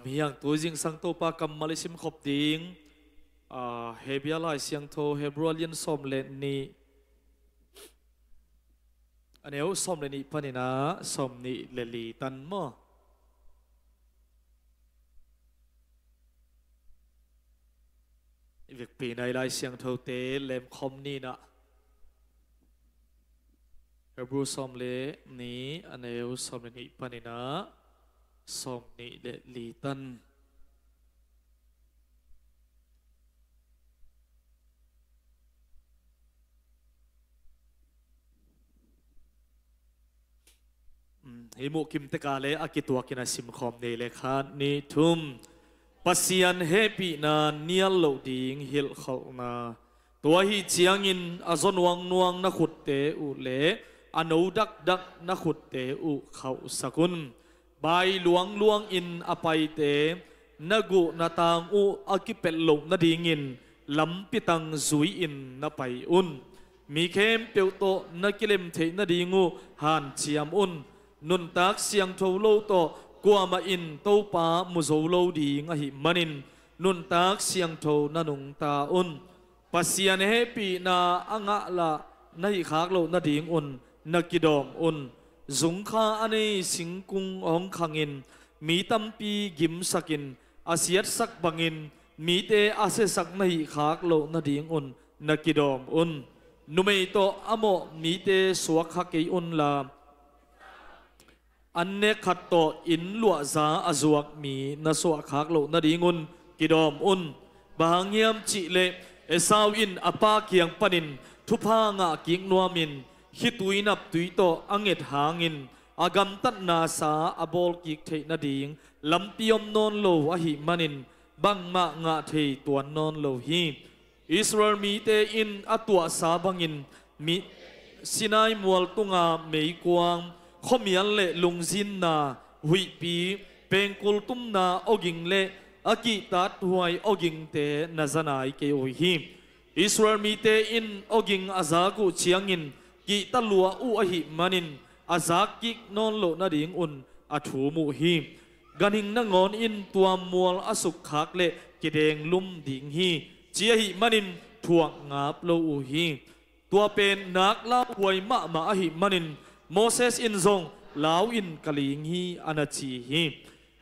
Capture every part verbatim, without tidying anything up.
Hiang tu zingsang Topa kammal i simkhop ding, ah, Hebia Lai Siangtho, Hebrew a lian sawm le nih, a neu sawm le nih panin ah sawm nih le li tan maw? I vekpi-in ah i Lai Siangthote lemkhawm ni in ah, Hebrew sawm le nih, a neu sawm le nih panin ah sawm nih le li tan. Hih muhkim tek a le a kituakin a simkhawm ni le, khat, nih, thum. Pasian hehpihna nial loh ding hilhkholhna. Tua ahih ciangin a zaw nuangnuang na khutte uh le a no dakdak na khutte uh khauhsak un. Bai luangluangin a paite na guh na tang uh a kipelh loh nadingin lampi tang zui-in na pai un. Mi khempeuh tawh na kilem theih nading uh hanciam un. Nuntak siangtho lo tawh kuamah in Topa mu zo lo ding ahih manin nuntak siangtho na nungta un. Pasian hehpihna a ngah lah na hih khak loh nadingun na kidawm un. Zungkha a nei singkung hong khangin mi tampi gimsakin a siatsak bangin mite a siasak na hih khak loh nadingun na kidawm un. Numei tawh a mawh mite suak kha kei unla, an nek khat tawh inn luahza a zuak mi na suah khak loh nadingun kidawm un. Bang hang hiam cihleh Esau in a pa kiang panin thupha ngah kik nuamin khitui naptui tawh a nget hangin a gamtatnasa a bawl kik theih nading lampi om nawn lo ahih manin bangmah ngah thei tuan nawn lo hi. Israel mite in a tuahsa bangin mi Sinai mual tunga meikuang, khuamial le lungzinna, huihpi, pengkul tumna awging le a kihtathuai awgingte na za nai kei uh hi. Israel mite in awging a zak uh ciangin kihta lua uh ahih manin a zak kik nawn loh nadingun a thum uh hi. Ganhing nangawn in tua mual a sukkhak le kidenglum ding hi, ci ahih manin thuak ngap lo uh hi. Tua pen nak lauhuai mahmah ahih manin Moses in zong, "Lau in ka ling hi," a na ci hi.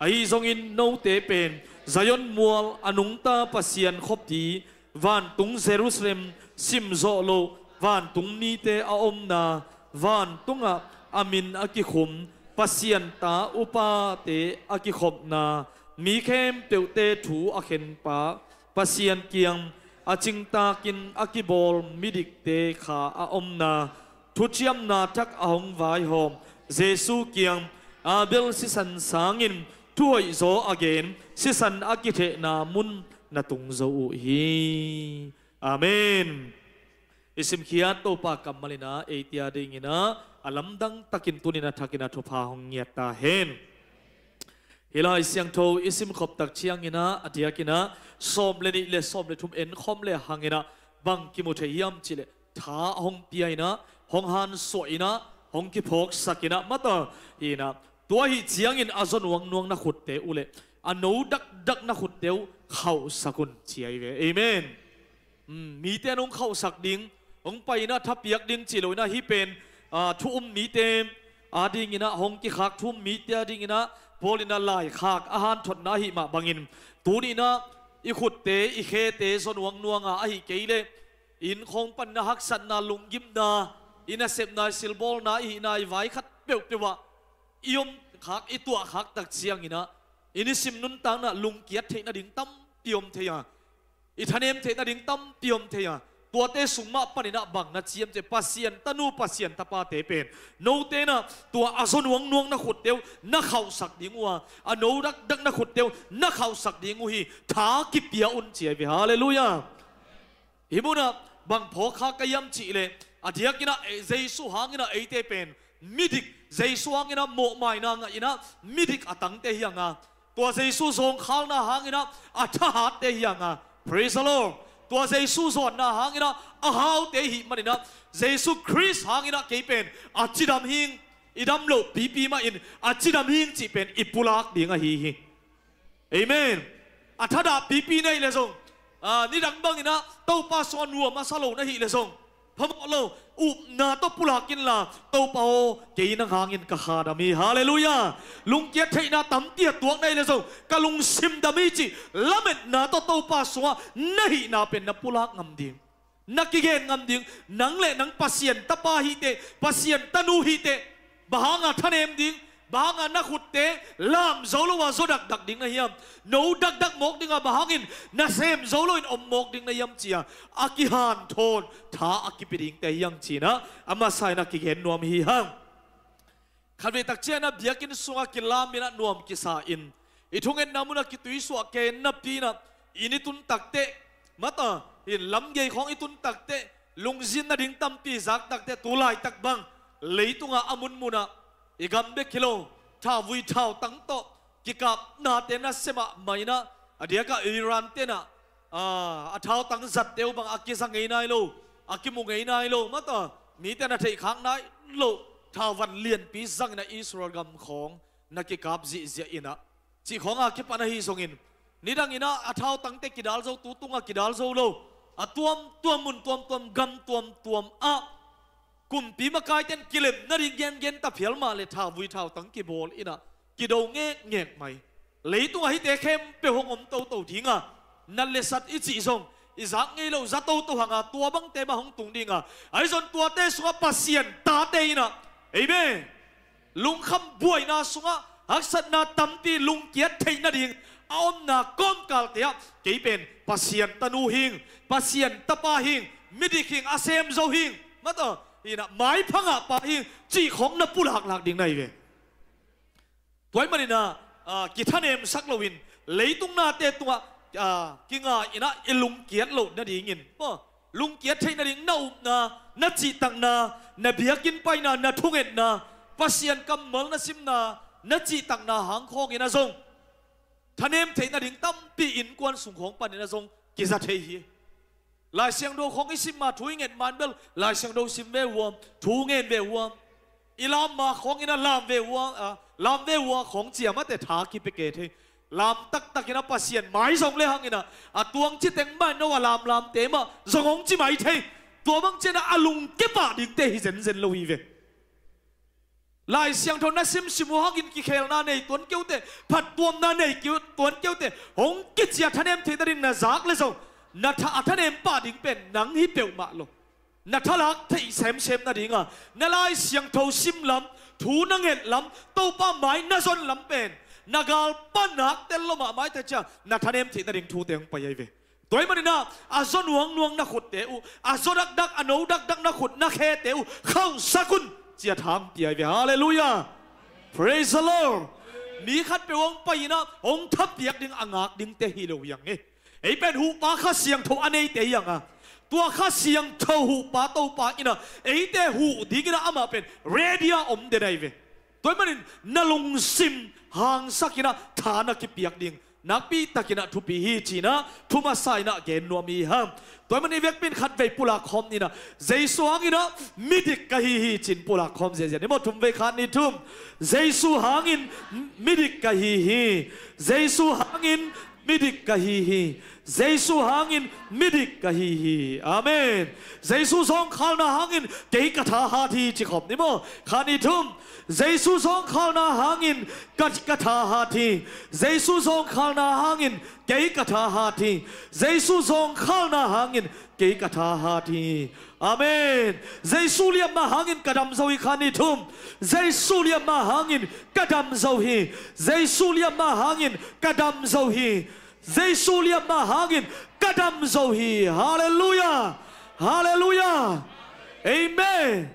Ahi zongin note pen Zion mual a nungta Pasian khuapi, vantung Jerusalem, simzawh loh vantung mite a omna, vantungah a min a kikhum Pasian ta upate a kikhopna, mi khempeuhte thu a khenpa Pasian kiang a cingtakin a kibawl midikte kha a omna, thuciamna thak a hong vaihawm Jesu kiang Abel sisan sangin thuhoihzaw a gen sisan a kithehna mun na tung zo uh hi. Amen. I simkhiat Topa kammal in ah eite a dingin ah a lamdang takin tuni-in a thakin a thupha hong ngiat ta hen. Hih Lai Siangtho i simkhop tak ciangin ah a diakin ah sawm le nih le sawm le thum enkhawm le hangin ah bang kimu thei hiam cihleh tha hong pia in ah, hong hansuah in ah, hong kiphawksak in ah, mata hi in ah, tua ahih ciangin a zaw nuangnuang na khutte uh le a no dakdak na khutte uh khauhsak un, ci ahi ve. Amen. Um, mite in hong khauhsak ding, hong pai in ah thapiak ding cih lo in ah, hih pen, ah, thu um mite a dingin ah, hong kikhak thu um mite a dingin ah Paul in ah laikhak a hanthotna ahih mah bangin, tuni-in ah i khutte, i khete zaw nuangnuang a ahih kei leh inn khawng panin ah haksatna, lunggimna, i nasepna, i silbawlna, i hihna, i vai khat peuhpeuh ah i om khak, i tuah khak tak ciangin ah i nisim nuntakna lungkiat theih nading tampi om thei a, i thanem theih nading tampi om thei a, tuate sung mah panin ah bang na ci hiam cihleh Pasian tanu, Pasian tapate pen note in ah tua a zaw nuangnuang na khutte uh na khauhsak ding uh a, a no dakdak na khutte uh na khauhsak ding uh hi. Tha kipia un, ci ahi ve. Halleluiah. Hih munah bang phawk kha ka hiam cihleh a diakin ah, eh, Jesu hangin ah eite pen midik, Jesu hangin ah mawhmaina ngah in ah midik a tangte hi hang a, tua Jesu zawngkhalna hangin ah a thahatte hi hang a. Praise the Lord. Tua Jesu zawnna hangin ah a haute i hih manin ah Jesu Khrist hangin ah kei pen a cidam hing, i dam loh pipi mah in a cidam hing cih pen i pulak ding ahi hi. Amen. A thadah pipi na hih leh zong, a, nidang bangin ah Topa sungah nuam a sa lo na hih leh zong, phamawh lo, upna tawh pulak inla, Topa aw, kei nang hangin ka khadam hi. Halleluiah. Lungkiat theihna tampi a tuak na hih leh zong, ka lungsim dam hi cih lametna tawh Topa sungah na hihna pen na pulak ngam ding, na kigen ngam ding. Nang le nang Pasian tapa hi teh, Pasian tanu hi teh, bang hanga thanem ding, bang hanga na khutte lam zo lo a zaw dakdak ding na hiam? No dakdak mawk dinga bang hangin nasem zo loin om mawk ding na hiam? Ci-a a kihanthawn tha a kipia dingte hi hang ci-in ah a masa-in ah kigen nuam hi hang. Khatvei tak ciangin ah biakinn sungah kilamin ah nuam kisa-in, i thungetna munah kituisuah kei napi-in ah, inn i tun takteh, mata, in lamgei khawng i tun takteh, lungzinna ding tampi zak takteh, tu laitak bang leitungah a munmunah i gam bek hi lo, thauvui thautang tawh kikapnate nasem mahmah in ah, a diakah Iran-te'n ah, a, a thautang zatte uh bang a kiza ngei nai lo, a kimu ngei nai lo, mata, mite'n a theihkhak nai lo thauvan lianpi zangin ah Israel gam khawng na kikap zihziah in ah, cih khawng a kipan ahi zongin, nidangin ah a thautangte kidal zo, tu tungah kidal zo lo, a tuamtuam, mun tuamtuam, gam tuamtuam ah kumpi makaite'n kilem nading gengen ta phial mah leh thauvui thautang kibawl in ah kido ngekngek mai. Leitungah hihte khempeuh hong om toto dinga, nat le sat i cih zong i zak ngei lo, za toto hanga tua bangte mah hong tung dinga, ahi zong tuate sungah Pasian tate in ah, amen, lungkham buaina sungah haksatna tampi, lungkiat theih nading a omna kawmkalte ah kei pen Pasian tanu hing, Pasian tapa hing, midik hing, a sem zo hing, mata, in ah maipha ngahpa hing cih khawng na pulaklak ding na hi ve. Tua ahih manin ah, a, kithanemsak loin leitung nate tungah, a, kinga in ah i lungkiat loh nadingin, maw, lungkiat theih nading na upna, na cihtakna, na biakinn paina, na thungetna, Pasian kammal na simna, na cihtakna hang khawngin ah zong thanem theih nading tampi innkuan sung khawng panin ah zong kiza thei hi. Lai Siangtho khawng i sim ma, thu i nget ma in bel Lai Siangtho sim ve uh a, thu ngen ve uh a, i lam ma khawngin ah lam ve uh a, a, lam ve uh a khawng ci-a mate tha kipia kei thei. Lam taktakin ah Pasian mai zong le hangin ah, a tuang ci teng mah in ah a lamlamte mah zong hong ci mai thei. Tua bang ciangin ah a lungkia pah dingte hi zenzen lo hi ve. Lai Siangtho na simsim uh hangin kikhelna nei tuan kei uh teh, phattuamna nei kei uh tuan kei uh teh, hong kici-a thanem theih nading na zak le zong, na tha, a thanem pah ding pen nang hi peuhmah lo. Na thalak theih semsem nadinga na Lai Siangtho sim lam, thu na nget lam, Topa mai na zon lam pen na galpa nak tel lo mahmah hi ta ciang, na thanem theih nading thute hong pai ahi ve. Tua ahih manin ah, a zaw nuangnuang na khutte uh, a zaw dakdak, a no dakdak na khut na khete uh khauhsak un, ci-a tha hong pia hi ve. Halleluiah. Praise the Lord. Mi khatpeuh hong pai in ah hong thapiak ding, a ngak dingte hi lo hi hang e. Ei pen huhpa Kha Siangtho a neite hi hang a, tua Kha Siangtho huhpa Topa in ah eite huh dingin ah amah pen ready-a om den ahi ve. Tua ahih manin na lungsim hangsak in ah tha na kipiak ding nakpi takin ah thupi hi ci-in ah thu masa in ah gen nuam hi hang. Tua ahih manin i vekpi in khatvei pulak khawm ni in ah, Jesu hangin ah midik ka hi hi ci-in pulak khawm ziahziah ni maw. Thum vei, khat, nih, thum. Jesu hangin midik ka hi hi. Jesu hangin midik ka hi hi. Jesu hangin midik ka hi hi. Amen. Jesu zawngkhalna hangin kei ka thahat hi ci khawm ni maw. Khat, nih, thum. Jesu zawngkhalna hangin ka, ka thahat hi. Jesu zawngkhalna hangin kei ka thahat hi. Jesu zawngkhalna hangin kei ka thahat hi. Amen. Jesu liamna hangin ka dam zo hi. Khat, nih, thum. Jesu liamna hangin ka dam zo hi. Jesu liamna hangin ka dam zo hi. Jesu liamna hangin ka dam zo hi. Halleluiah. Halleluiah. Amen.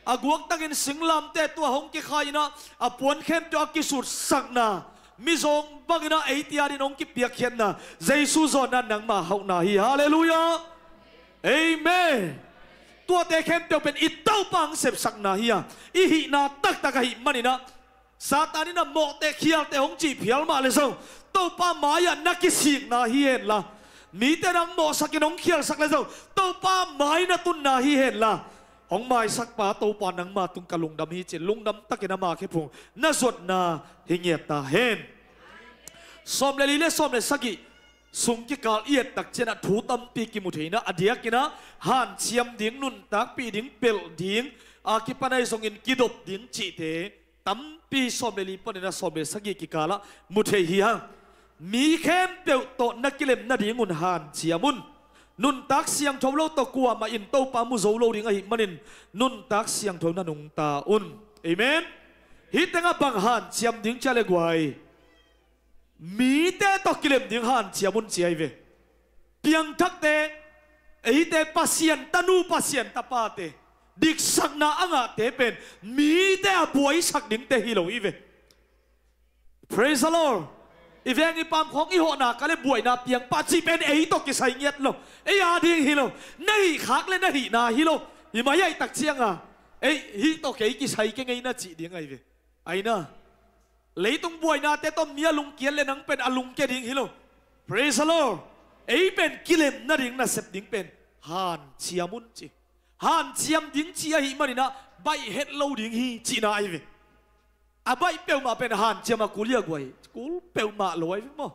A guaktakin singlamteh tua hong kikhai in ah, a puan khempeuh a kisutsakna, mizawng bangin ah eite adingin hong kipiakkhiatna, Jesu zawnna nangma hauhna hi. Halleluiah. Amen. Tuate khempeuh pen i Topa hong sepsakna hi a, i hihna taktak ahih manin ah, Satan in a mawhte khialte hong cih phial mah le zong, Topa mai-ah na kisikna hi henla, mite nang mawhsakin hong khialsak le zong, Topa mai na tunna hi henla, hong maisakpa Topa nangma tung ka lungdam hi ci-in lungdam takin ama khephung na zuatna hi ngiat ta hen. Sawm le li le sawm le sagih sung kikal i et tak ciangin ah thu tampi kimu thei in ah, a diakin ah hanciam ding, nuntakpih ding, pelh ding, a kipan ahi zongin kidop ding cihte tampi sawm le li panin ah sawm le sagih kikal ah mu thei hi hang. Mi khempeuh tawh na kilem nadingun hanciam un. Nuntak siangtho lo tawh kuamah in Topa mu zo lo ding ahih manin nuntak siangtho na nungta un. Amen. Hih tengah bang hanciam ding ci a le guai, mite tawh kilem ding hanciam un ci ahi ve. Piangthakte, eite Pasian tanu, Pasian tapate, diksakna a ngahte pen mite a buaisak dingte hi lo hi ve. Praise the Lord. I veng i pam khawng i hawhna ka le buaina piang pah cih pen ei tawh kisai ngiat lo. Ei a ding hi lo. Na hih khak le na hihna hi lo. I mai aih tak cianga ei hih tawh kei kisai kei ngei na cih ding ahi ve. Aina, leitung buainate tawh mi a lungkiat le nang pen a lungkia ding hi lo. Praise the Lord. Ei pen kilem nading nasep ding pen hanciam un ci. Hanciam ding ci ahih manin ah baih het lo ding hi cihna ahi ve. A baih peuhmah pen hanciam a kul hi a guai, kul peuhmah lo ahi ve maw?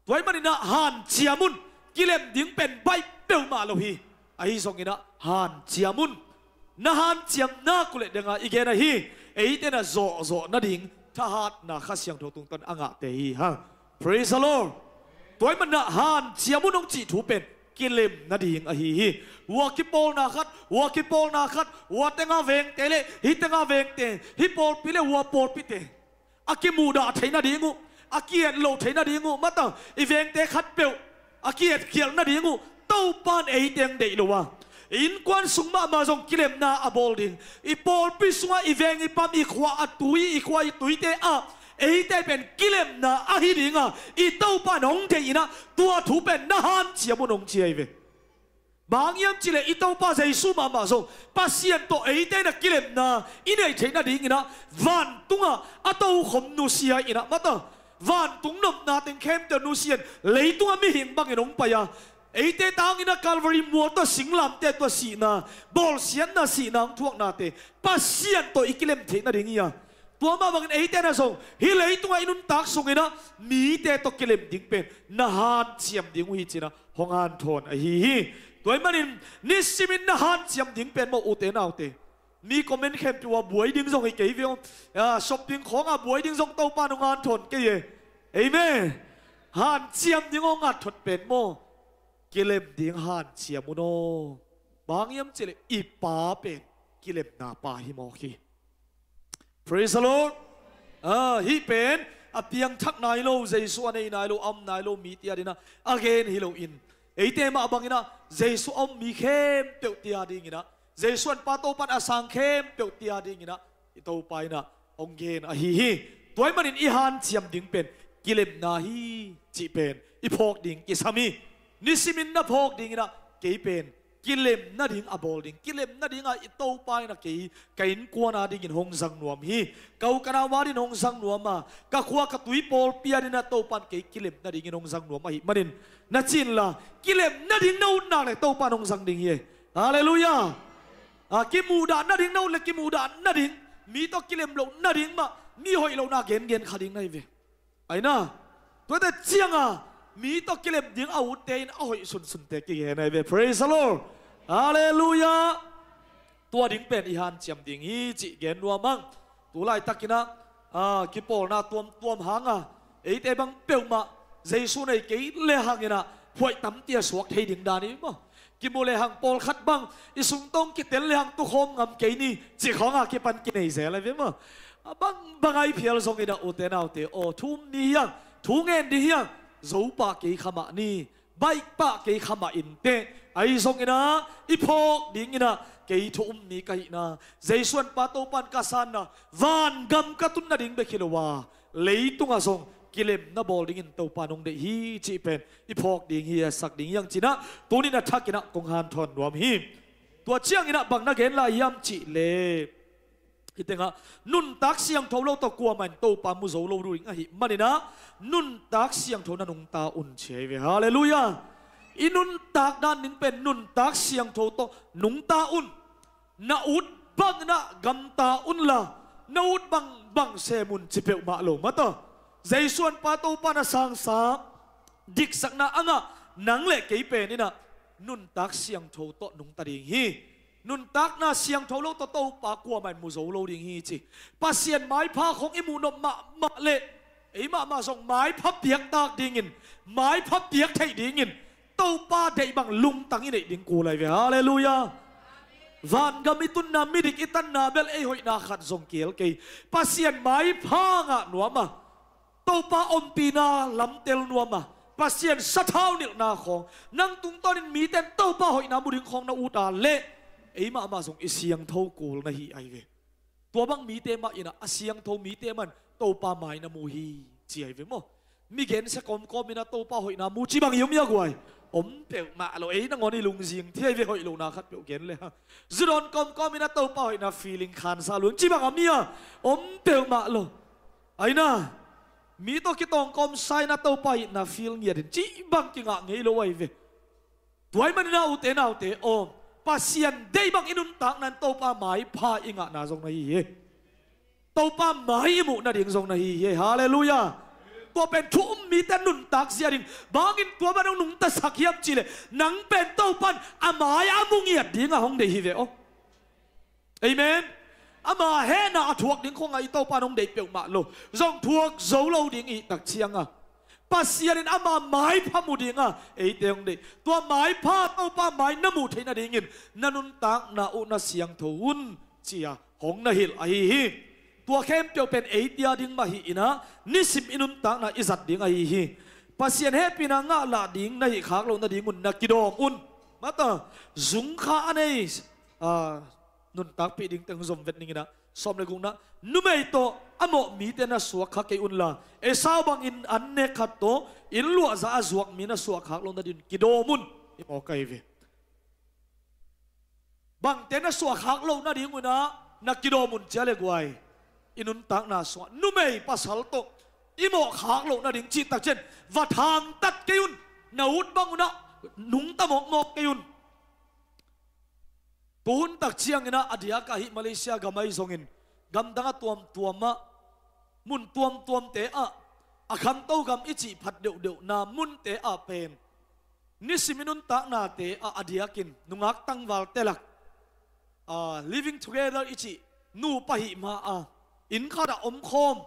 Tua ahih manin ah hanciam un. Kilem ding pen baih peuhmah lo hi. Ahi zongin ah hanciam un. Na hanciam nak uh leh dengah i gen ahi, eite na zawhzawh nading thahatna Kha Siangtho tungtawn a ngahte hi hang. Praise the Lord. Tua ahih manin ah hanciam un hong cih thu pen kilem nading ahi hi. Hua kipawlna khat, hua kipawlna khat, hua tenga vengte le hih tenga vengte, hih pawlpi le hua pawlpite a kimuhdah theih nading uh, a ki-et loh theih nading uh, mata i vengte khatpeuh a ki-etkhialh nading uh Topa in eite hong deih lo a, i innkuan sung mahmah zong kilemna a bawl ding. I pawlpi sungah i veng i pam, i khua a tui, i khua i tuite ah eite pen kilemna ahi dinga i Topa in hong deih in ah tua thu pen na hanciam un hong ci ahi ve. Bang hang hiam cih leh i Topa Jesu mahmah zong Pasian tawh eite na kilemna i neih theih nadingin ah vantungah a tokhom nusia in ah, mata vantung nopna teng khempeuh nusia in leitungah mihing bangin hong pai a, eite tangin ah Calvary mual tawh singlamteh tawh sihna, bawlsiatna, sihna hong thuaknate Pasian tawh i kilem theih nading hi a, tua mah bangin eite na zong hih leitungah i nuntak sungin ah mite tawh kilem ding pen na hanciam ding uh hi ci-in ah hong hanthawn ahi hi. Tua ahih manin nisimin na hanciam ding pen maw, ute naute, mi comment khempeuh a buai ding zong hi kei ve aw. A, shopping khawngah buai ding zong Topa in hong hanthawn kei e. Amen. Hanciam ding hong ngathot pen maw, kilem ding hanciam un aw. Bang hang hiam cih leh i Pa pen kilemna Pa hi mawk hi. Praise the Lord. Ah, hih pen a piangthak nai lo, Jesu a nei nai lo, a om nai lo mite adingin ah a gen hi loin, eite mah bangin ah Jesu a om mi khempeuh te adingin ah, Jesu an Pa Topa in a sang khempeuh te adingin ah i Topa in ah hong gen ahi hi. Tua ahih manin i hanciam ding pen kilemna hi cih pen i phawk ding kisam hi. Nisimin na phawk dingin ah kei pen kilem nading a bawl ding, kilem nadinga i Topa in ah kei ka innkuan adingin hong zang nuam hi. Ka u ka nau adingin hong zang nuam a, ka khua ka tui pawlpi adingin ah Topa in kei kilem nadingin hong zang nuam ahih manin na ci inla, kilem nading na ut nak leh Topa in hong zang ding hi e. Halleluiah. A, kimuhdah nading na ut leh kimuhdah nading, mi tawh kilem loh nading mah, mi hoih lohna gengen kha ding na hi ve. Aina, tuate cianga mi tawh kilem ding a utte in a hoih sunsunte kigen ahi ve. Praise the Lord. Halleluiah. Tua ding pen i hanciam ding hi cih gen nuam hang. Tu laitakin ah, a, kipawlna tuamtuam hanga eite bang peuhmah Jesu nei kei lehangin ah huaih tampi a suak thei ding dan hi maw? Kimu lehang pawlkhat bang i sungtawng kitel lehang tukhawm ngam kei ni cih khawng a kipan kinei zel ahi ve maw? A bangbang a i phial zongin ah ute naute aw, thu um ni hi hang, thu ngen ding hi hang, zo pah kei kha mah ni, baih pah kei kha mah inteh. Ahi zongin ah i phawk dingin ah kei thu um mi ka hihna, Jesu an Pa Topa in ka sanna, vangam ka tun nading bek hi lo a, leitungah zong kilemna bawl dingin Topa in hong deih hi cih pen i phawk ding hi, a sak ding hi hang ci-in ah tuni-in a thakin ah kong hanthawn nuam hi. Tua ciangin ah bang na gen lai hiam cih leh, hih tengah nuntak siangtho lo tawh kuamah in Topa mu zo lo ding ahih manin ah nuntak siangtho na nungta un ci ahi ve. Halleluiah. I nuntak dan ding pen nuntak siangtho tawh nungta un. Na ut bangin ah gamta unla, na ut bangbang sem un ci peuhmah lo mata. Jesu an pa Topa na sangsa diksakna a ngah nang le kei pen in ah nuntak siangtho tawh nungta ding hi. Nuntakna siangtho lo tawh Topa kuamah in mu zo lo ding hi ci. Pasian maipha khong i muh nop mahmah leh ei mahmah zong maipha piaktak dingin, maipha piak theih dingin Topa deih bang lungtang i neih ding kul ahi ve. Halleluiah. Vangam i tunna, midik i tanna bel ei hoihna khat zong kei kei. Pasian maipha ngah nuam a, Topa ompihna lamtel nuam a, Pasian sathau nilhna khawng, nang tungtawnin mite in Topa hoihna mu ding khawng na ut a leh ei mahmah zong i siangtho kul na hi ahi ve. Tua bang mite mah in ah a siangtho mite mah in Topa mai na mu hi ci ahi ve maw? Mi gensia kawmkawm in ah Topa hoihna mu ci bang i om hia guai? Om peuhmah lo. Ei nangawn i lungzing thei ve, hoih lohna khat peuh gen le hang. Zu dawn kawmkawm in ah Topa hoihna feeling khansa lua ci bang a om hia? Om peuhmah lo. Aina, mi tawh kitawng kawmsa in ah Topa itna feel ngiat in ci bang kingah ngei lo ahi ve. Tua ahih manin ah ute naute aw, Pasian deih bang i nuntakna in Topa maipha i ngahna zong na hi hi. Topa mai i muh nading zong na hi hi. Halleluiah. Tua pen thu um mite nuntak zia ding. Bangin tua bang hong nungtasak hiam cihleh nang pen Topa in a mai a mu ngiat ding a hong deih hi ve aw. Amen. Ama hehna a thuak ding khong a i Topa in hong deih peuhmah lo. Zong thuak zo lo ding i hih tak ciang a, Pasian in ama maipha mu ding a eite hong deih. Tua maipha Topa mai na muh theih nadingin na nuntakna uh na siangtho un ci-a hong na hilh ahi hi. Tua khempeuh pen eite a ding mah hi in ah nisim i nuntakna i zat ding ahi hi. Pasian hehpihna ngah lah ding na hih khak loh nadingun na kidawm un. Mata, zungkha a nei, a, nuntakpih dingte hong zom vet ning in ah, sawm le gukna, numei tawh a mawh mite na suak kha kei unla, Esau bangin an nek khat tawh inn luahza a zuak mi na suak khak loh nadin kidawm un. I mawk ahi ve. Bangte na suak khak loh nadingun ah na kidawm un cia le guai, i nuntakna sungah numei pasal tawh i mawh khak loh nading cih tak ciang va thangtat kei un. Na ut bang un ah nungta mawkmawk kei un. Tu hun tak ciangin ah a diak ah hih Malaysia gam ahi zongin gamdang a tuamtuam ah, mun tuamtuamte ah, a khangto gam i cih phat deuhdeuhna munte ah pen nisim i nuntaknate ah a diakin nungak tangvalte lak, a, living together i cih nupa hih ma a inn khat ah omkhawm,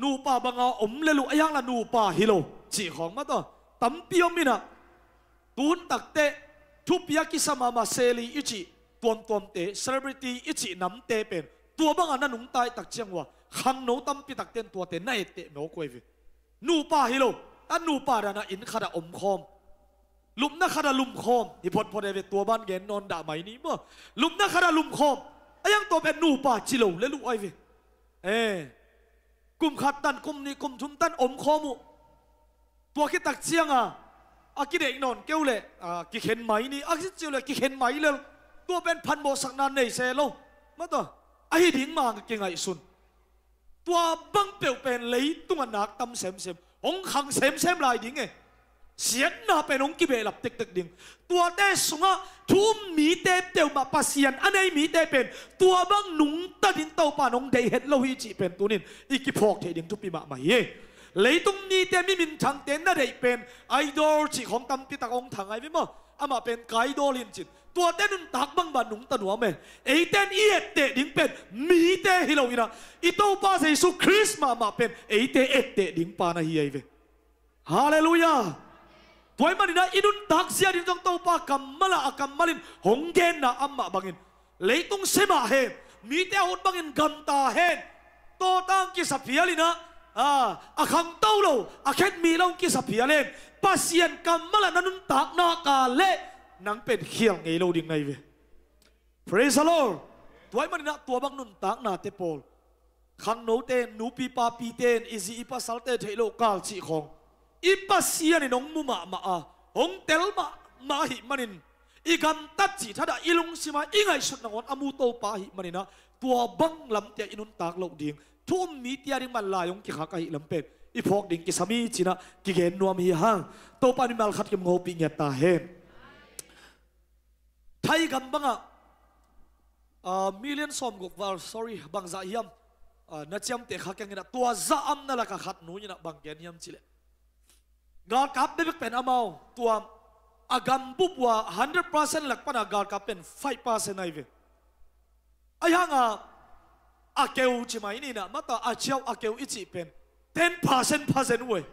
nupa banga om lel uh a, a hiang la nupa hi lo cih khawng mah tawh tampi om in ah, tu hun takteh thupi a kisa mahmah seli i cih tuamtuamte, celebrity i cih namte pen tua banga na nungta i tak ciang uh a, khangno tampi takte in tuate na etteh nawk uh ahi ve. Nupa hi lo, a nupa dan a inn khat ah omkhawm, lupna khat ah lumkhawm, hi photphot ahi ve, tua ban gen nawn dah mai ni maw. Lupna khat ah lumkhawm, a hiang tua pen nupa ci lo lel uh ahi ve. Eh, kum khat tan, kum nih, kum thum tan omkhawm uh. Tua khit tak ciang a, a kideih nawn kei uh leh, a, kikhen mai ni, a kici uh leh kikhen mai lel. Tua pen phatmawhsakna nei se lo. Mah tawh, ahi ding mah kingaihsun. Tua bang peuh pen leitung a nak tam semsem, hong khang semsem lai ding e. Siatna pen hong kibehlap tektek ding. Tuate sungah thu um mite peuhmah, Pasian a nei mite pen tua bang nungta ding Topa in hong deih het lo hi cih pen tunin i kiphawk theih ding thupi mahmah hi. Leitung mite, mi minthangte na deih pen idol cih khawng tampi tak hong thang ahi ve maw. Amah pen ka idol hi in cin. Tuate nuntak bangbang nungta nuam e. Eite in i etteh ding pen mite hi lo in ah, i Topa Jesu Khrist mahmah pen eite etteh ding pa na hi ahi ve. Halleluiah. Tua ahih manin ah i nuntak zia ding zong Topa kammal ah, a kammal in hong genna amah bangin, leitung sem ah hen, mite a ut bangin gamta hen, tawtang kisa phial in ah, a, a khangto lo, a khetmi lo kisa phial hen, Pasian kammal ah na nuntak nak leh nang pen khial ngei lo ding na hi ve. Praise the Lord. Tua ahih manin ah tua bang nuntaknate pawl, khangnote in, nupi papite in, i zi i pasalte theih loh kal cih khawng i Pasian in hong mu mahmah a, hong tel mahmah ahih manin, i gamtat cih thadah i lungsim ah i ngaihsut nangawn a mu Topa ahih manin ah, tua bang lamte ah i nuntak loh ding, thu um mite a ding manlai hong kikhak ahih lam pen i phawk ding kisam hi ci-in ah kigen nuam hi hang. Topa in mimal khat kim hopih ngiat ta hen. Thai gam bangah, ah, million sawmguk val, sorry, bangzah hiam, ah, na ciamteh kha keng inah, tua za amna lakah khat nu inah bang gen hiam cih leh, galkap bekbek pen amau tua a gambup uh a hundred percent lak pana galkap pen five percent ahi ve. Ahi hanga a keu ci mai ni inah, mata a ciauh a keu i cih pen ten percent pha zen uh ei.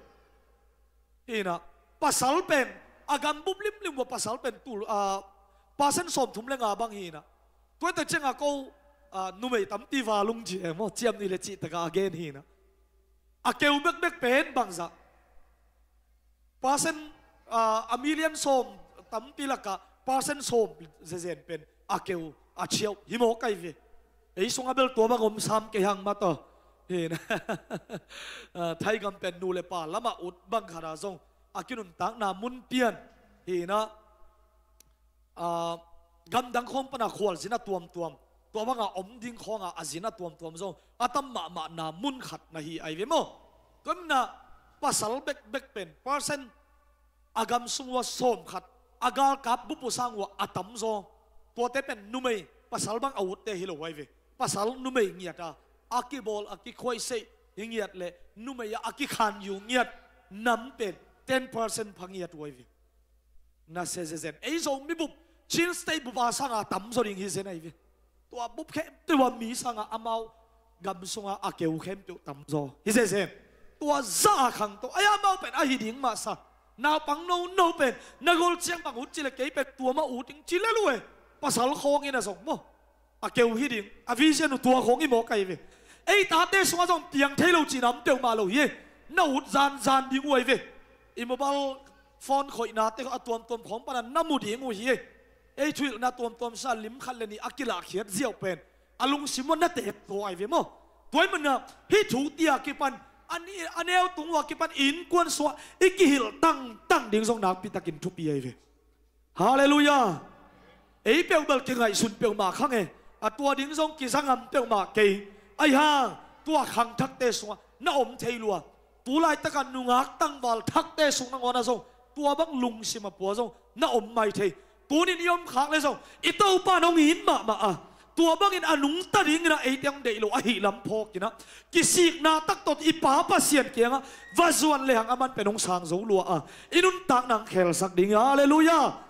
Hi inah, pasal pen a gambup limlim uh a pasal pen tul, ah, percent sawmthum le nga bang hi inah. Tua tak cianga ko, ah, numei tampi va lungci e maw, ciam ni le cih takah a gen hi inah. A keu bekbek pen bangzah? Percent, ah, a million sawm tampi lakah percent sawm zezen pen a keu a ciauh hi mawk ahi ve. Ei sungah bel tua bang om sam kei hang mata. Hi inah, ah, Thaigam pen nu le pa lamah ut bang khatah zong a kinuntakna mun pian hi inah, ah, gamdang khawng pana khualzin a tuamtuam, tua banga om ding khawnga a zin a tuamtuam zong a tam mahmahna mun khat na hi ahi ve maw. Tua inah pasal bekbek pen percent a gam sung uh a sawmkhat a galkap bup uh sang uh a tamzaw, tuate pen numei, pasal bang a utte hi lo ahi ve. Pasal numei ngiat a, a kibawl a kikhuaiseih hi ngiat le numei a a kikhanyu ngiat nam pen ten percent pha ngiat uh ahi ve. Na sia zezen. Ei Zomi bup, Chin State bup a sanga tamzaw ding hi zen ahi ve. Tua bup khempeuh a mi sanga amau gam sunga a keu khempeuh tamzaw hi zezen. Tua za a khangto ahi, amau pen ahi ding mah sa. Naupang nono pen na gol ciang bang ut cih leh kei pen tua mah ut ding ci lel uh ei. Pasal khawng inah zong maw, a keu hi ding, a vision uh tua khawng hi mawk ahi ve. Ei tate sungah zong piang thei lo cihna om peuhmah lo hi ei. Na ut zanzan ding uh ahi ve. I mobile phone khoihnate a tuamtuam khawng pana na mu ding uh hi ei. Ei thuhilhna tuamtuam sa lim khat le nih a kilahkhiat ziau pen a lungsim uh na teek tawh ahi ve maw. Tua ahih manin ah hih thu tia kipan a ni, a neu tung uh a kipan innkuan sungah i kihilh tangtang ding zong nakpitakin thupi ahi ve. Halleluiah. Ei peuh bel kingaihsun peuhmah kha nge, a tua ding zong kiza ngam peuhmah kei. Ahi hang tua khangthakte sungah na om thei lua. Tu laitaka nungak tangval thakte sung nangawnah zong tua bang lungsim a pua zong na om mai thei. Tunin i om khak le zong i Topa in hong it mahmah a, tua bangin a nungta dingin ah eite hong deih lo ahih lam phawkin ah kisikna tak tawh i Pa Pasian kiangah va zuan lehang aman pen hong sang zo lua a, i nuntakna hong khelsak ding hi. Halleluiah.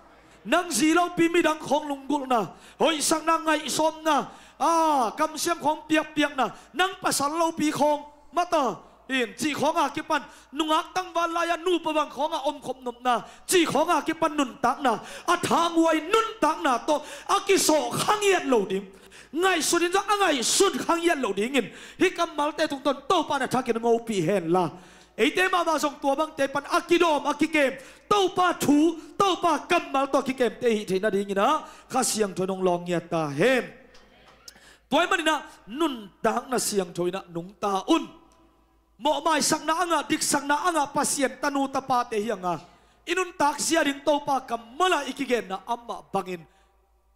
Nang zi lopi midang khawng lunggulhna, hoihsakna, ngaihsawmna, a, kamsiam khawng piakpiakna, nang pasal lopi khawng mata in cih khawng a kipan, nungak tangval lai-a nupa bang khawng a omkhop nopna cih khawng a kipan nuntakna, a thanghuai nuntakna tawh a kisawh kha ngiat lo ding, ngaihsut in zong a ngaihsut kha ngiat lo dingin hih kammalte tungtawn Topa in a thakin hong hopih hen la. Eite mahmah zong tua bangte pan a kidawm a kikem, Topa thu, Topa kammal tawh a kikemte i hih theih nadingin ah Kha Siangtho in hong lawng ngiat ta hen. Tua ahih manin ah nuntakna siangtho in ah nungta un. Mawhmaisakna a ngah, diksakna a ngah Pasian tanu tapate hi hang a, i nuntak zia ding Topa kammal ah i kigenna amah bangin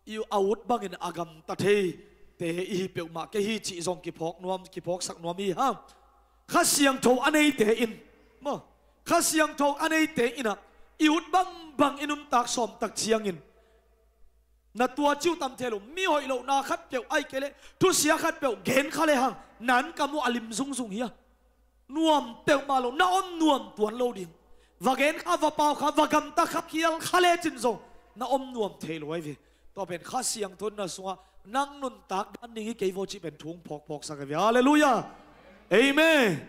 i a ut bangin a gamta theite i hi peuhmah kei hi cih zong kiphawk nuam, kiphawksak nuam hi hang. Kha Siangtho a neite in, maw, Kha Siangtho a neite in ah i ut bangbang i nuntak sawm tak ciangin na tua ciu tam thei lo, mi hoih lohna khatpeuh ahih kei leh thusia khatpeuh gen kha lehang na ann kam uh a lim zungzung hi a, nuam peuhmah lo, na om nuam tuan lo ding. Va gen kha, va pau kha, va gamta kha, khial kha lecin zong na om nuam thei lo ahi ve. Tua pen Kha Siangtho in na sungah nang nuntak dan ding hi kei vaw cih pen thu hong phawkphawksak ahi ve. Halleluiah. Amen.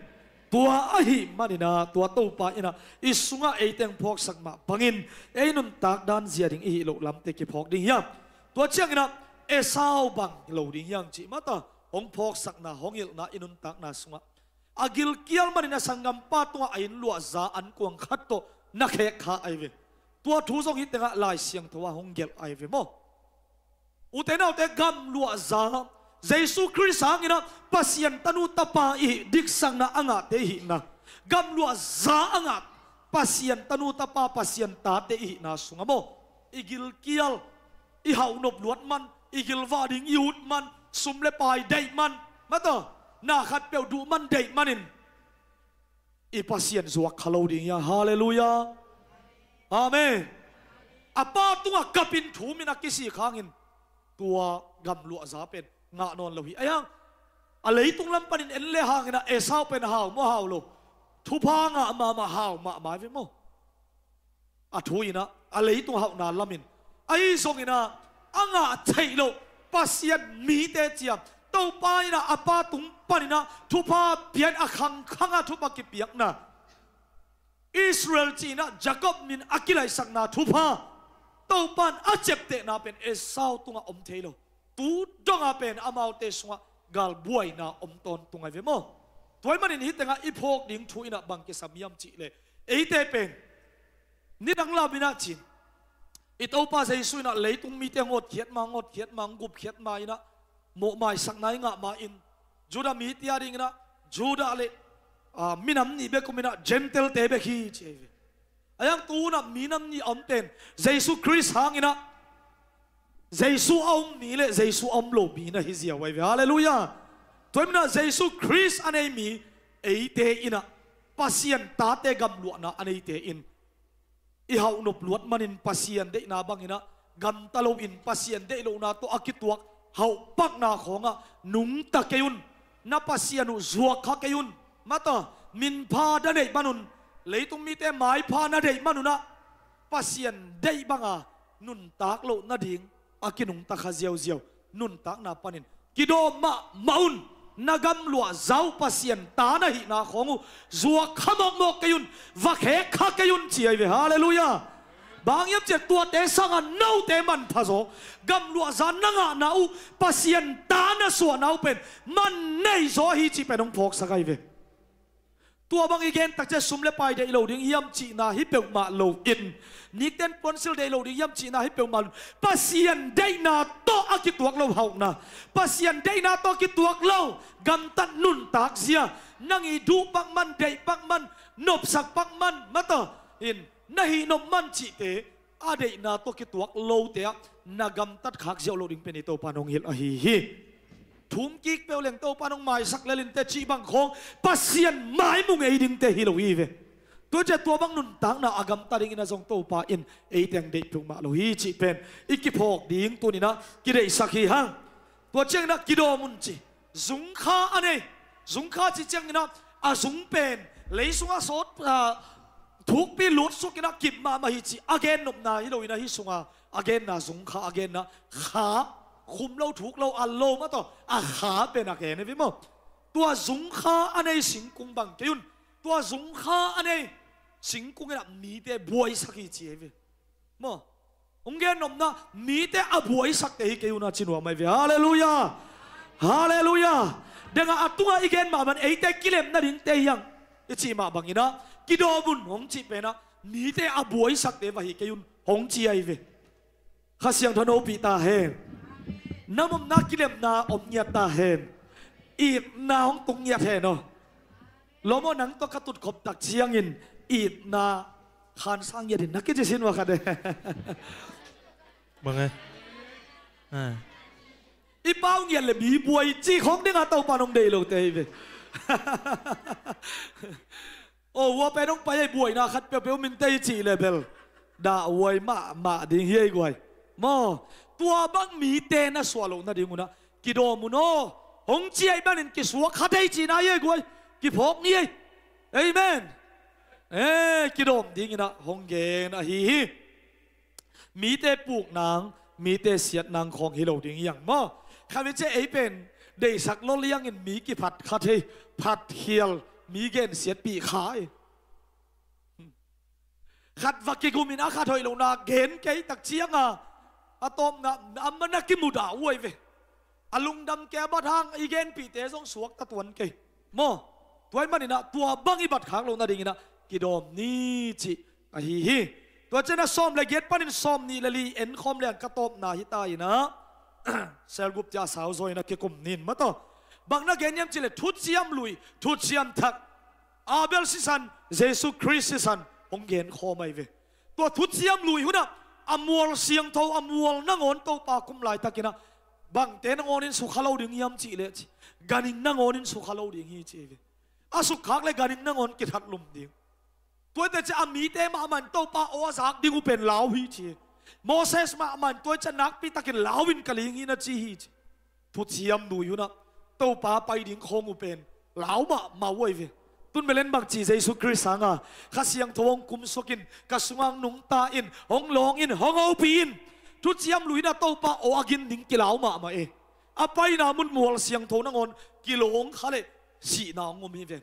Tua ahih manin ah tua Topa in ah i sungah eite hong phawksak mah bangin ei nuntak dan zia ding i hih loh lamte kiphawk ding hi a. Tua ciangin ah Esau bang lo ding hi hang cih mata hong phawksakna, hong hilhna i nuntakna sungah a gilkial manin a sanggampa tungah a inn luahza ankuang khat tawh na khek kha ahi ve. Tua thu zong hih tengah Lai Siangtho ah hong gelh ahi ve maw. Ute naute, gamluahza, Jesu Khrist hangin ah Pasian tanu tapa i hih, diksakna a ngahte i hihna, gamluahza a ngah Pasian tanu tapa, Pasian tate i hihna sungah maw, i gilkial, i hauhnop luat man, i gilvah ding i ut man, sum le pai deih man, mata, na khatpeuh duh man deih manin i Pasian zuak kha lo ding hi a. Halleluiah. Amen. A pa tungah kapin thumin a kisik hangin tua gamluahza pen ngah nawn lo hi. Ahi hang A leitung lam panin en le hangin ah Esau pen hau maw, hau lo? Thupha ngah mahmah, hau mahmah ve maw? A thu in ah a leitung hauhna lamin, ahi zongin ah a ngah theih loh Pasian mite ciang, Topa in ah a pa tung panin ah thupha pian, a khangkhang a thupha kipiakna, Israel ci-in ah Jacob min a kilaihsakna thupha, Topa in a ciaptehna pen Esau tungah om thei lo. Tu dongah pen amaute sungah galbuaina om tawntung ahi ve maw? Tua ahih manin hih tengah i phawk ding thu in ah bang kisam hiam cih leh, eite pen nidang lamin ah cin, i Topa Jesu in ah leitung mite hong hotkhiat ma, hong hotkhiat ma, hong gupkhiat ma in ah, mawhmaisakna i ngah ma-in, Judah mite a dingin ah Judah le, ah, minam nih bek om in ah Gentile-te bek hi ci ahi ve. A hiang tu hun ah minam nih a om pen Jesu Khrist hangin ah Jesu a om mi le Jesu a om lo mi na hi ziau ahi ve. Halleluiah. Tua ahih manin ah Jesu Khrist a nei mi eite in ah, Pasian tate gamluahna a neite in, i hauhnop luat manin Pasian deihna bangin ah gamta loin Pasian deih lohna tawh a kituak hauhpakna khawngah nungta kei un. Na Pasian uh zuak kha kei un. Mata, minpha na neih man un, leitung mite maipha na deih man un ah, Pasian deih banga nuntak loh nading a kinungta kha ziauziau, nuntakna panin kidawm mahmah un. Na gamluah za uh Pasian ta na hihna khawng uh zuak kha mawkmawk kei un, va khek kha kei un ci ahi ve. Halleluiah. Bang hiam cih leh tuate sangah note manpha zaw, gamluah za na ngahna uh, Pasian ta na suahna uh pen man nei zaw ahi cih pen hong phawksak ahi ve. Tua bang i gen tak ciang sum le pai deih lo ding hiam cihna hi peuhmah loin, nikten puansilh deih lo ding hiam cihna hi peuhmah loin, Pasian deihna tawh a kituak lo hauhna, Pasian deihna tawh kituak lo gamtat nuntak zia, nang i duh pak man, deih pak man, nopsak pak man, mata in na hih nop man cihte, a deihna tawh kituak lote ah na gamtat khak ziau lo ding pen i Topa in hong hilh ahi hi. Thum kik peuh leng Topa in hong maisak lel inteh cih bang khawng Pasian mai mu ngei dingte hi lo hi ve. Tua ciang tua bang nuntakna a gamta dingin ah zong Topa in eite hong deih peuhmah lo hi cih pen i kiphawk ding tuni-in ah kideihsak hi hang. Tua ciangin ah kidawm un ci. Zungkha a nei. Zungkha cih ciangin ah a zung pen lei sungah sawt, ah, thukpi lutsuk in ah kip mahmah hi cih a gennopna hi loin ah, hih sungah a genna zungkha a genna, kha, khum lo, thuk lo, al lo, mataw, a kha pen a gen hi ve maw? Tua zungkha a nei singkung bang kei un. Tua zungkha a nei singkung in ah mite buaisak hi ci hi ve. Maw? Hong gennopna, mite a buaisakte hi kei un ah ci nuam ahi ve. Halleluiah. Halleluiah. Dengah a tungah i gen mahmah in eite kilem nadingte hi hang i cih mah bangin ah, kidawm un hong cih pen ah mite a buaisakte va hi kei un hong ci ahi ve. Kha Siangtho hopih ta hen. Na omna kilemna om ngiat ta hen. Itna hong tung ngiat hen aw. Lawm aw, nang tawh ka tutkhop tak ciangin itna khansa ngiat in na kici sin ua khat e. Bang e? Ah. I pau ngiat le mi buai cih khawng dingah Topa in hong deih lote hi ve. Aw, hua pen hong pai ei, buaina khat peuhpeuh om inteh i cih le bel dah huai mahmah ding hi ei guai. Maw, tua bang mite na suah loh nading un ah kidawm un aw, hong ci ahih manin kisuak kha thei cihna hi ei guai. Kiphawk ni ei. Amen. Eh, kidawm dingin ah hong gen ahi hi. Mite puk nang, mite siat nang khawng hi lo ding hi hang maw? Khatvei ciang ei pen deihsak lua liangin mi kiphat kha thei, phatkhial, mi gensiatpih kha hi. Khat va kigum in a khat hoih lohna gen kei tak ciang a, a tawpna a man a kimudah uh ahi ve. A lungdam kei a bat hang i genpihte zong suakta tuan kei. Maw, tua ahih manin ah tua bang i bat khak loh nadingin ah kidawm ni cih ahi hi. Tua ciang a sawm le giat panin sawm nih le li en khawm leng ka tawpna hi ta in ah, cell group ciang a sau zaw in ah kikum ni in mataw. Bang na gen hiam cih leh thuciam lui, thuciam thak, Abel sisan, Jesu Khrist sisan hong gen khawm ahi ve. Tua thuciam lui hun ah a mual siangtho, a mual nangawn Topa kum laitakin ah bangte nangawn in sukha lo ding hiam cih leh ci, ganhing nangawn in sukha lo ding hi ci hi ve. A sukkhak le ganhing nangawn kithatlum ding. Tua hi teh ciang a mite mahmah in Topa aw a zak ding uh pen lau hi ci hi. Moses mahmah in tua hi ciang nakpi takin lau in ka ling hi na ci hi ci. Thuciam lui hun ah Topa pai ding khawng uh pen lau mahmah uh ahi ve. Tun belen bangci Jesu Khrist hanga Kha Siangtho hong kumsuak in, ka sungah hong nungta in, hong lawng in, hong hopih in. Thuciam Lui in a Topa aw a gin ding kilau mahmah e. A paina mun mual siangtho nangawn kilawng kha leh sihna hong om hi ve.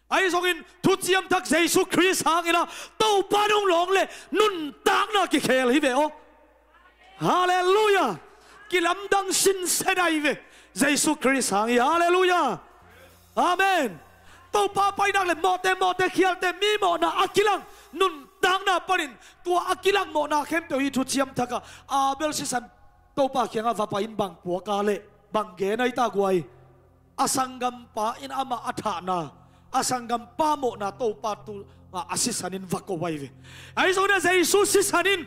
Ahi zongin Thuciam Thak Jesu Khrist hangin a Topa nong lawng leh nuntakna kikhel hi ve aw. Halleluiah. Kilamdang sinsen ahi ve. Jesu Khrist hang hi. Halleluiah. Amen. Topa painak leh mawhte, mawhte, khialte, mi mawhna a kilang nuntakna panin tua a kilang mawhna khempeuh hi Thuciam Thak ah Abel sisan Topa kiangah va pai in bang puak a leh bang gen ahi ta guai. A sanggampa in amah a thahna, a sanggampa mawhna Topa tungah a sisan in va ko ahi ve. Ahi zongin a Jesu sisan in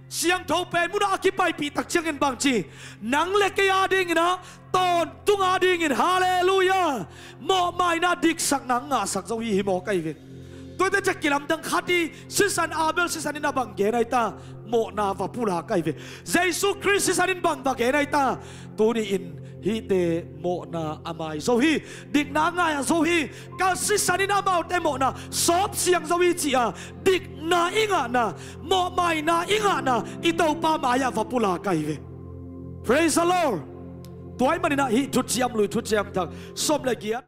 siangtho pen munah a kipaipih tak ciangin bangci, nang leh kei a dingin a tawntung a dingin, halleluiah, mawhmaina diksakna ngahsak zo hi hi mawk ahi ve. Tuate ciang kilamdang khat hi. Sisan, Abel sisan in a bang gen ahi ta? Mawhna va pulak ahi ve. Jesu Khrist sisan in bang va gen ahi ta? Tuni-in hihte mawhna a mai zo hi. Dikna a ngai zo hi. Ka sisan in amaute mawhna sawpsiang zo hi, ci-a dikna i ngahna, mawhmaina i ngahna i Topa mai-ah va pulak ahi ve. Praise the Lord. Tua ahih manin ah hih Thuciam Lui, Thuciam Thak sawm le giat.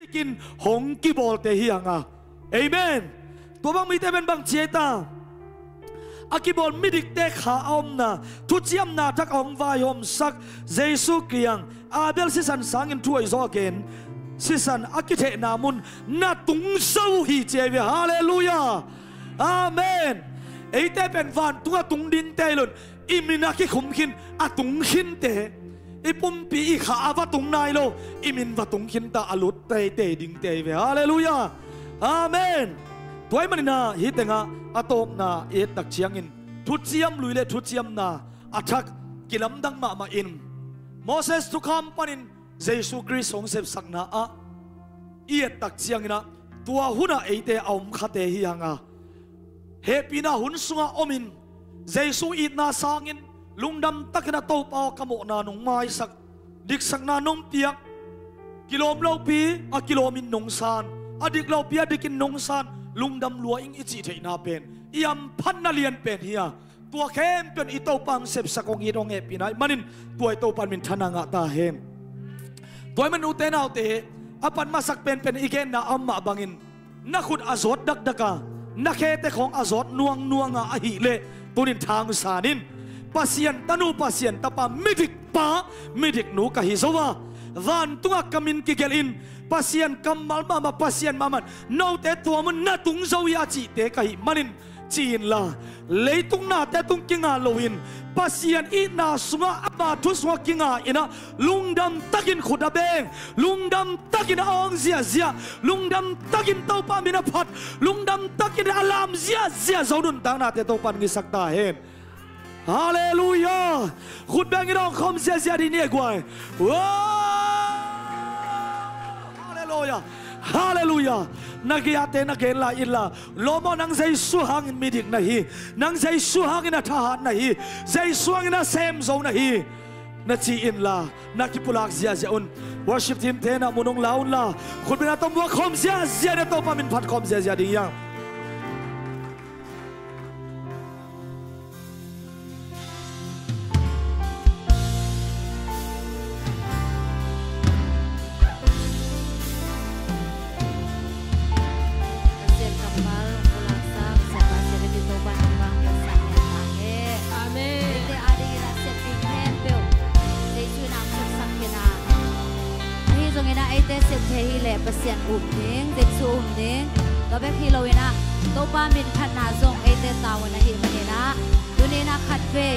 Midikin hong kibawlte hi hang a. Amen. Tua bang mite pen bang ci ahi ta? A kibawl midikte kha a omna, thuciamna thak a hong vaihawmsak Jesu kiang Abel sisan sangin thu ahi zaw a gen sisan a kithehna mun na tung zo uh hi, ci ahi ve. Halleluiah. Amen. Eite pen vantung a tung dingte hi lo-in, i min a kikhum khin, a tung khinte, i pumpi i kha a va tung nai lo, i min va tung khin ta, a lut teitei dingte hi ve. Halleluiah. Amen. Tua ahih manin ah hih tengah a tawpna i et tak ciangin Thuciam Lui le thuciamna a thak kilamdang mahmah in, Moses thukham panin Jesu Khrist hong sepsakna ah i et tak ciangin ah tua hunah eite a om khate hi hang a. Hehpihna hun sungah omin Jesu itna sangin lungdam takin a Topa aw, ka mawhna nong maisak, diksakna nong piak, kilawm lopi a kilawmin nong san, a dik lopi a dikin nong san, lungdam lua ing i cih theihna pen i hamphatna lian pen hi a. Tua khempeuh in i Topa hong sepsak, hong it, hong hehpihna ahih manin tua i Topa in minthanna ngah ta hen. Tua ahih manin ute naute, a pan masak penpen i genna a om mah bangin na khut a zawt dakdak a, na khete khawng a zawt nuangnuang a, ahih leh tuni-in tha hong san in. Pasian tanu, Pasian tapa, midik pa, midik nu ka hi zo a, vantungah ka min kigelh in, Pasian kammal mahmah, Pasian mahmah, note tua mun na tung zo hi a cihte ka hih manin, ci inla, leitung nate tung kinga loin Pasian itna sungah, ama thu sungah kinga in ah, lungdam takin khut a beng, lungdam takin a awng ziahziah, lungdam takin Topa min a phat, lungdam takin a lam ziahziah zo nuntaknate Topa in ngisak ta hen. Halleluiah. Khut bengin awng khawm ziahziah ding ni e guai. Halleluiah. Halleluiah. Na gei-ate na gen lai inla, lawm aw, nang Jesu hangin midik na hi, nang Jesu hangin a thahat na hi, Jesu hangin a sem zo na hi, na ci inla, na kipulak ziahziah un. Worship team te na mun hong la unla, khut bengin a tawm muak khawm ziahziah in a Topa min phat khawm ziahziah ding hi hang. Amen. Ahi zongin ah eite sep thei hi leh Pasian um ding, Jesu um ding. Tua bek hi loin ah Topa min phatna zong eite tavuan ahih manin ah, tuni-in ah khatvei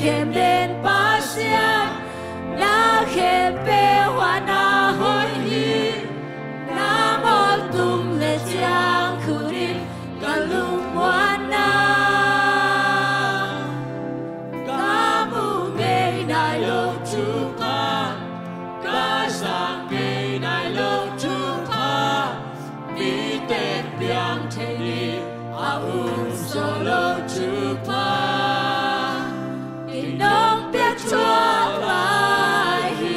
khempeuh in Pasian, na khempeuh huan a hoih hi. Na ngawl tung le ciang khut in ka lungmuanna, ka mu ngei nai lo thupha, ka za ngei nai lo thupha, mite piang thei ni a um zo lo thupha, kei nong piak thuak lai hi.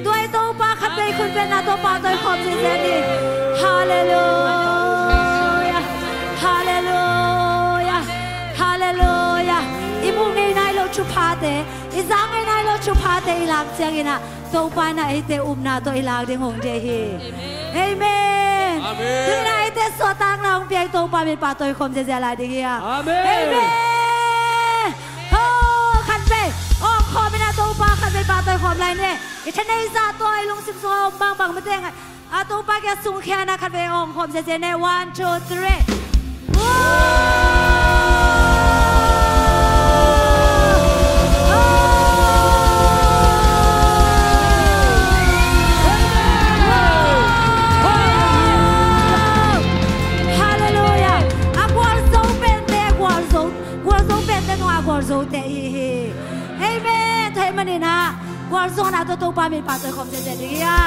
Tua i Topa khat vei khut beng na Topa tawh i khawm ziahziah ni. Halleluia. Halleluia. Halleluia. I mu ngei nai lo thuphate, i za ngei nai lo thuphate i lak ciangin ah Topa in ah eite upna tawh i lak ding hong deih hi. Amen. Amen. Tuni in ah eite suahtakna hong pia i Topa min pahtawi khawm ziahziah lai ding hi a. Amen. Amen. Ho, khat vei awng khawm in ah Topa khat vei pahtawi khawm lai ni. I thanei zah tawh i lungsim sungah om bangbang mite ngah a Topa kiang sungkhia in ah khat vei awng khawm ziahziah ni. One, two, three. Halleluia. A gualzo pente, gualzo, gualzo pente nungah gualzote i hi hi. Amen. Tua ahih manin ah gualzawhna tawh Topa min pahtawi khawm ziahziah ding hi a.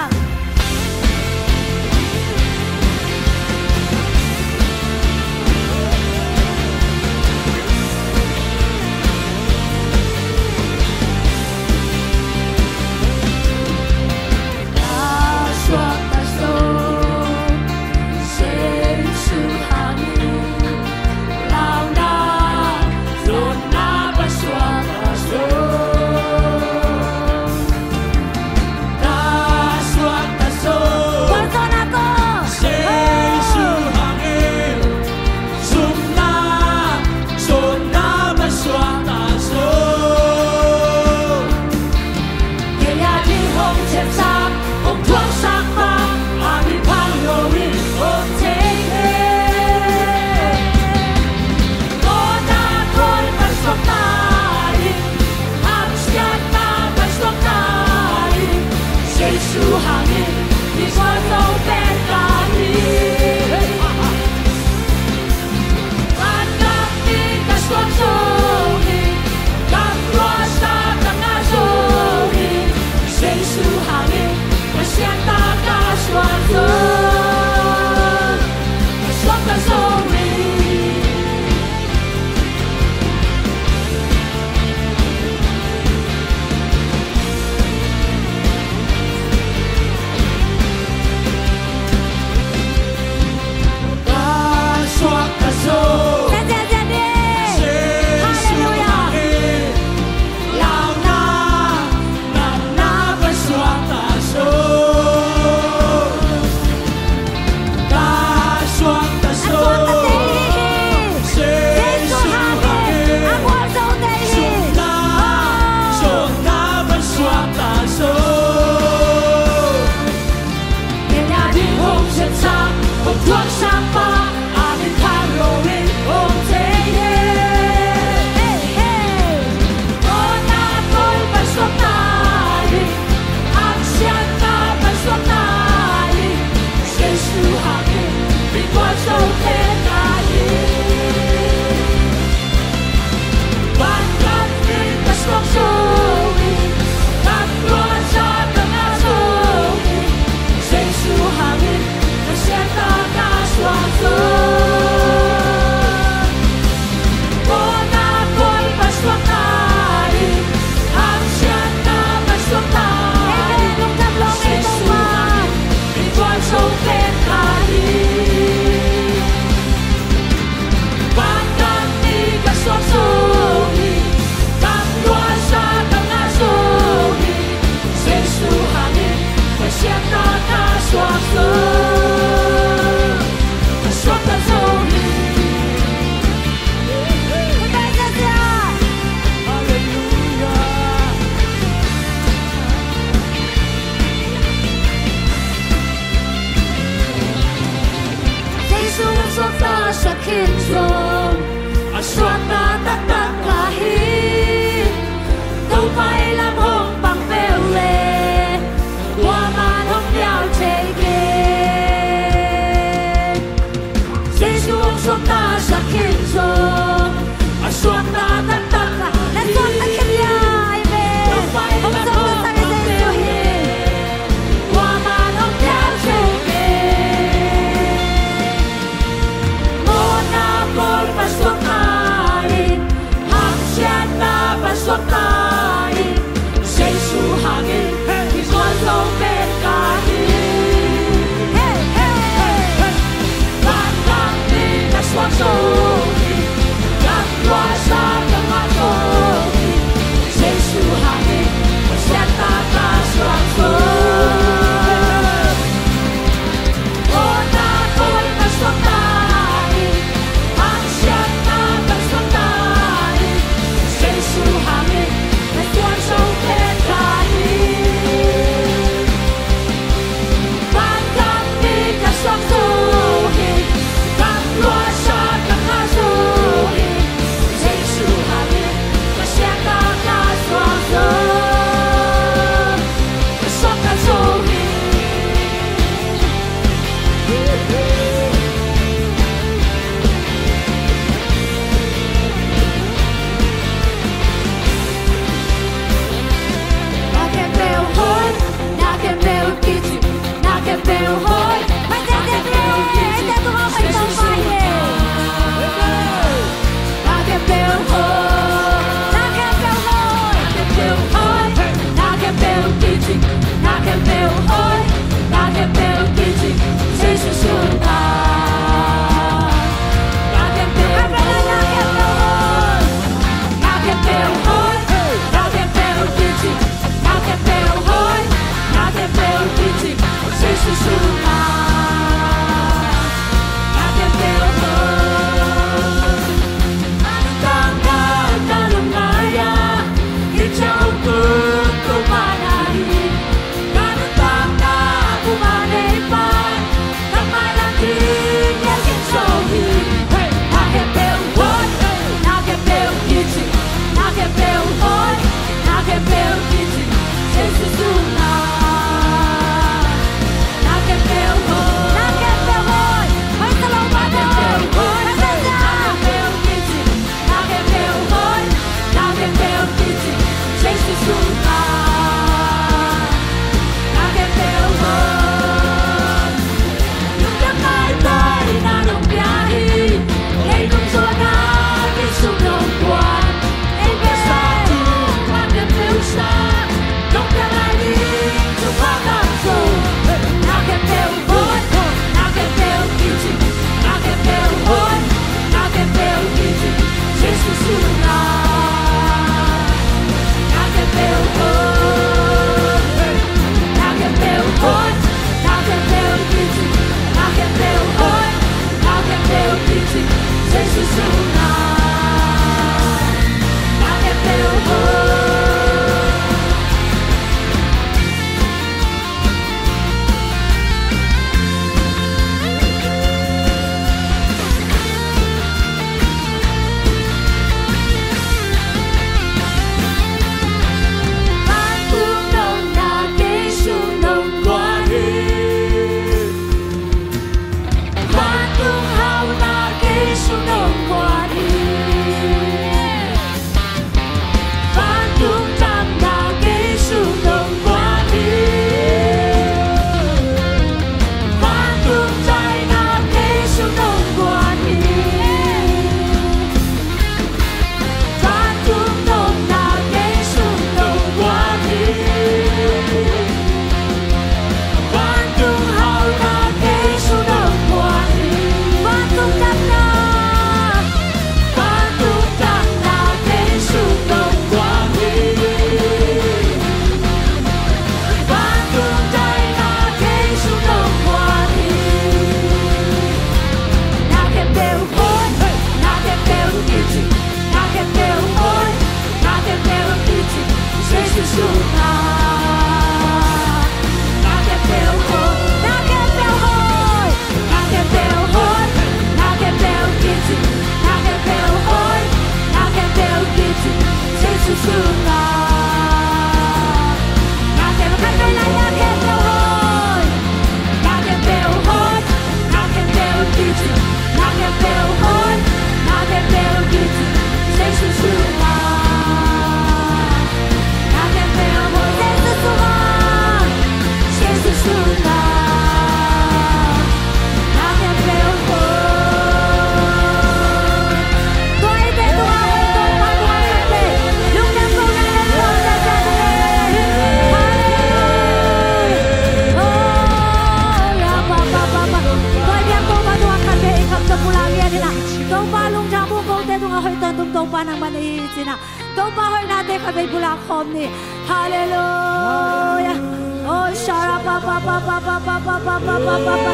Tawntung Topa nangmah na hi cinah, Topa hoihnate khatvei pulak khawm ni. Halleluia. Oh, shara pa pa pa pa pa pa pa pa pa pa pa pa.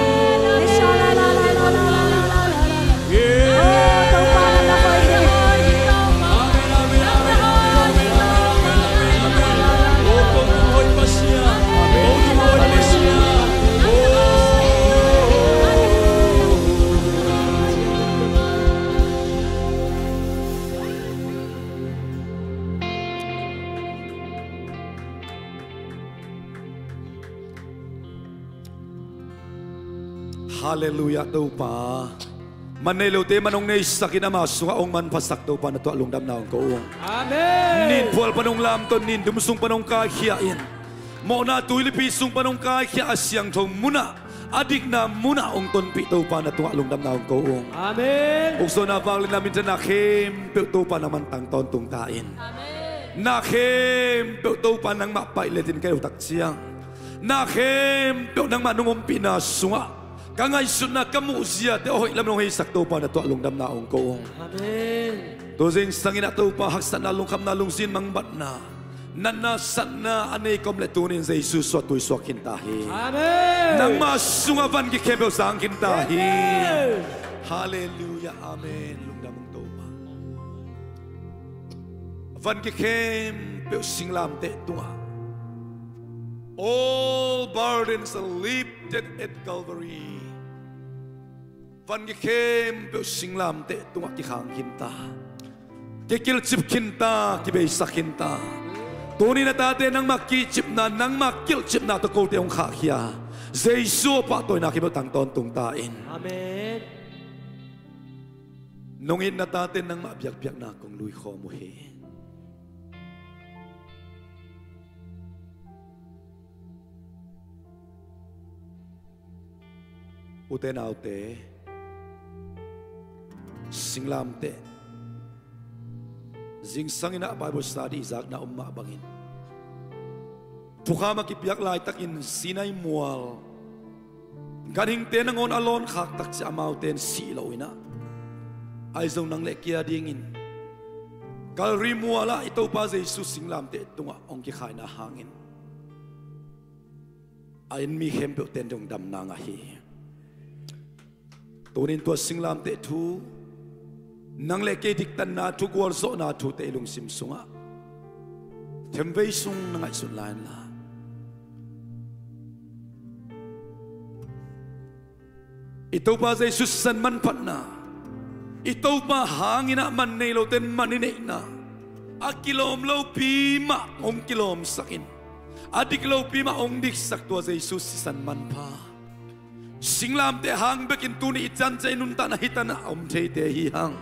Shara la la la la la la la la. Oh, Topa nangmah hoih hi. Halleluia Topa. Man nei lote man hong neisakin ama sungah hong manphasak Topa na tungah lungdamna hong ko ung. Amen. Nin phual pan hong lamto, nin dum sung pan hong kaikhia in, mawhna tuilipi sung pan hong kaikhia a siangtho munah, a dikna munah hong tonpih Topa na tungah lungdamna hong ko ung. Amen. Ukzawhna, vangliatna, minthanna khempeuh Topa nangman tang tawntung ta in. Amen. Na khempeuh Topa nangmah paih letin ka hi uh tak ciang, na khempeuh nangmah nong ompihna sungah ka ngaihsutna, ka muhziate a hoih lam nong heisak Topa na tungah lungdamna hong ko ung. Amen. Tu zingsang inah Topa haksatna, lungkhamna, lungzin mangbatna, natna, satna a nei kawm le tunin Jesu suattui suak khin ta hi. Amen. Nangmah sungah van gik khempeuh zang khin ta hi. Amen. Halleluia. Amen. Lungdam ung Topa. Van gik khempeuh singlamteh tungah, all burdens are lifted at Calvary. Van gik khempeuh singlamteh tungah kikhang khin ta, kikilhcip khin ta, kibeisak khin ta. Tuni na tate nangmah kicipna, nangmah kilhcipna tawh kote hong khahkhia Jesu a pahtawina khempeuh tang tawntung ta in. Amen. Nong it na tate nangmah biakpiakna kong lui khawm uh hi. Ute naute, singlamteh, zingsang inah Bible study i zakna om mah bangin, thukham a kipiak laitakin Sinai mual ganhingte nangawn a lawn khak tak ciah amaute in sih lo inah, ahi zong nang le kei a dingin Calvary mualah i Topa Jesu singlamteh tungah hong kikhaina hangin a en mi khempeuhte in dong damna ngah hi. Tunin tua singlamteh thu, nang le kei diktanna thu, gualzawhna thute i lungsim sungah themvei sung na ngaihsut lai inla, i Topa Jesu sisan manphatna, i Topa hang inah man nei lote in man i neihna, a kilawm lopi mah hong kilawmsakin, a dik lopi mah hong diksak tua Jesu sisan manpha, singlamteh hang bekin tuni i cianciah i nuntakna hi tanah a om theite hi hang.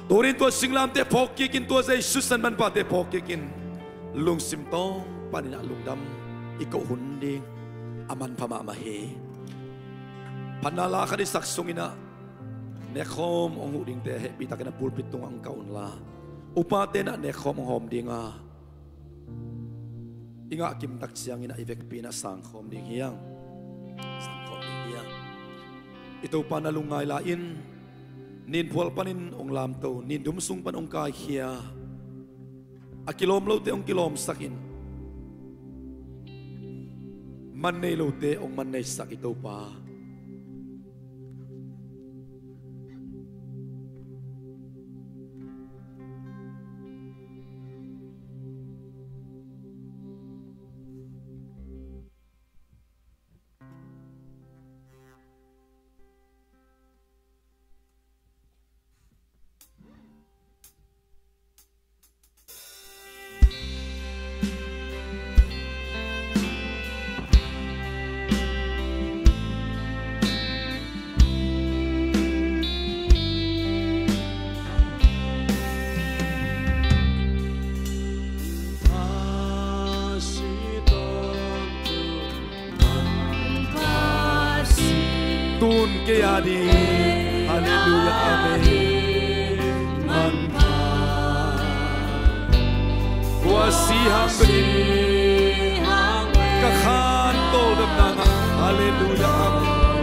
Tunin tua singlamteh phawk kikin, tua Jesu sisan manphate phawk kikin, lungsim tawng panin ah lungdam i koh hun ding a manpha mahmah hi. Phatna la khat i sak sung inah nekkhawm hong huh dingte hehpihtakin a pulpit tungah hong kah unla, upate in ah nekkhawm hong hawm dinga, i ngah kim tak ciangin ah i vekpi in ah sangkhawm ding hi hang. Sangkhawm ding hi hang. I Topa na lungngai lai-in, nin phual panin hong lamto, nin dum sung pan hong kaikhia, a kilawm lote hong kilawmsakin, man nei lote hong man neisak i Topa. Tun kei a ding. Halleluia. Amen. Tua si hang bekin ka khan tawldamna ngah. Halleluia. Amen.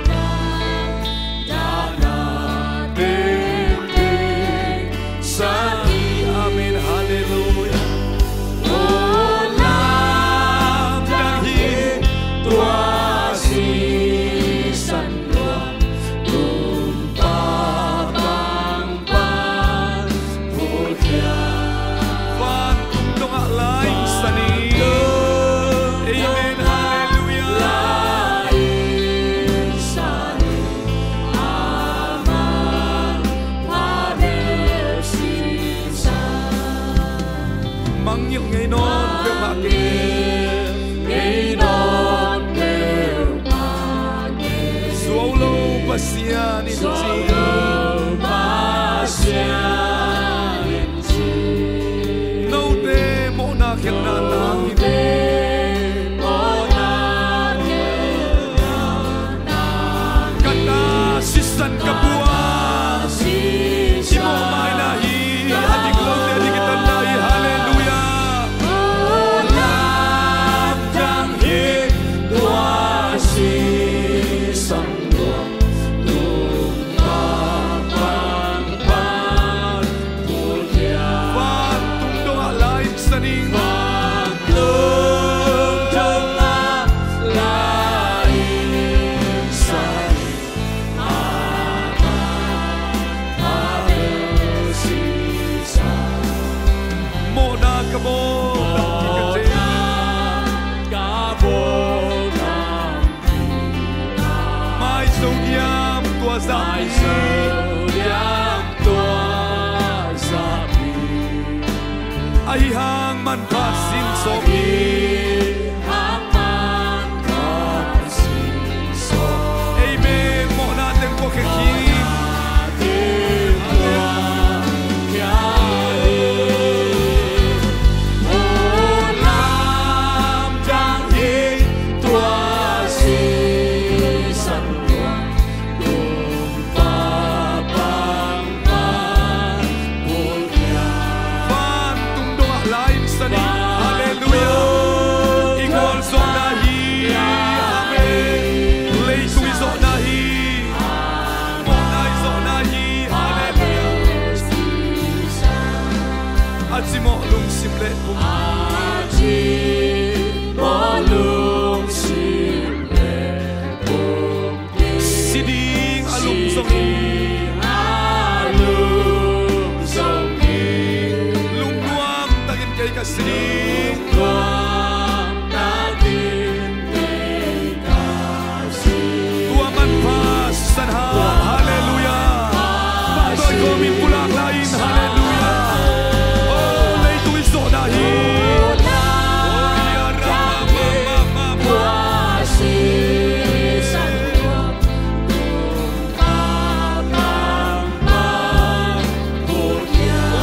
Ngilh ngei nawn peuhmah kei. Ngilh ngei nawn peuhmah kei. Zuau lo Pasian in ci. Zuau lo Pasian in ci. Note mawhna khiatna tangin. Note mawhna khiatna tangin. Ka ta sisan ka buang. I mawhmaina hi, a dik lote a dik i tanna hi. Halleluiah. Lamdang hi tua sisan buang. Vantung dongah la innsak ning. Vantung dongah la innsak ning. Mawhna ka bawl tampi ka cih. Mai zo diam tua zahpi. Ahi hang manpha sing sawm hi. Amen. Mawhna teng puak khia hi. Vantung dongah la innsak ning. Halleluiah. I gualzawhna hi. Amen. Leitung i zawhna hi. Mawhna i zawhna hi. Halleluiah. A cimawh lungsim le pum. A cimawh lungsim le pum. Si ding a lung zong hi. Lungnuam takin kei ka si ding. Tua manpha sisan hang. Halleluiah. Pahtawi kawmin pulak lai in. Halleluiah. Oh, leitung i zawhna hi.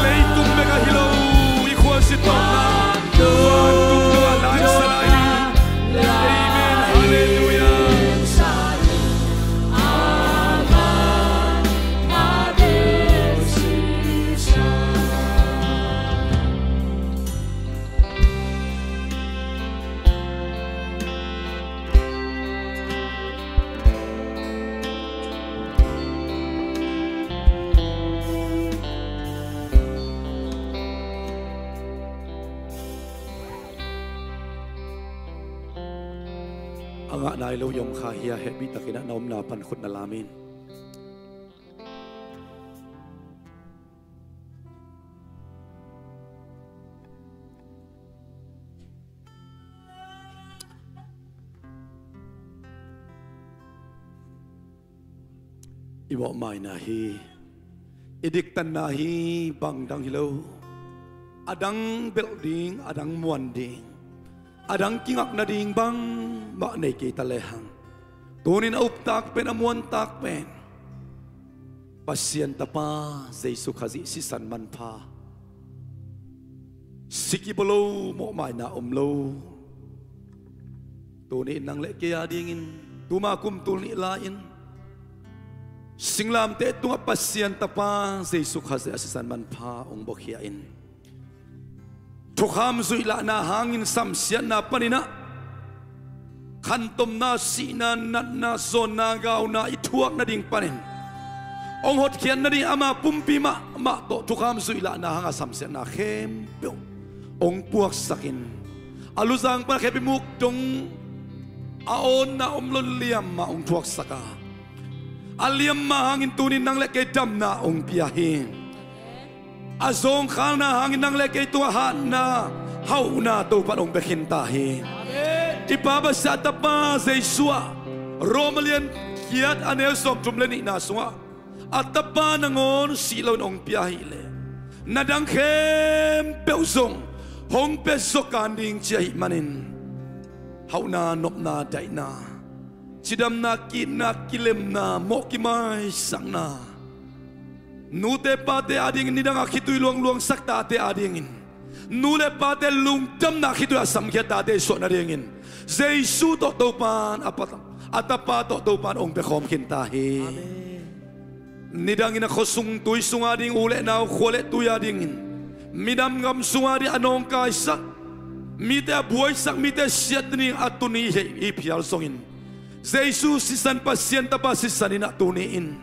Leitung bek ahi lo, i khua si tawh na. Vantung dongah la innsak lai ni. Amen. Halleluiah. A ngah nai lo i om kha hia, hehpih takin a na omna pan khut na lam in. I mawhmaina hi, i diktanna hi, bang dang hi lo. A dang belh ding, a dang muan ding, a dang kingak nading bangmah nei kei ta lehang, tunin a uptak pen, a muantak pen Pasian Tapa Jesu Khazih sisan manpha, si kibawl lo, mawhmaina om lo. Tuni in nang le kei a dingin tuma kum tul nih lai-in singlamteh tungah Pasian Tapa Jesu Khazih a sisan manpha hong buakkhia in, thukham zuih lahna hangin samsiatna panin ah khantomna, sihna, natna, zawnna, gauna i thuak nading panin hong hotkhiat nading ama pumpi mahmah tawh thukham zuih lahna hanga samsiatna khempeuh hong puaksak in, a luzang pan a khepi muk dong a awnna om lo liamma hong thuaksak a, a liamma hangin tunin nang le kei damna hong pia hi. A zawngkhalna hangin nang le kei tungah hatna, hauhna Topan hong bia khin ta hi. Amen. I Pa Pasian, a Tapa Jesu ah, Rom a lian giat a neu sawmthum le nihna sungah, a Tapa nangawn sih loin hong pia ahih leh, na dang khempeuh zong hong pia zaw kan ding ci ahih manin, hauhna, nopna, daihna, cidamna, ki-itna, kilemna, mawh kimaisakna, nute pate adingin, nidang a khitui luangluangsak tate adingin, nu le pate lungdamna khitui a samkhia tate suah nadingin, Jesu tawh Topan a pa, a Tapa tawh Topan hong pia khawm khin ta hi. Amen. Nidangin a khuasung tuisung ading, u le nau, khua le tui adingin, minam gam sung ading a nawngkaisak, mite a buaisak, mite siat ding a tuni hi, hi phial zongin, Jesu sisan, Pasian Tapa sisan in a tuni in,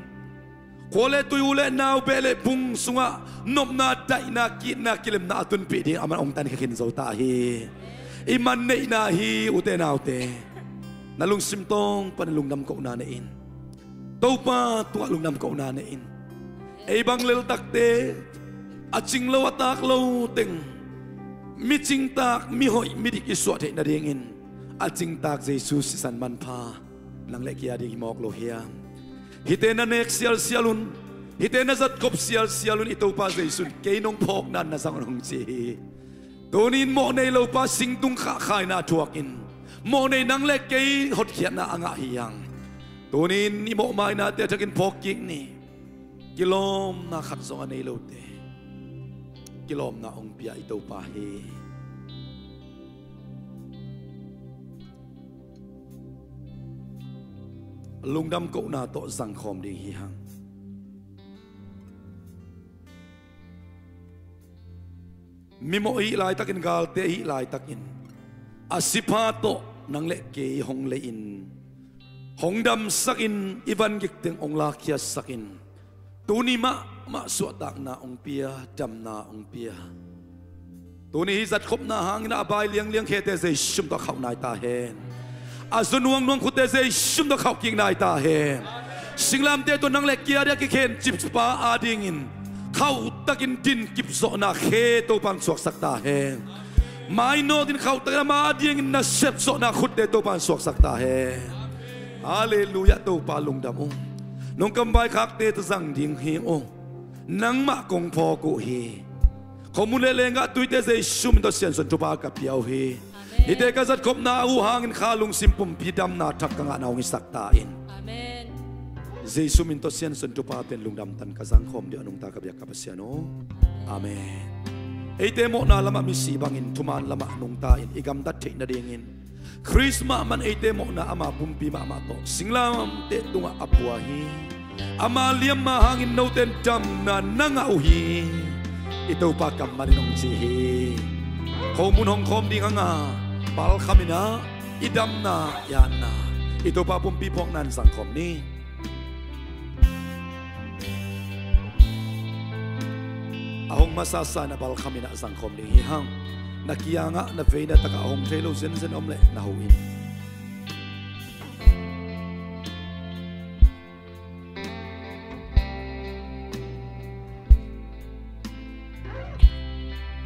khua le tui, u le nau, beh le bung sungah nopna, daihna, ki-itna, kilemna a tunpih ding aman hong tankhia khin zo ta hi. I man neihna hi, ute naute. Na lungsim tawng panin lungdam kohna nei in. Topa tungah lungdam kohna nei in. Ei bang leltakte, a cing lo, a tak lo teng, mi cingtak, mi hoih, mi dik i suah theih nadingin, a cingtak Jesu sisan manpha nang le kei ading hi mawk lo hiam? Hihte na nek sialsial un, hihte na zatkhop sialsial un, i Topa Jesu in kei nong phawkna na zang un, hong ci hi. Tuni in mawh nei lopa singtung khahkhaina thuakin, mawh nei nang le kei hotkhiatna a ngah hi hang. Tuni in i mawhmainate a thakin phawk kik ni. Kilawmna khat zong a nei lote kilawmna hong pia i Topa hi. Lungdam kohna tawh zangkhawm ding hi hang. Mimawh i hih laitakin, galte i hih laitakin, a sipha tawh nang le kei hong lei-in, hong damsakin, i van gik teng hong lakkhiatsakin, tuni mahmah suahtakna hong pia, damna hong pia. Tuni hih zatkhopna hangin a bai liangliang khete Jesu min tawh khauh nai ta hen. A zu nuangnuang khutte Jesu min tawh khauh kik nai ta hen. Singlamteh tawh nang le kei a dia kikhencip pa adingin khauhtakin dinkip zawhna khe Topan suaksak ta hen. Mainawtin khauhtakin ama adingin nasep zawhna khutte Topan suaksak ta hen. Halleluiah, Topa lungdam ung. Nong kam vaikhakte tawh zang ding hi ung. Nangmah kong phawk uh hi. Khomun le lenggah tuite Jesu min tawh siansuan thupha ka pia uh hi. Amen. Hihte ka zatkhopna uh hangin kha lungsim pumpi damna thak ka ngahna hong hisak ta in. Amen. Jesu min tawh siansuan thupha pen lungdamtan ka zangkhawm ding a nungta ka biak ka Pasian aw. Amen. Eite mawhna lamah misi bangin thuman lamah nungta in i gamtat theih nadingin Khrist mahmah in eite mawhna ama pumpi mahmah tawh singlamteh tungah a pua hi. Ama liamma hangin note in damna na ngah uh hi. I Topa kammal in hong ci hi. Khomun hong khawm ding hanga, palkham inah i damna i hatna i Topa pumpi phawkna in zangkhawm ni. A hong masasa na palkham inah zangkhawm ding hi hang. Na kiangah na veina takah a hong thei lo zenzen om leh na ho in.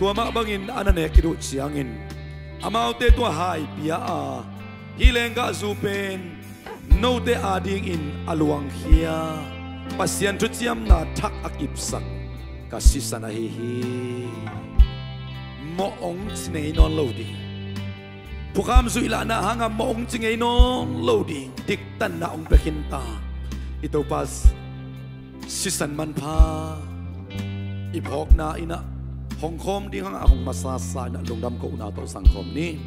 Tua mah bangin a na nek i duh ciangin amaute tua hai pia a, hih lenggahzu pen note adingin a luangkhia Pasian thuciamna thak a kipsak ka sisan ahi hi. Mawh hong ci ngei nawn lo ding. Phukham zuih lahna hanga mawh hong ci ngei nawn lo ding diktanna hong pia khinta i Topa sisan manpha i phawkna inah hong khawm ding hanga hong masasa inah lungdam kohna tawh zangkhawm ni.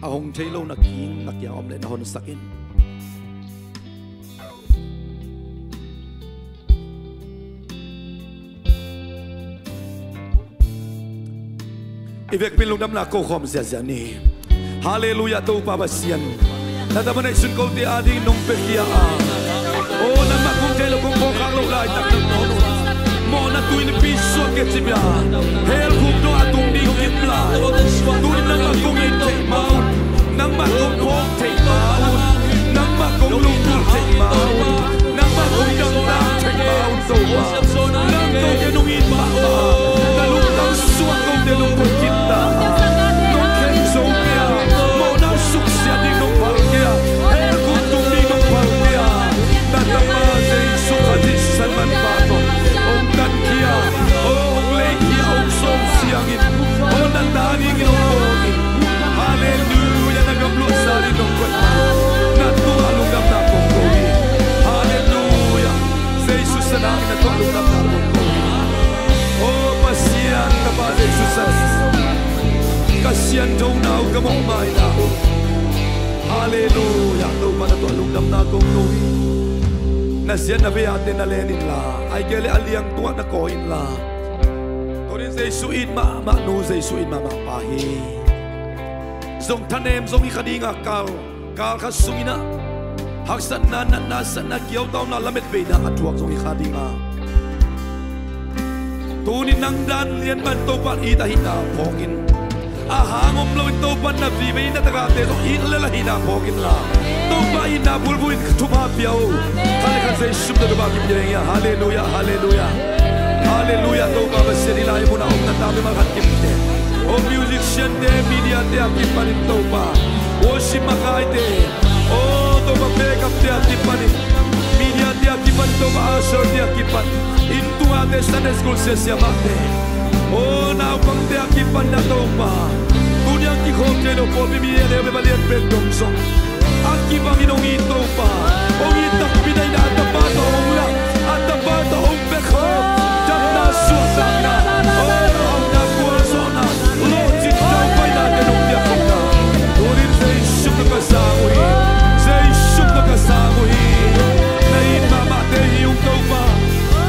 A hong thei lo na kiang na kiang om leh na honsak in. I vekpi in lungdamna ko khawm ziahziah ni. Halleluiah, Topa Pasian. Na tapa neihsun kote ading nong piakhia a, o nangmah kong thei lo, kong phawkkhak loh laitak nang mawhna tui nipi suak kei ci bia. Hell khuk dong a tung ding hong kim lai. Tuni nangmah kong it theih ma un, nangmah kong phawk theih ma un, nangmah kong lungkul theih ma un, nangmah kong damtak theih ma un, Topa. Nang kote nong it mahmah, na lungtang suak kote nong koih khin ta. Nong khen zo kei a, mawhna suksiat ding nong phal kei a, hell khuk tung ding nong phal kei a, na tapa Jesu Khazih sisan manpha tawh hong tankhia, hong leikhia, hong sawm Kan tho nau ka mawh mai na. Halleluiah. Topa na tuah lungdamna kong no hi. Na sian na vei a te na len inla, ai kei le a liang tungah na kawi inla. Tunin Jesu it mahmah nu, Jesu it mahmah pa hi. Zong thanem zong hi kha dinga kal, kal khat sungin ah haksatna, natna, satna, kiauta omna lamet veina a thuak zong hi kha dinga. Tuni nang dan lian man Topa it ahihna phawkin, a hang om loin Topa na vive in na takate zong it lel ahihna phawkin la, Topa itna bulbul in thupha pia uh. Khat le khat Jesu na thupha kipia ing ia. Halleluiah, halleluiah. Halleluiah. Topa Pasian, i lai munah omna ta mimal khat kimte, o musician te, media te a kipanin Topa, worship makaite, o Topa backup te a kipanin, media te a kipan, Topa usher te a kipan, inn tungate, Sunday school siasia mahte, o naupangte a kipan na Topa, tuni a kikhawm thei lo pawlpi mi a neu bia lian pen dong zong a kibangin hong it Topa, hong it takpi na in a tapa tawh hong la, a tapa tawh hong pek khawm, dapna suahtakna, o hauhna gualzawhna, lawhcin taupaina te nong piak khawmna, tunin Jesu tawh ka sang uh hi. Jesu tawh ka sang uh hi. Na it mahmahte hi ung Topa,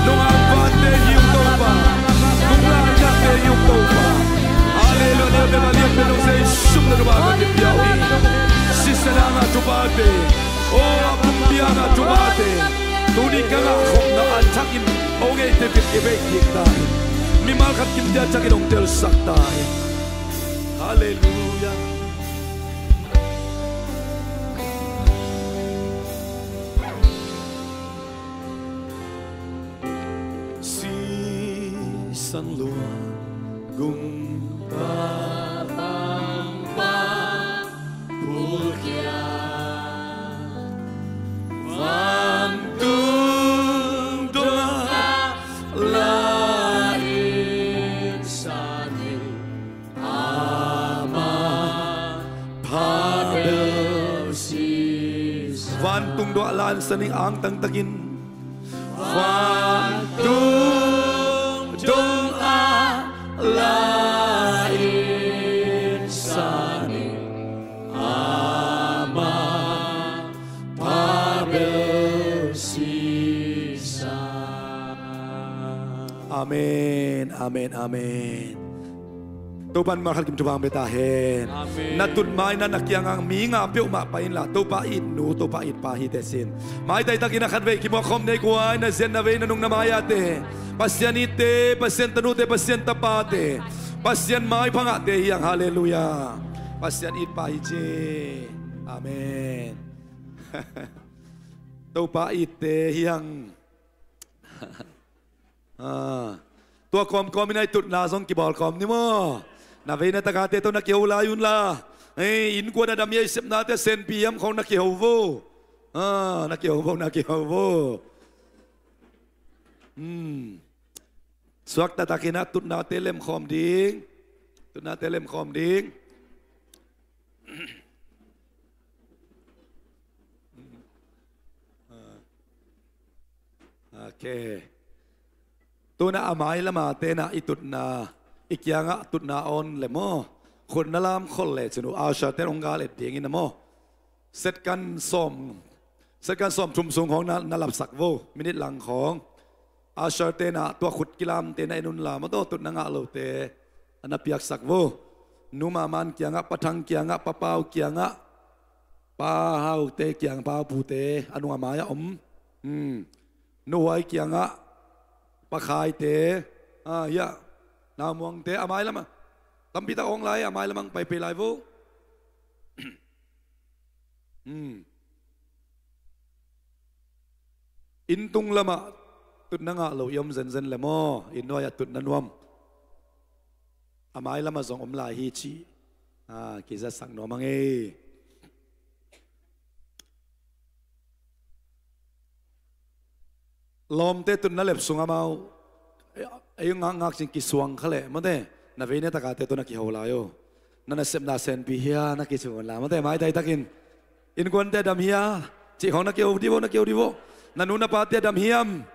nong angvante hi ung Topa, nong lainate hi ung Topa. Halleluiah. Lianpen a lianpen dong Jesu tawh thupha ka kipia uh hi. Sisan hanga thuphate, o a pumpi hanga thuphate, tuni ka ngah khopna a thakin o ngeite bek i veikik ta in, mimal khat kimte a thakin hong telsak ta in. Halleluiah. Sisan lua gumpa pangpa pulkia, vantung dongah la-in sanin, ama phabel si. Vantung dongah la-in sanin, angtangtakin. Vantung dongah la-in sanin, ama phabel sisa. Amen, amen, amen. Topa in malkhat kim thupha hong pia ta hen. Amen. Na tut ma-in ah na kiangah mi nga peuhmah pai inla, Topa it nu, Topa it pa hi teh cin. Maitai takin a khatvei kimuak khawm nei guai, na ziat na vei, na nung na mai-ate, Pasian itte, Pasian tanute, Pasian tapate, Pasian maipha ngahte hi hang. Halleluiah. Pasian it pa hi ci. Amen. Topa itte hi hang. Ah. Tua kawmkawm in a i tutna zong kibawl kawm ni maw? Na vei na takate tawh na kiho lai unla. Ei, innkuan a dam hi a, i sepnate a senpi hiam khawng na kiho vo. Ah, na kiho vo, na kiho vo. Hmm. Suakta takin a tutnate lemkhawm ding. Tutnate lemkhawm ding. Ok. Tuna a mai lama tena i tutna, i kiangah tutna awn le maw? Khut na lam khol le cin uh, usher ten hong gal et dingin a maw? Set kan sawm, set kan sawm thum sung khawng na, na lapsak vo, minit lang khawng. Usher tena tua khut kilamte na en unla maw, tua tutna ngah lote a na piaksak vo. Nu Maman kiangah, Pa Thang kiangah, Pa Pau kiangah, Pa Haute kiang, Pa Pute, a nung a mai-ah om. Hmm. Nu Huai kiangah, Pa Khaite, ah, hiah, Nau Muangte, a mai lamah. Tampi tak awng lai, a mai lamah hong paipei lai vo. Hmm. Inntung lamah tutna ngah lo i om zenzen le maw? Inn nuai-ah tutna nuam. A mai lamah zong om lai hi cih, ah, kizatsak nuam a ngei. Lawmte tutna lep sung amau, ei, ei ngakngak cin kisuang kha leh, mate, na vei na takate tawh na kiho lai uh. Na nasepna senpi hia na kici unla, mate, maitai takin. Innkuante a dam hia cih khawng na kiho dih vo, na kiho dih vo. Na nu na pate a dam hiam?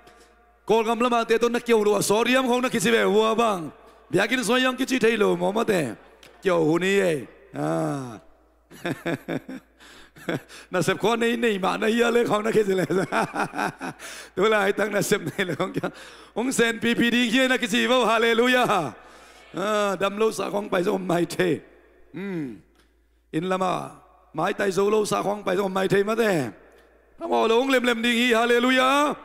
Kawlgam lamate tawh na kiho lo a sawt hiam khawng na kici ve vua bang. Biakinn suai hiam kici thei lo maw, mate. Yo hun hi ei. Nasep khua nei nei mah na hia le khawng na kici le. Tulaitak nasep nei le khawng kia hong senpipi ding hi ei na kici vo. Halleluiah. Dam losa khawng pai zong om mai thei. Inn lamah maitai zo losa khawng pai zong om mai thei mate. Thamawh lo hong lemlem ding hi. Halleluiah.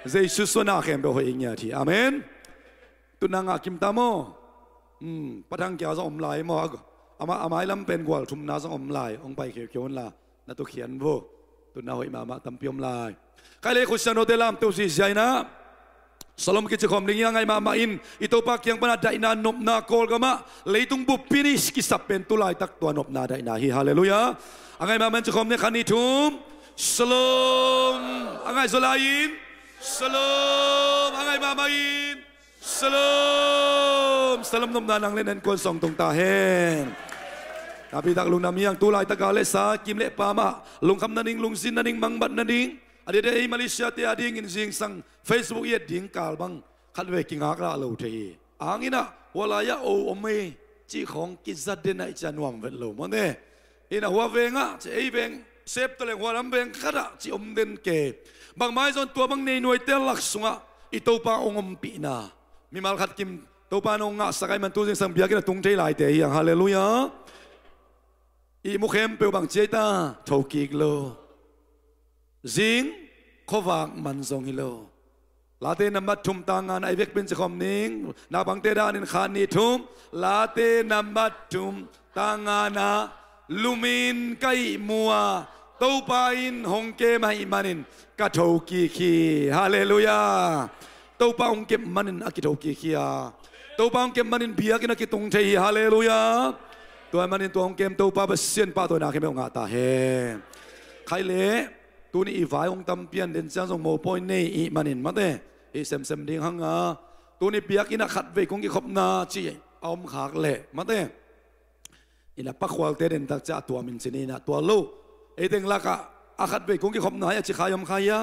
Jesu suana khempeuh hoih i ngiat hi. Amen. Tuna ngah kim ta maw? Pathang kia zong om lai maw? A mai lam pen gual thumna zong om lai. Hong pai khiukhia unla na tukhian vo. Tuna hoih mahmah tampi om lai. Khaile khutsiang note lamto zizia inah Shalom kici khawm ding hi. A ngaih mahmah in i Topa kiang pana daihna nopna Kawlgamah leitung buppi nih kisap pen tulaitak tua nopna daihna hi. Halleluiah. A ngaih mahmah in ci khawm ni. Khat nih thum. Shalom. A ngaih zaw lai-in. Shalom. A ngaih mahmah in. Shalom. Shalom nopna nang le na innkuan sawng tung ta hen. Napitak lungdam hi hang. Tulaitak a le sa kim le pa mah lungkham nading, lungzin nading, mangbat nading, a diakdiak ei Malaysia te a dingin zingsang Facebook i et ding kal bang khatvei kingak lah lo thei hi. Ang inah hua lai-ah o om ei cih khawng kiza den ah i cia nuam vet lo mawne. Inah hua vengah ci ei veng sep tawleng hua lam veng khatah ci om den ke. Bangmah i zon tua bang nei nuaite lak sungah i Topa hong ompihna mimal khat kim Topa nong ngahsak ahih man tu zingsang biakinn a tung thei laite hi hang. Halleluiah. I mu khempeuh bang ci ei ta? Thokik lo. Zing khuavak man zong hi lo. Late nambat thum tang ngana i vekpi in ci khawm ning. Naupangte danin khat nih thum. Late nambat thum tang ngana lumin ka ihmu a Topa in hong kem ahih manin ka thokik hi. Halleluiah. Topa hong kem manin a kithokik hi a, Topa hong kem manin biakinn a kitung thei hi. Halleluiah. Tua ahih manin tua hong kem Topa Pasian pahtawina khempeuh ngah ta hen. Khaile tuni i vai hong tampian den ciang zong mopawi nei ih manin mate, i semsem ding hanga tuni biakinn ah khatvei kong kikhopna ci a om khak leh mate. Inah pakhualte den tak ciah a tuam in ci ni inah tua lo. Ei teng lakah a khatvei kong kikhopna hi a ci kha i om kha hia?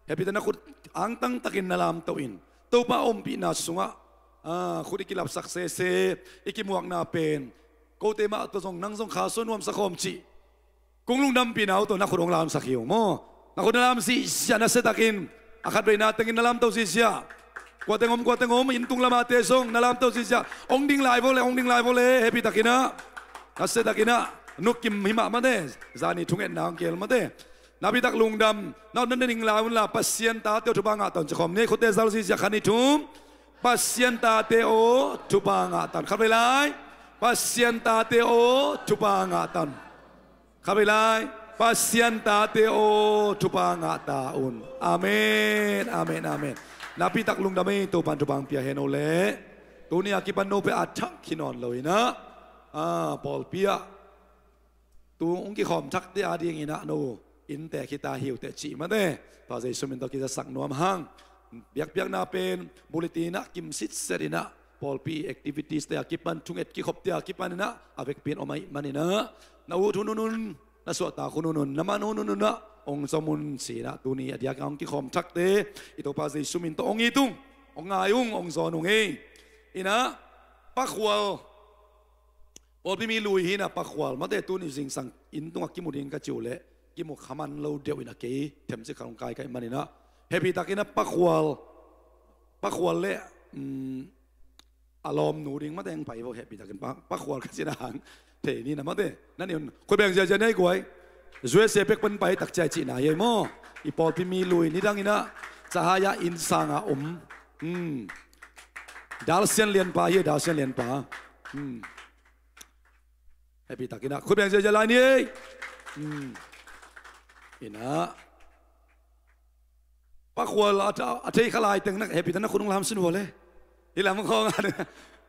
Hehpihtakin na khut angtang takin na lamto in. Topa ompihna sungah khut i kilapsak sese, i kimuakna pen kote mah tawh zong nang zong kha sua nuamsa khawm cih kong lungdampihna uh tawh na khut hong lamsak hi ung maw? Na khut na lam zihziah, nasiatakin a khatveina tengin na lamto zihziah. Kuateng om, kuateng om, inn tung lamate zong na lamto zihziah. Hong ding lai vo le, hong ding lai vo le, hehpihtakinah, nasiatakinah nukim hi mah mate. Zani thungetna hong kihel mate. Napitak lungdam. Na ut na ding lai unla, Pasian tate aw thupha ngah ta un ci khawm ni. Khutte zal zihziah, khat nih thum. Pasian tate aw thupha ngah ta un. Khatvei lai. Pasian tate aw thupha ngah ta un. Khatvei lai. Pasian tate aw thupha ngah ta un. Amen, amen, amen. Napitak lungdam ei, Topan thupha hong pia hen aw leh. Tuni a kipan no pen a thak hi nawn lo inah, pawlpi ah tu hong kikhawm thakte a dinginah no innte khita hi uh teh cih mate. Tua Jesu min tawh kizasak nuam hang. Biakpiakna pen bulletin ah kim sitset inah pawlpi activities te a kipan, thunget kikhopte a kipan inah a vekpi in om ahih maninah na ut hun un un, na suahtak hun un un, na man hun un unah hong zom un ci inah tuni a diakin hong kikhawm thakte i Topa Jesu min tawh hong it ung, hong ngai ung, hong zawn ung ei. Inah pakhual, pawlpi mi lui hi inah pakhual mate, tuni zingsang inn tungah kimu ding ka ci uh leh kimu kha man lo deuh inah kei themcik khat hong kai ka hih maninah hehpihtakinah pakhual, pakhual le a lawmnu ding mate hong pai vo, hehpihtakin pakhual ka cihna hang thei ni na mate. Na nih un khut beng ziazia nei guai. U S A pek pan pai tak ciai cihna hi ei maw? I pawlpi mi lui nidanginah Cahaya inn sanga om. Dalsian Lianpa hi ei, Dalsian Lianpa. Hehpihtakinah khut beng ziazia lai ni ei. Inah pakhual a thei kha lai teng na hehpihtakin na khut hong lamsin vua le. Hih lam khawng a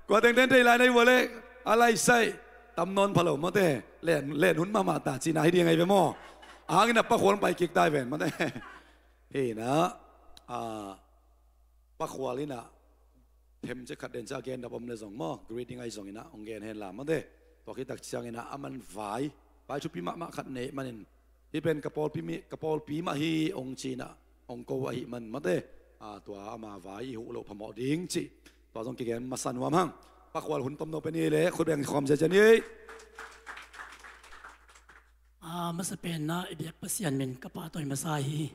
kua tengteng thei lai na hi vua le. A laisaih tam nawn pha lo mate. Len, len hun mahmah ta cihna hi ding ahi ve maw? A hanginah pakhual hong pai kik ta hi ven mate. Hi inah pakhual inah themcik khat den ciah a gen dap om le zong maw, greeting ahi zonginah hong gen hen la mate. Tua khit tak cianginah a man vai, vai thupi mahmah khat nei manin hih pen ka pawlpi mah hi hong ci inah hong ko ahih man mate. Tua ama vai i huh loh phamawh ding cih tua zong kigen masa nuam hang. Pakhual hun tomno pen hi le khut beng khawm cia cian hi. A masa pen na i biak Pasian min ka pahtawi masa hi.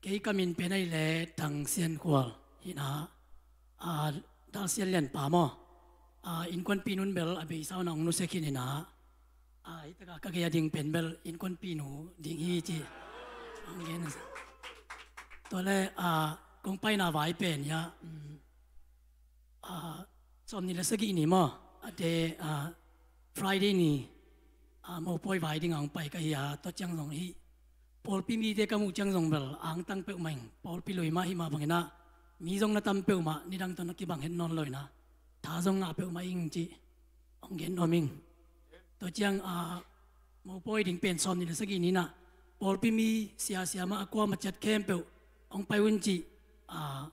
Kei ka min pen ahi le Thang Sian Khual hi na. A Dal Sian Lian pa maw. A innkuanpi nun bel a beisa un a ong nusia khin hi na. A hitaka ka gei a ding pen bel innkuanpi nu ding hi ci. Ong gen. Tua le a kong paina vai pen ya. A sawm ni le sagih ni maw a te a Friday ni a mopawi vai ding a ong pai ka hi a tua ciang zong hi. Pawlpi mite ka muh ciang zong bel angtang peuhmah ing. Pawlpi lui mah hi mah bangin ah mi zong na tam peuhmah nidang tawh na kibang het nawn lo in ah tha zong ngah peuhmah ing ci ong gen nuam ing. Tua ciang a mopawi ding pen sawm ni le sagih ni in ah pawlpi mi siasia mah a kuamah ciat khempeuh ong pai un ci a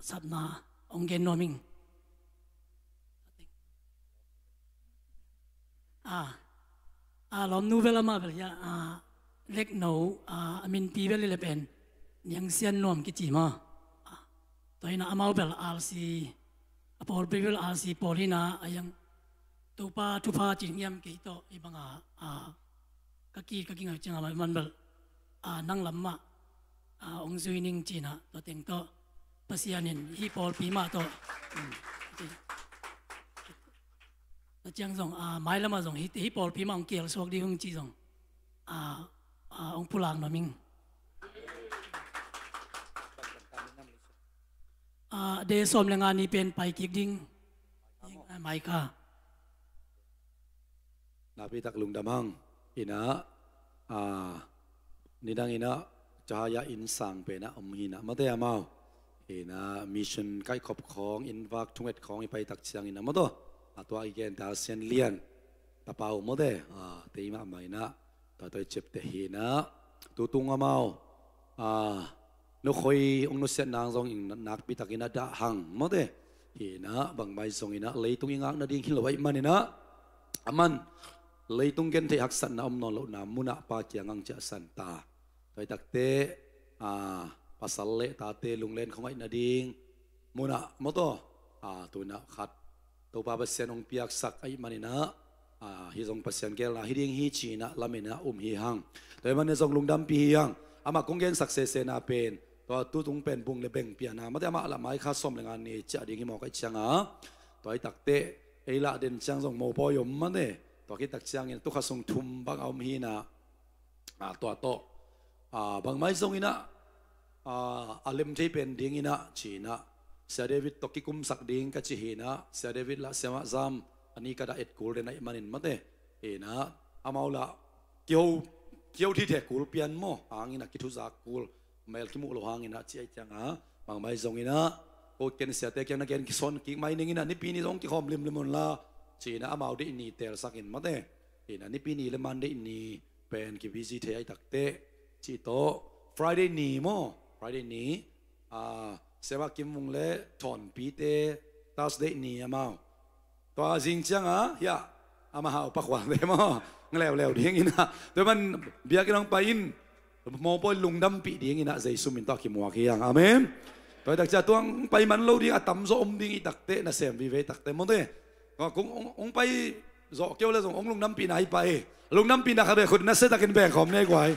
sapna ong gen nuam ing. A a lawmnu bel amah bel hi a a lekno a a minpi bel i le pen Niang Sian Nuam kici maw. Tua hi na amau bel alsi a pawlpi bel alsi pawl hi na a yang Topa thupha cin ngiam kei tawh i banga a ka kit ka kingau cianga man bel a nang lam mah a ong zui ning cina tua teng tawh Pasian in hi pawlpi mah tawh. Na ciang zong a mailamah zong hi pawlpi mah ong kial suak ding hong ci zong a ong pulak nuam ing. A de sawm le nga ni pen pai kik ding. Mai kha. Napitak lungdam hang. Ina a nidang ina cahaya inn sang pena om hina mate amau. Ina mission kaihkhop khawng inn vak thunget khawng i paitak ciang ina mato a tua i gen Dal Sian Lian tapau mate a tei mahmah ina tua tua i ciapte hina tutung amau a nukhoi ong nusiat nang zong in nakpi takin a dah hang mawte. Hina bangmai zong ina leitung i ngak nading hi lo aih man ina a man leitung gentheih haksatna om nawn lohna munah pa kiang ang ciahsan ta. Tua i takte a pasal le tate lunglen khong aih nading munah mawtaw a tuna khat Topa Pasian hong piaksak aih man ina a hi zong Pasian gelna hi ding hi cina lam ina um hi hang. Tua aih man ina zong lungdampi hi hang. Amah kong gensak sesena pen tua tutung pen bung le beng piana mate amah lah mai kha sawm le nga ni ciah ding hi mawk aih cianga tua i takte ei lah den ciang zong mopawi om mate tua khit tak ciangin tukha sung thum bang a om hina. A tua tawh a bangmai zong ina a lem thei pen ding ina cina Sia David tawh kikumsak ding ka ci hina Sia David lah siamah zam ani ka dah et kul den aih manin mate ina amau lah kiho kiho thithe kul pian maw hangina kithuzak kul mel kimuh lo hangina ci aih cianga bangmai zong ina ko ken siate kiang na ken kison kik mai ning ina nipi ni zong kikhawm limlim unla cina amau deih ni telsakin mate ina nipi ni le Monday ni pen kibusy thei aih takte cih tawh Friday ni maw Friday ni a Seba Kim Vung le Thawnpite Thursday ni amau tua zing cianga hia amah hau pakhualte maw ngleuleu ding ina tua man biakinn hong pai in mopawi lungdampih ding ina Jesu min tawh kimuak hi hang amen. Tua i takcia tuang pai man lo ding a tamzaw om ding i takte na sem vive i takte mawte kung ong pai zawh keu le zong ong lungdampihna hi pah hi. Lungdampihna khat ve khut na se takin beng khawm nei guai.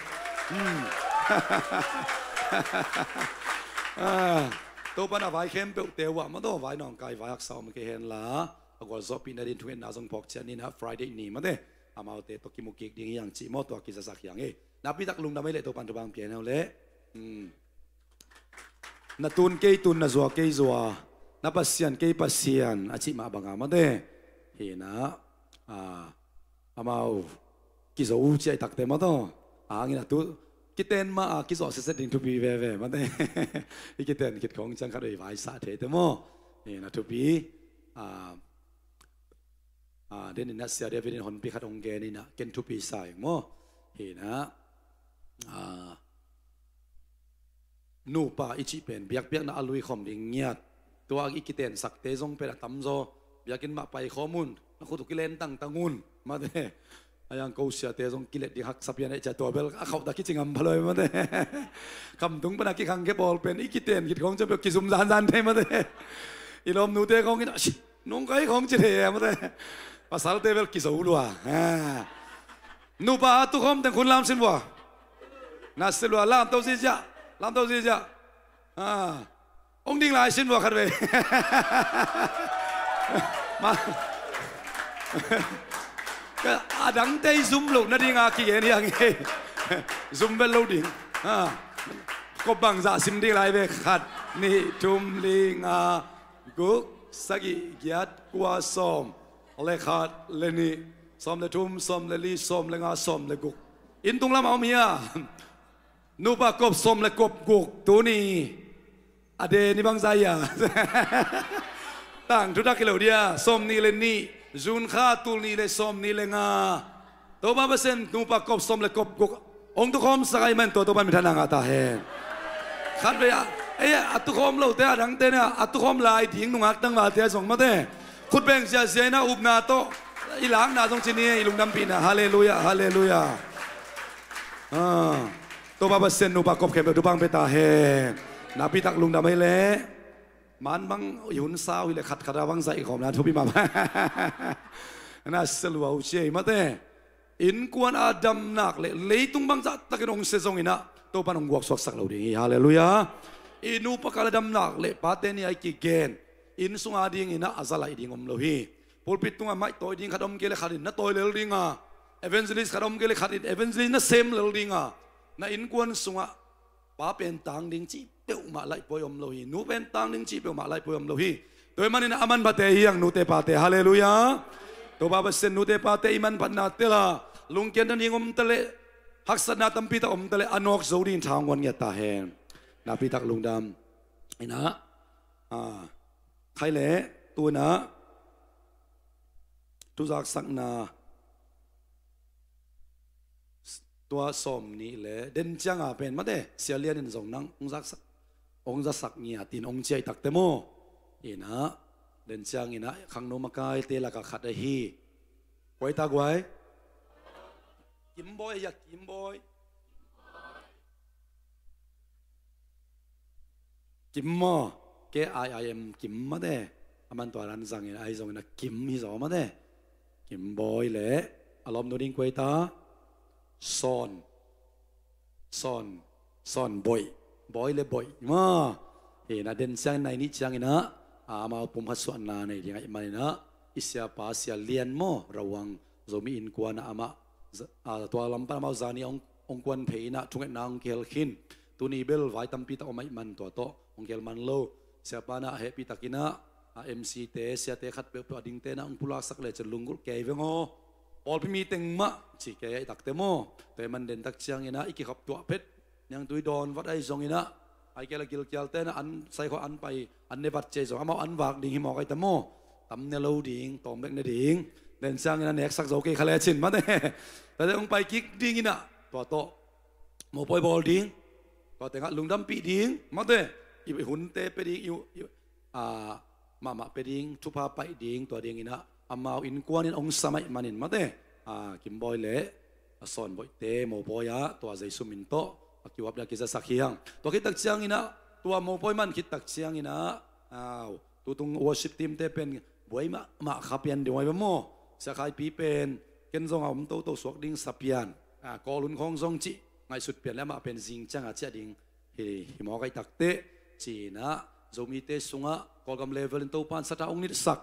Topa na vai khempeuh teuah mawtaw vai nawngkai vai haksa om kei henla a gualzawhpihna din thungetna zong phawk cian nina Friday ni mawte amaute tawh kimukik ding hi hang cih maw tua kizasak hi hang hi. Napitak lungdam ei leh Topan thubang pian hau leh na tun kei tun na zua kei zua na Pasian kei Pasian a cih mah banga mawte hina amau kizo uh ciah i takte mawtaw a hangin a tu kiten mah a kizawh setset ding thupi veve mawte i kiten khit khong ciang khat vei vaisah theite maw hina thupi a deninah Sia David in honpi khat hong geninah ken thupi sa ing maw hina nupa i cih pen biakpiakna a lui khawm ding ngiat tua i kitensakte zong pen a tamzaw biakinn mah pai khawm un na khut uh kilen tangtang un mate a yang ko siate zong kilet ding haksa pian eh cia tua bel a khauhta kici ngam phaloi mate khamtung pana kikhangkhe pawl pen i kiten khit khawng cia bel kizum zanzan thei mate i lawmnute khawng in a Nung kai khong ci thei em te. Pasalte bel kizo lua. Ah. Nupa a tukhawm teng khun lam sin vua. Na si lua lam to ziazia. Lam to ziazia. Ah. Ong ding lai sin vua khat vei. Ma. A dangte i zum lo nading a kigen hiang hi. Zum vel lo ding. Ah. Kop bangzah sim ding lai ve khat. Nih, thum, li, nga, guk, sagih, giat, kua, sawm le khat le nih, sawm le thum, sawm le li, sawm le nga, sawm le guk. Inn tung lamah om hiam? Nupa kop sawm le kop guk tuni. A de ni bangzah hiam? Tang thutak hi lo dia. Sawm nih le nih, June kha tul nih le sawm nih le nga. Topa Pasian nupa kop sawm le kop guk ong tukhawm sak ahih man tua Topa minthanna ngah ta hen. Khat vei a, ei a tukhawm lote a dangte na a tukhawm lai ding nungak tangvalte a zong mate. Khut beng ziazia ina upna tawh i lakna zong ci ni i lungdampihna. Halleluia, halleluia. Ah, Topa Pasian nupa kop khempeuh thupha ong pia ta hen. Nakpitak lungdam ei leh. Man bang i hun sau hi le khatkhat a bang zaih khawmna thupi mahmah. Na sia lua uh ci ei mate. Innkuan a damnak le leitung bangzah takin hong sia zongin ah Topan hong guaksuaksak lo ding hi. Halleluia. I nupa kal a damnak le pate ni a i kigen inn sunga dingin ah a za laih ding om lo hi. Pulpit tungah maih tawi ding khat om kei le khatin na tawi lel dinga, evangelist khat om kei le khatin evangelist na sem lel dinga, na innkuan sungah pa pen tang ding cih peuhmah laihpuai om lo hi. Nu pen tang ding cih peuhmah laihpuai om lo hi. Tua ahih manin a manphate hi hang nute pate. Halleluia. Topa Pasian nute pate i manphatna tela lungkiat nading om taleh haksatna tampi tak om taleh a nawk zo dingin tha hong guan ngiat ta hen. Nakpitak lungdam. Ina, ah, khai leh tuna thuzaksakna tua sawm nih le den cianga pen mate Sia Lian in zong nang ong zaksak, ong zasak ngiatin ong ciah i takte maw? Ina den ciangina khangno makaite laka khat ahi. Koi ta guai? Kimbawi ahi a Kimbawi. Kim maw? K I I M Kim mate. A man tua dan zangin ahi zongin a Kim hi zaw mate. Kimbawi le a lawmnu ding koi ta? Sawn. Sawn. Sawn Boih. Bawi le Boih maw? Hi na den ciangin nai nih ciangin ah amau pum khat suahna nei ding ahih manin ah i siapa Sia Lian maw? Rawang Zomi Innkuan ah amah tua lam pan amau zani ong kuan phei in ah thungetna ong kihel khin. Tuni bel vai tampi tak om ahih man tua tawh ong kihel man lo. Siapa in ah hehpih takin ah MC te, siate khat peuhpeuh a dingte in ah ong pulaksak lecin lunggulh kei veng aw. Pawlpi mi teng mah ci kei ahih takte maw? Tua ahih man den tak ciangin ah i kikhop tuah phet niangtui dawn vat ahi zongin ah ai kei la gilkialte in ah an saikhua an pai an ne vat ci ahi zong amau an vak ding hi mawk ahi ta maw? Tam ne lo ding, tawm bek ne ding. Den ciangin a neksak zo kei kha lecin mate. Tate hong pai kik dingin ah tua tawh mopawi bawl ding. Tua tengah lungdampih ding mate. I hunte pia ding, i, i, a, mahmah pia ding, thupha paih ding, tua dingin ah amau innkuan in hong sam ahih manin mate. A, Kimbawi le a Sawn Boihte mopawi ah tua Jesu min tawh a kiuap ding a kizasak hi hang. Tua khit tak ciangin ah tua mopawi man khit tak ciangin ah, au, tutung worship team te pen buai mahmah kha pian ding uh ahi bang maw? Sia Khaipi pen ken zong a om toto suak ding sa pian, a, Kawl hun khawng zong cih ngaihsut pian le amah pen zing ciang a ciah ding hi, hi mawk ahi takteh. Ci-in ah Zomite sungah Kawlgam level in Topa in sathau ong nitsak,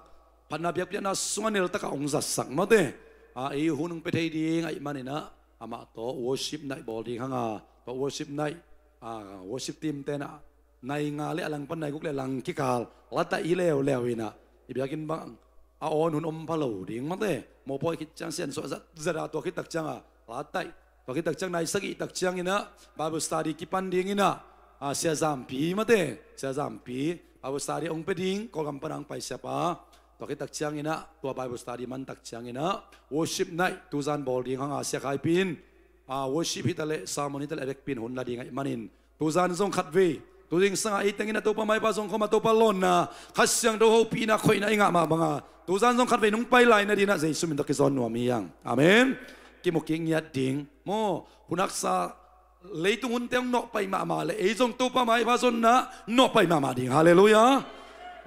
phatna biakpiakna sungah neltakah ong zatsak mate. A, ei hun ong pia thei ding ahih manin ah amah tawh worship night bawl ding hang a, tua worship night, a, worship team te in ah nai nga le a langpan nai guk le lang kikal la taih hi leuleu in ah i biakinn bang a awn hun om pha lo ding mate. Mopawi khit ciang siansuah zatzat a tua khit tak ciang a la taih. Tua khit tak ciang nai sagih tak ciangin ah Bible study kipan dingin ah, a, Sia Zampi mate, Sia Zampi Bible study ong pia ding Kawlgam pan a ong pai siapa. Tua khit tak ciangin ah tua Bible study man tak ciangin ah worship night tuzan bawl ding hang a, Sia Khaipi in, a, worship hi ta leh sermon hi ta leh a vekpi in hun la ding ahih manin tuzan zong khatvei, tu zingsang a ei teng in ah Topa maipha zong khawm a, Topa lawnna, Kha Siangtho hopihna, khoihna i ngah mah bang a, tuzan zong khatvei nong pai lai nading in ah Jesu min tawh kizawn nuam hi hang. Amen. Kimu kik ngiat ding maw? Hun haksa, leitung hunte hong nawhpaih mahmah leh ei zong Topa maipha zonna nawhpaih mahmah ding. Halleluia.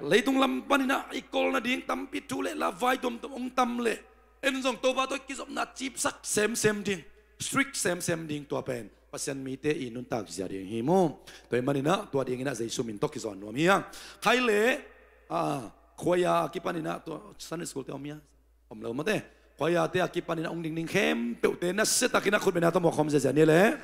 Leitung lam panin ah i kol nading tampi thu le la vai tuamtuam hong tam leh, en zong Topa tawh i kizopna cipsak semsem ding, strict semsem ding, tua pen Pasian mite i nuntak zia ding hi mu. Tua ahih manin ah tua dingin ah Jesu min tawh kizawn nuam hi hang. Khai le, ah, khuaia a kipanin ah tua Sunday school te om hia? Om lo mate. Khuaia te a kipanin ah hong ding ding khempeuhte nasia takin ah khut beng a tawh muak khawm ziazia ni le.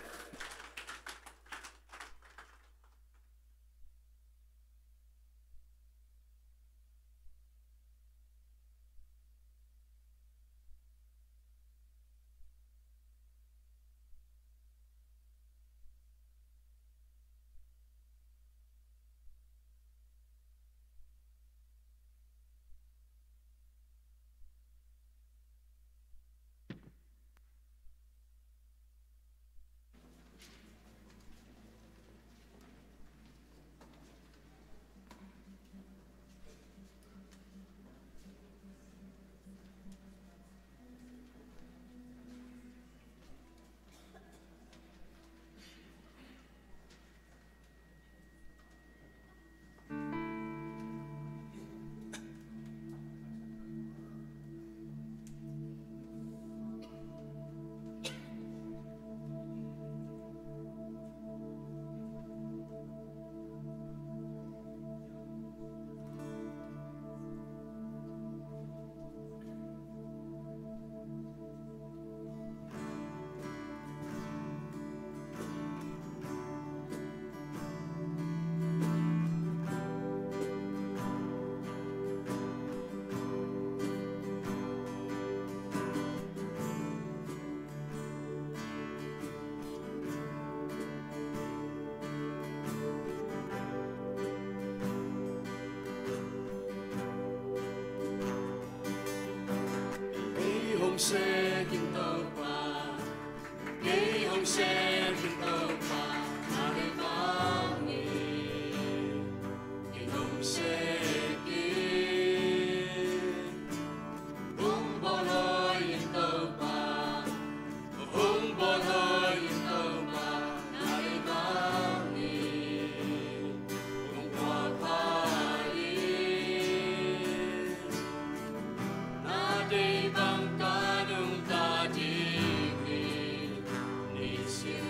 Kei hong sem in Topa, kei hong sem in Topa, na deihna ni. Kei hong sem in, hong bawlhawi in Topa, hong bawlhawi in Topa, na deihna ni. Hong phuak pha in, na deih bang ka nungta ding hi, nisim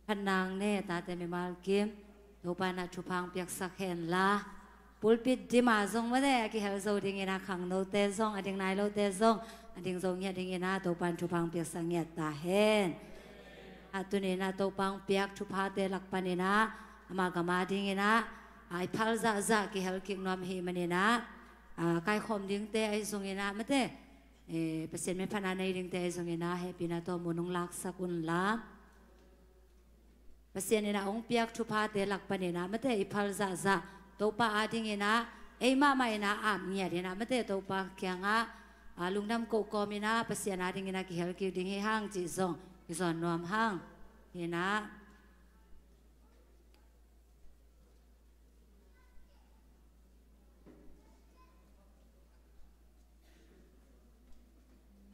Phatnang ne tate mimal kim, Topa in ah thupha hong piaksak hen la. Pulpit dim ah zong mate a kihel zo dingin ah khangnote zong, a ding nai lote zong, a ding zo ngiat dingin ah Topa in thupha hong piaksak ngiat ta hen. A tuni in ah Topa hong piak thuphate lak panin ah ama gam a dingin ah a i phal zahzah kihel kik nuam hi manin ah, a, kaikhawm dingte ahi zongin ah mate, e, Pasian min phatna nei dingte ahi zongin ah hehpihna tawh mun hong laksak un la. Pasian in ah hong piak thuphate lak panin ah mate i phal zahzah Topa a dingin ah ei mahmah in ah ap ngiat in ah mate Topa kiangah, a, lungdam koh kawm in ah Pasian a dingin ah kihel kik ding hi hang cih zong kizawn nuam hang. Hi in ah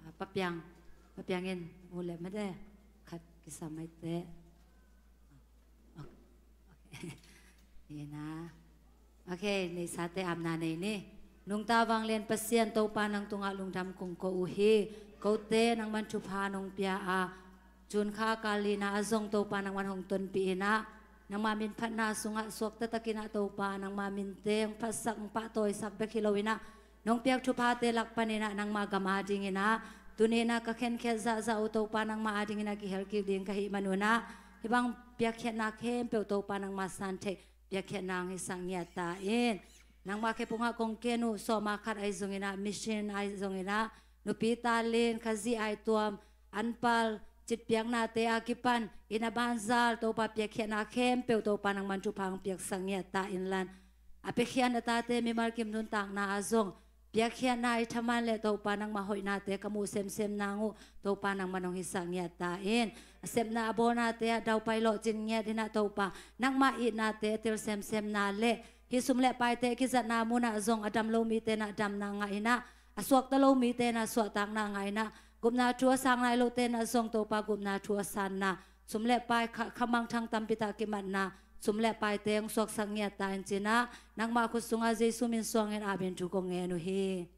A, Papiang, Papiang in mu leh mate khat kisam ai te. Ok. Hi in ah. Ok, neihsate apna nei ni. Nungta vanglian Pasian Topa nang tungah lungdam kong ko uh hi. Kote nangman thupha nong pia a, June kha kal lina ah zong Topa nangman hong tonpih in ah, nangma min phatna sungah suak taktakin ah Topa nangma minte hong phatsak hong pahtawisak bek hi lo in ah, nong piak thuphate lak panin ah nangma gam a dingin ah tuni in ah ka khenkhiat zahzah uh Topa nangma a dingin ah kihel kik ding ka hih man un ah, hih bang piakkhiatna khempeuh Topa nangma san theih piakkhiatna hong hisak ngiat ta in. Nangma khe pungah kong ken uh sawma khat ahi zongin ah, mission ahi zongin ah, nupi talin, khazih ai tuam, anpal, citpiaknate a kipan inn a banzal Topa piakkhiatna khempeuh Topa nangman thupha hong piaksak ngiat ta in lan. A piakkhiat na tate mimal kim nuntakna ah zong piakkhiatna i thaman le Topa nangma hoihnate ka muh semsem nang uh Topa nangman hong hisak ngiat ta in. A sepna a bawlnate ah daupai lawhcin ngiat in ah Topa nangma itnate a tel semsemna le hih sum le paite kizatna munah zong a dam lo mite in ah damna ngah in ah, a suakta lo mite in ah suahtakna ngah in ah, gupna thu a sang nai lote in ah zong Topa gupna thu a sanna, sum le pai kha, khamangthang tampi tak kimatna, sum le paite hong suaksak ngiat ta in ci in ah, nangma khut sungah Jesu min suangin amen thu kong ngen uh hi.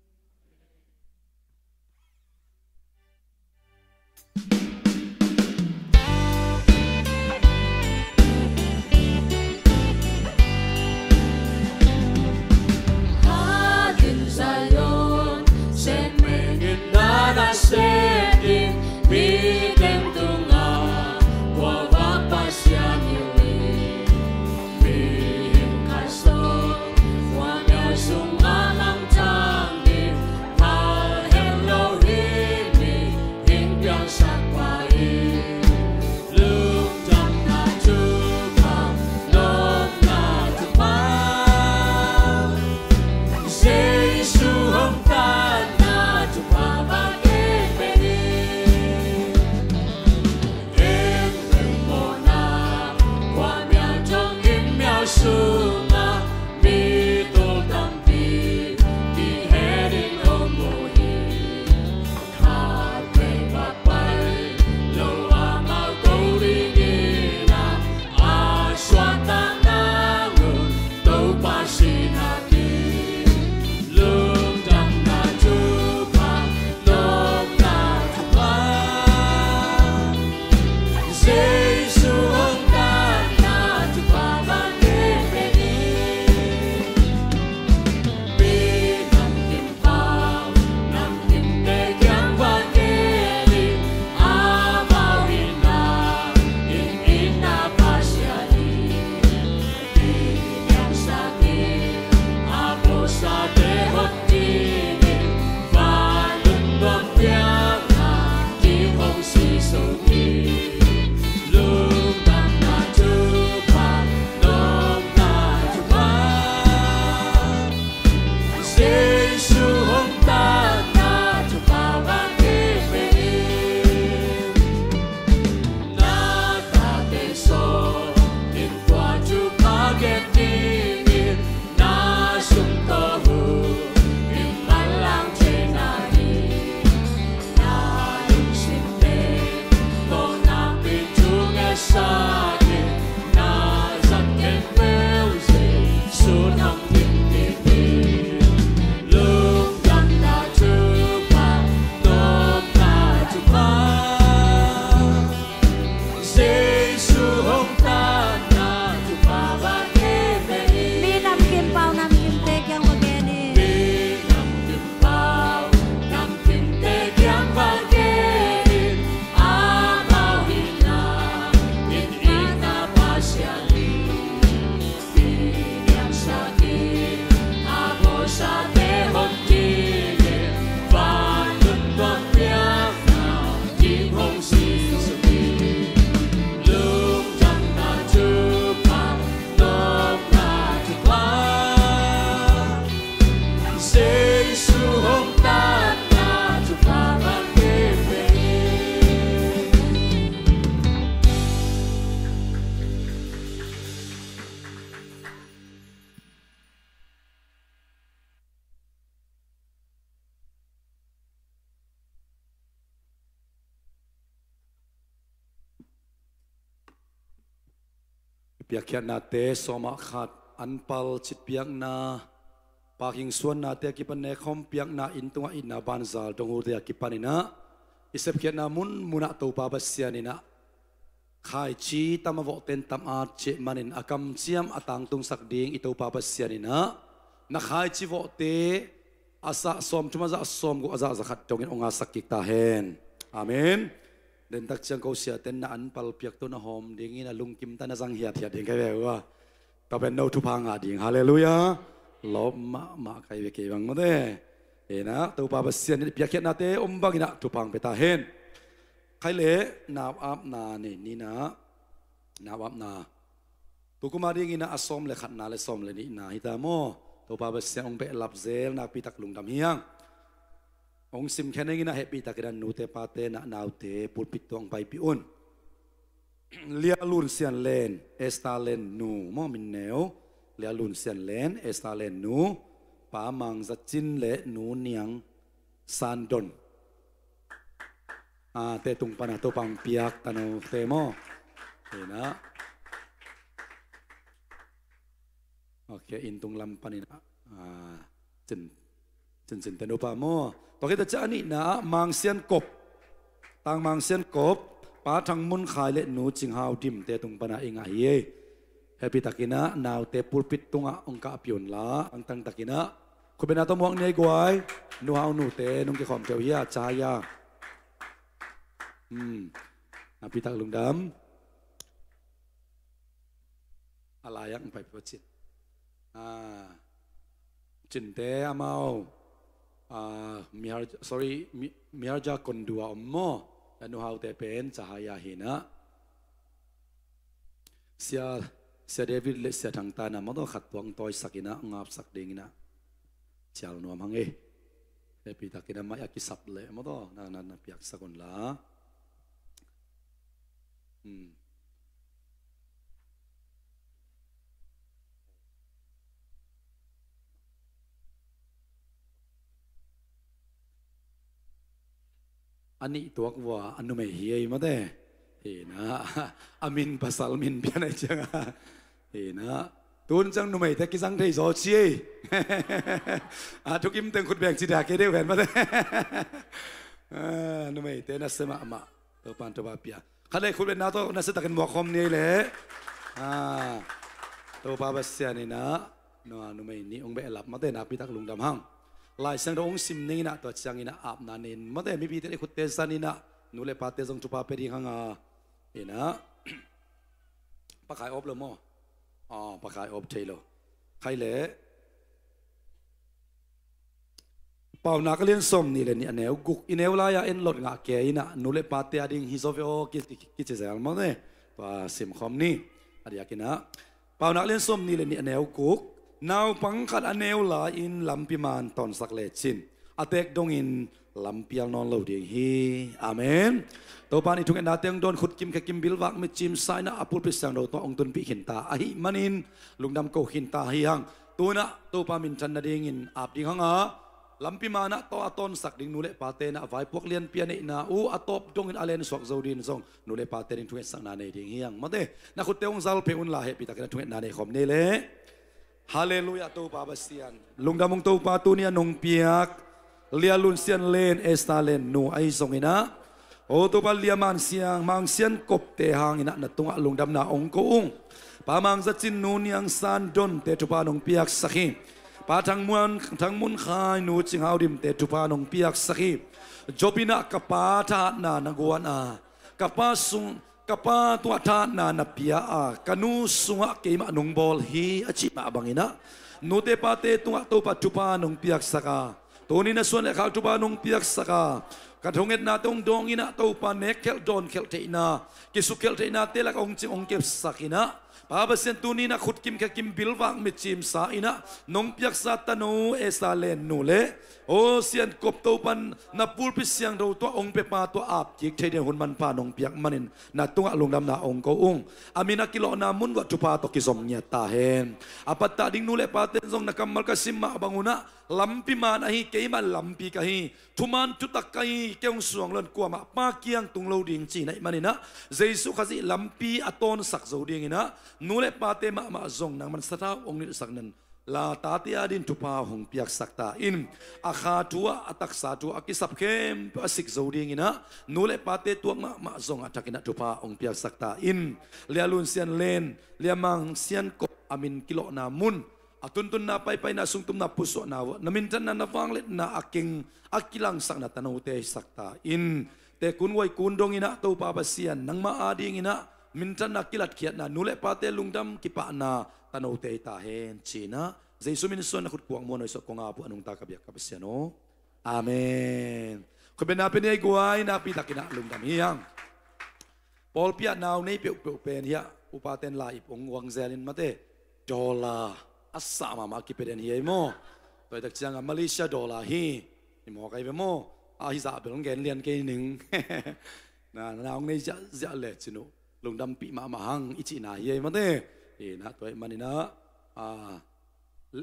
Piakkhiatnate sawm ah khat, anpal citpiakna, parking suannate a kipan, nekhawm piakna, inn tungah itna banzal dong hute a kipaninah i sepkhiatna munmunah Topa Pasian inah khaici tam a vawhten tam at ciah manin a kamciam a tangtungsak ding i Topa Pasian inah na khaici vawhte a zah sawmthum, a zah sawmguk, a zah zakhat dongin hong atsak kik ta hen. Amen. Dentak ciang ko siaten na anpal piaktu na hawm dingin a lungkim ta na zang hiathiat ding kai ve uh a. Tua pen no thupha ngah ding. Halleluiah. Lawp mahmah kai ve kei bang mawte. Inah Topa Pasian in piakkhiatnate om banginah thupha hong pia ta hen. Khai le nau apna nei ninah, nau apna. Tukum a dinginah a sawm le khatna le sawm le nihna hita maw? Topa Pasian hong behlap zel, nakpitak lungdam hi hang. Hong simkhia ning inah hehpihtakinah nute pate nah naute pulpit tungah paipih un. Lia Lun Sian Len, Esther Len nu maw, min neu. Lia Lun Sian Len, Esther Len nu, Pa Mang Za Cin le Nu Niang San Don. Ah, te tung pana Topa hong piak ta note maw? Inah. Ok, inn tung lam paninah. Ah, cin, cin, cin te nupa maw? Tua khit a ciah a nihna ah Mang Sian Kop, Tang Mang Sian Kop, Pa Thang Mun Khai le Nu Cing Hau Dim te tung pana i ngah hi ei. Hehpihtakinah naute pulpit tungah hong kahpih unla, angtangtakinah khutbetna tawh muak ni ei guai. Nu Hau nute nong kikhawm teuh hi a, cahaya. Hmm. Nakpitak lungdam. A lai-ah hong paipih pa Cin. Ah, Cinte amau, ah, Mihar, sorry, Mi-, Miharja Kondua om maw? A Nu Haute pen cahaya hinah. Sia, Sia David le Sia Thang Tan a mawtaw khat tuang tawisak inah, ngapsak dinginah cial nuam hang e. Hehpihtakinah mai a kisap leh mawtaw na, na, na piaksak unla. Hmm. A nih tuak vua a numei hi ei mawte. Hinah, a min pasal min pian ei ciangah. Hinah, tun ciang numeite kizang thei zaw ci ei. A thukim teng khut beng ci dah kei deuh hen mawte. Ah, numeite nasia mahmah. Topan Topa pia. Khat le khut betna tawh nasiatakin muak khawm ni ei leh. Ah, Topa Pasian inah nua numei nih hong behlap mawte, nakpitak lungdam hang. Lai Siangtho hong sim ninginah tua cianginah apna nei in mawte, mipite le khutte zaninah nu le pate zong thupha pia ding hanga. Inah. Pakai op lo maw? Ah, pakai op thei lo. Khai leh Paunak a lian sawm nih le nih a neu guk, i neu lai-a en lot ngah kei inah nu le pate a ding hi zaw ve aw, ki, ki, kici zel mawte. Tua simkhawm ni. A diakinah Paunak a lian sawm nih le nih a neu guk, naupang khat a neu lai-in lampi man tawnsak lecin a teek dongin lampial nawn lo ding hi. Amen. Topan i thungetnate hong dawn, khut kim khe kim bilvak mitcim sa inah a pulpit siangtho tawh hong tunpih khinta ahih manin lungdam ko khinta hi hang. Tunah Topa minthan nadingin ap ding hanga, lampi manah tawh a tawnsak ding nu le pate inah vaipuak lianpi a neihna uh a tawp dongin a lensuak zo dingin zong nu le pate ding thungetsakna nei ding hi hang mawte. Na khutte hong zal phei unla, hehpihtakin a thungetna nei khawm ni ei leh. Halleluiah, Topa Pasian. Lungdam ung Topa, tuni a nong piak Lia Lun Sian Len, Esther Len nu ahi zonginah, o Topa, Lia Man Siang, Mang Sian Kopte hanginah na tungah lungdamna ong ko ung. Pa Mang Za Cin, Nu Niang San Donte thupha nong piaksak hi. Pa Thang Mun, Thang Mun Khai, Nu Cing Hau Dimte thupha nong piaksak hi. Jop inah ka pa thahatna na guan a, ka pa sung, ka pa tungah thahatna na pia a, ka nu sungah keimah nong bawl hi a cih mah banginah nute pate tungah Topa thupha nong piaksak a, tuni na suan le khak thupha nong piaksak a, ka thungetnate hong dawnginah Topa nekkhelh dawnkhelh theihna, kisukkhelh theihnate lakah hong cing hong kepsak inah, Pa Pasian, tuni na khut kim khe kim bilvak mitcim sa inah nong piaksa tanu Esther Len nu le, o Sian Kop, Topan na pulpit siangtho tuah hong pia pa tuah ap kik thei ding hun manpha nong piak manin na tungah lungdamna ong ko ung. A min a kilawhna mun uah thupha tawh kizom ngiat ta hen. A pattah ding nu le paten zong na kammal ka sim mah bangunah lampi man ahi, keimah lampi ka hi, thuman thutak ka hi, kei hong suang lo in kuamah Pa kiang tung lo ding ci na hih maninah, Jesu Khazih lampi a tawnsak zo dinginah nu le pate mahmah zong nangman sathau hong nilhsak nan la tate adin thupha hong piaksak ta in, a kha thu ah a taksa thu a kisap khempeuh a sik zo dinginah nu le pate tuak mahmah zong a thakinah thupha hong piaksak ta in, Lia Lun Sian Len, Lia Mang Sian Kop a min kilawhna mun, a tuntunna paipaina, sungtumna pusuahna uh ah na minthanna, na vangliatna a keng a kilangsakna tanote hisak ta in, tekun huai kun donginah Topa Pasian nangmah adinginah minthanna, kilatkhiatna, nu le pate lungdam kipahna tanote hi ta hen cinah Jesu min suan na khut kuang muan hoih suak kong ap uh a nungta ka biak ka Pasian aw. Amen. Khutbetna pia ni ei guai, nakpitakinah lungdam hi hang. Pawlpi ah nau nei peuhpeuh pen hiah upaten lai ip hong uang zelin mate dollar a sah mahmah a kipia den hi ei maw? Tuaitak cianga Malaysia dollar hi. I mawk ai ve maw? A hizah bel hong gen lian kei ning. Na, na hong nei ziahziah le cin uh lungdampih mahmah hang i cihna hi ei mate. I na tuai maninah a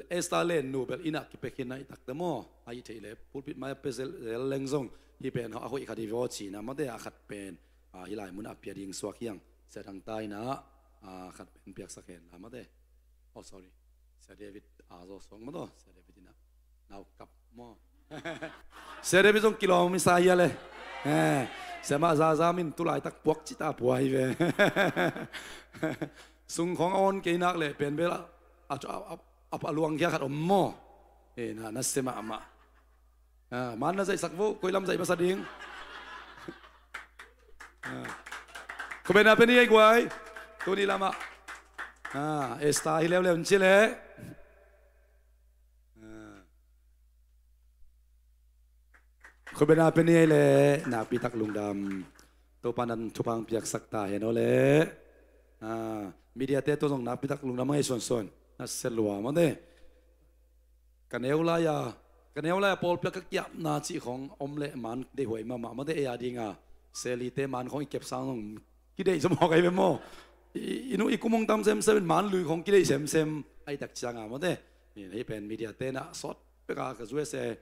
Esther Len nu bel innah kipia khin na i takte maw? A i theih le pulpit mai a pia zel leng zong hih pen a hoih khat hi vaw cina mate, a khat pen a hih lai munah a pia ding suak hiang. Sia dangta innah a khat pen piaksak hen la mate. Oh, sorry. Sia David a zaw suak mataw. Sia David innah nau kap maw? Sia David zong kilawm i sa hia le. Eh, sia mah zaza min tulaitak puak cita pua hi ve. Sungkhawng a awn kei nak leh pen bel a, a, a, a, a luangkhia khat om maw? Eh, na, na sia mahmah. Ah, man na zaihsak vo, koi lam zaih masa ding. Ah. Khutbetna pia ni ei guai. Tuni lamah ah, Esther hi leuleu in ci leh. Ah. Khutbetna pia ni ei leh nakpitak lungdam. Topa nan thupha hong piaksak ta hen aw leh. Ah, mediate tawh zong nakpitak lungdam hang ei suansuan. Na sia lua mate. Ka neu lai-a, ka neu lai-a pawlpi ah ka kiapna cih khawng om leh man deihhuai mahmah mate, ei a dinga Selite man khawng i kepsang zong kideih zom hawk ahi ve maw? I, i nu i kum hong tam semsem in man lui khawng kideih semsem ahi tak cianga mate. Hih pen mediate na sawt peka ka U S A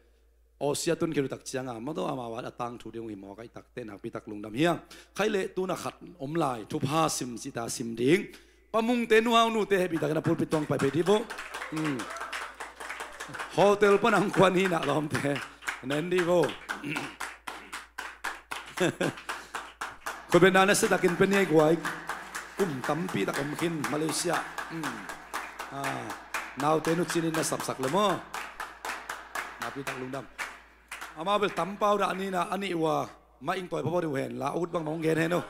Aussie a tun khin uh tak cianga mataw, amau a tangthu ding uh hi mawk ahi takte nakpitak lungdam hiang. Khaih leh tuna khat om lai, thupha sim cita sim ding. Pa Mungte nuhau nute hehpihtakin a pulpit tuang pai pei dih vo. Hmm. Hotel pan ang kuan hinah lawmte nen dih vo. Khutbetna na siatakin pia ni ei guai. Kum tampi tak om khin Malaysia. Hmm. Ah, naute nu cinin na sapsak le maw? Nakpitak lungdam. Amau bel tampau dah nina a nih uh a mah ing tawi pawpaw dih uh hen la, a ut bangmah hong gen hen uh.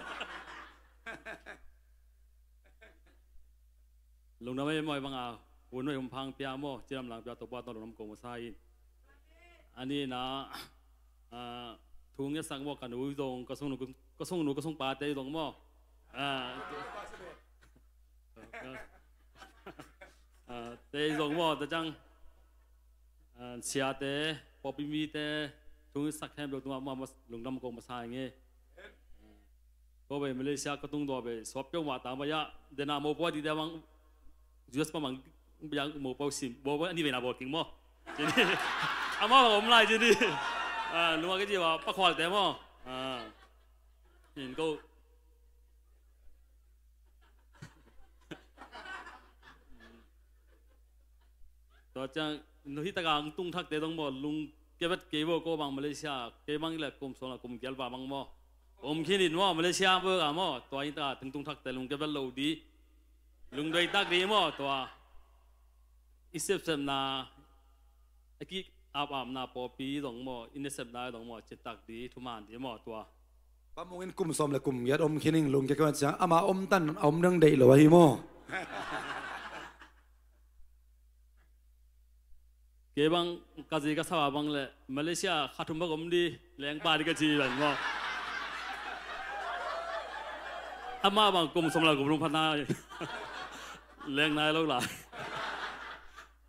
Lungdam ei maw, ei banga hun hoih hun pha hong pia maw, cilam lang pia Topa tawh lungdam ko masa in. A nihna, ah, thu ngetsak maw, ka nu zong, ka sungnu, ka sungnu, ka sungpate zong maw. Ah, ah, te zong maw, ta ciang, ah, siate, pawlpi mite, thu ngetsak khempeuh tungah maw, maw, lungdam ko masa ing e. Ko bei Malaysia ka tung dua bei suap peuhmah ta mai ah, dena mopua dite bang, U S pa bang, bang mopua sim, mopua ni veina bawl king maw. Cini. Amau bang om lai cini. Ah, lungah ka ci ba, pakhualte maw. Ah. In ko. Tua ciang, no hih taka hong tung thakte zong maw, lungkia vet kei vo, ko bang Malaysia, kei bang le kum sawm le kum giat va bang maw. Om khin in maw, Malaysia vo ka maw, tua hih taka hong tung thakte lungkia vet lo di. Lungdoi tak di maw, tua. I sepsepna, a ki apapna pawlpi zong maw, i nasepna zong maw, citak di, thuman di maw, tua. Pa Mung in kum sawm le kum giat om khin ing, lungkia vet ciang, ama om tan, a om dang deih lo ahi maw. Kei bang ka zi ka sa bang le Malaysia kha thum bang om di, lengpa di ka ci bang maw. Ama bang kum sawm le kum lungphat nai. Leng nai lo lai.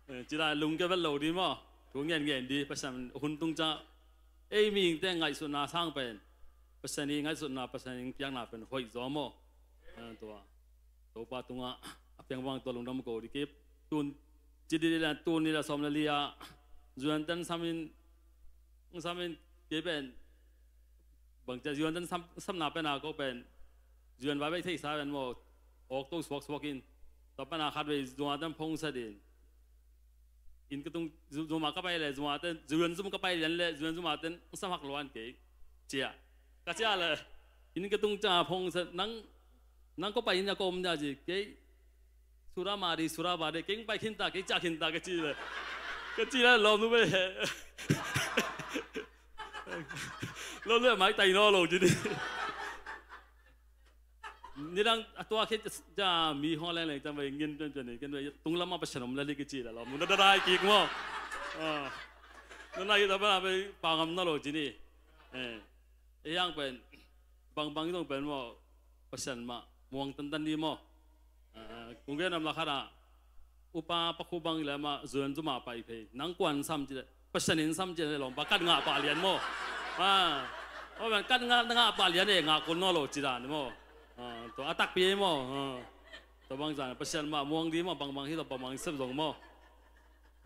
Eh, ci lai lungkia vet lo di maw. Thu ngen ngen di, Pasian hun tung ciang. Ei mihingte ngaihsutna sang pen, Pasian i ngaihsutna, Pasian i piakna pen hoih zaw maw. Eh, tua. Topa tungah a piang bang tua lungdam ko di kip. Tun, ci di le tun ni le sawm le li a. Zuan ten samin, samin kei pen. Bang cia zuan ten sam, samna pen a ko pen zuan vai bai theisa pen maw, awk to suak suak in. Tua pen a khat vei zuan ten phongset in. Inn ka tung zu-, zuma ka pai le, zuma ten, zuan zum ka pai lian le, zuan zuma ten sam hak luan kei. Cia. Ka cia le, inn ka tung cia phongset, nang, nang ko pai inn a ko om dia ci, kei. Sura mari, sura bade, keng pai khinta, keng ca khinta, ka ci le. Ka ci le, lawm nu be. Lawm le, mai tai no lo ci ni. Nidang a tua khit ca mi hong leng leng cang vai ngin pian pian ni, ken vai tung lama Pasian om le li ka ci le, lawm nu na da dai kik maw. Ah. Na nai ta ba na vai pangam na lo ci ni. Eh. Eh, yang pen, bang bang i dong pen maw, Pasian mah muang tantan ni maw. Ah, kung gen am la khat ah, upa pakhu bang le mah zuan zuma pai phei. Nang kuan sam ci le, Pasian in sam ci le lawm pa kat ngah pah lian maw. Ah, aw pen kat ngah, ngah pah lian e, ngah kun naw lo ci dan maw. Ah, tua a takpi maw. Ah, tua bang zan Pasian mah muang di maw, bang bang hi tua bang bang sep zong maw.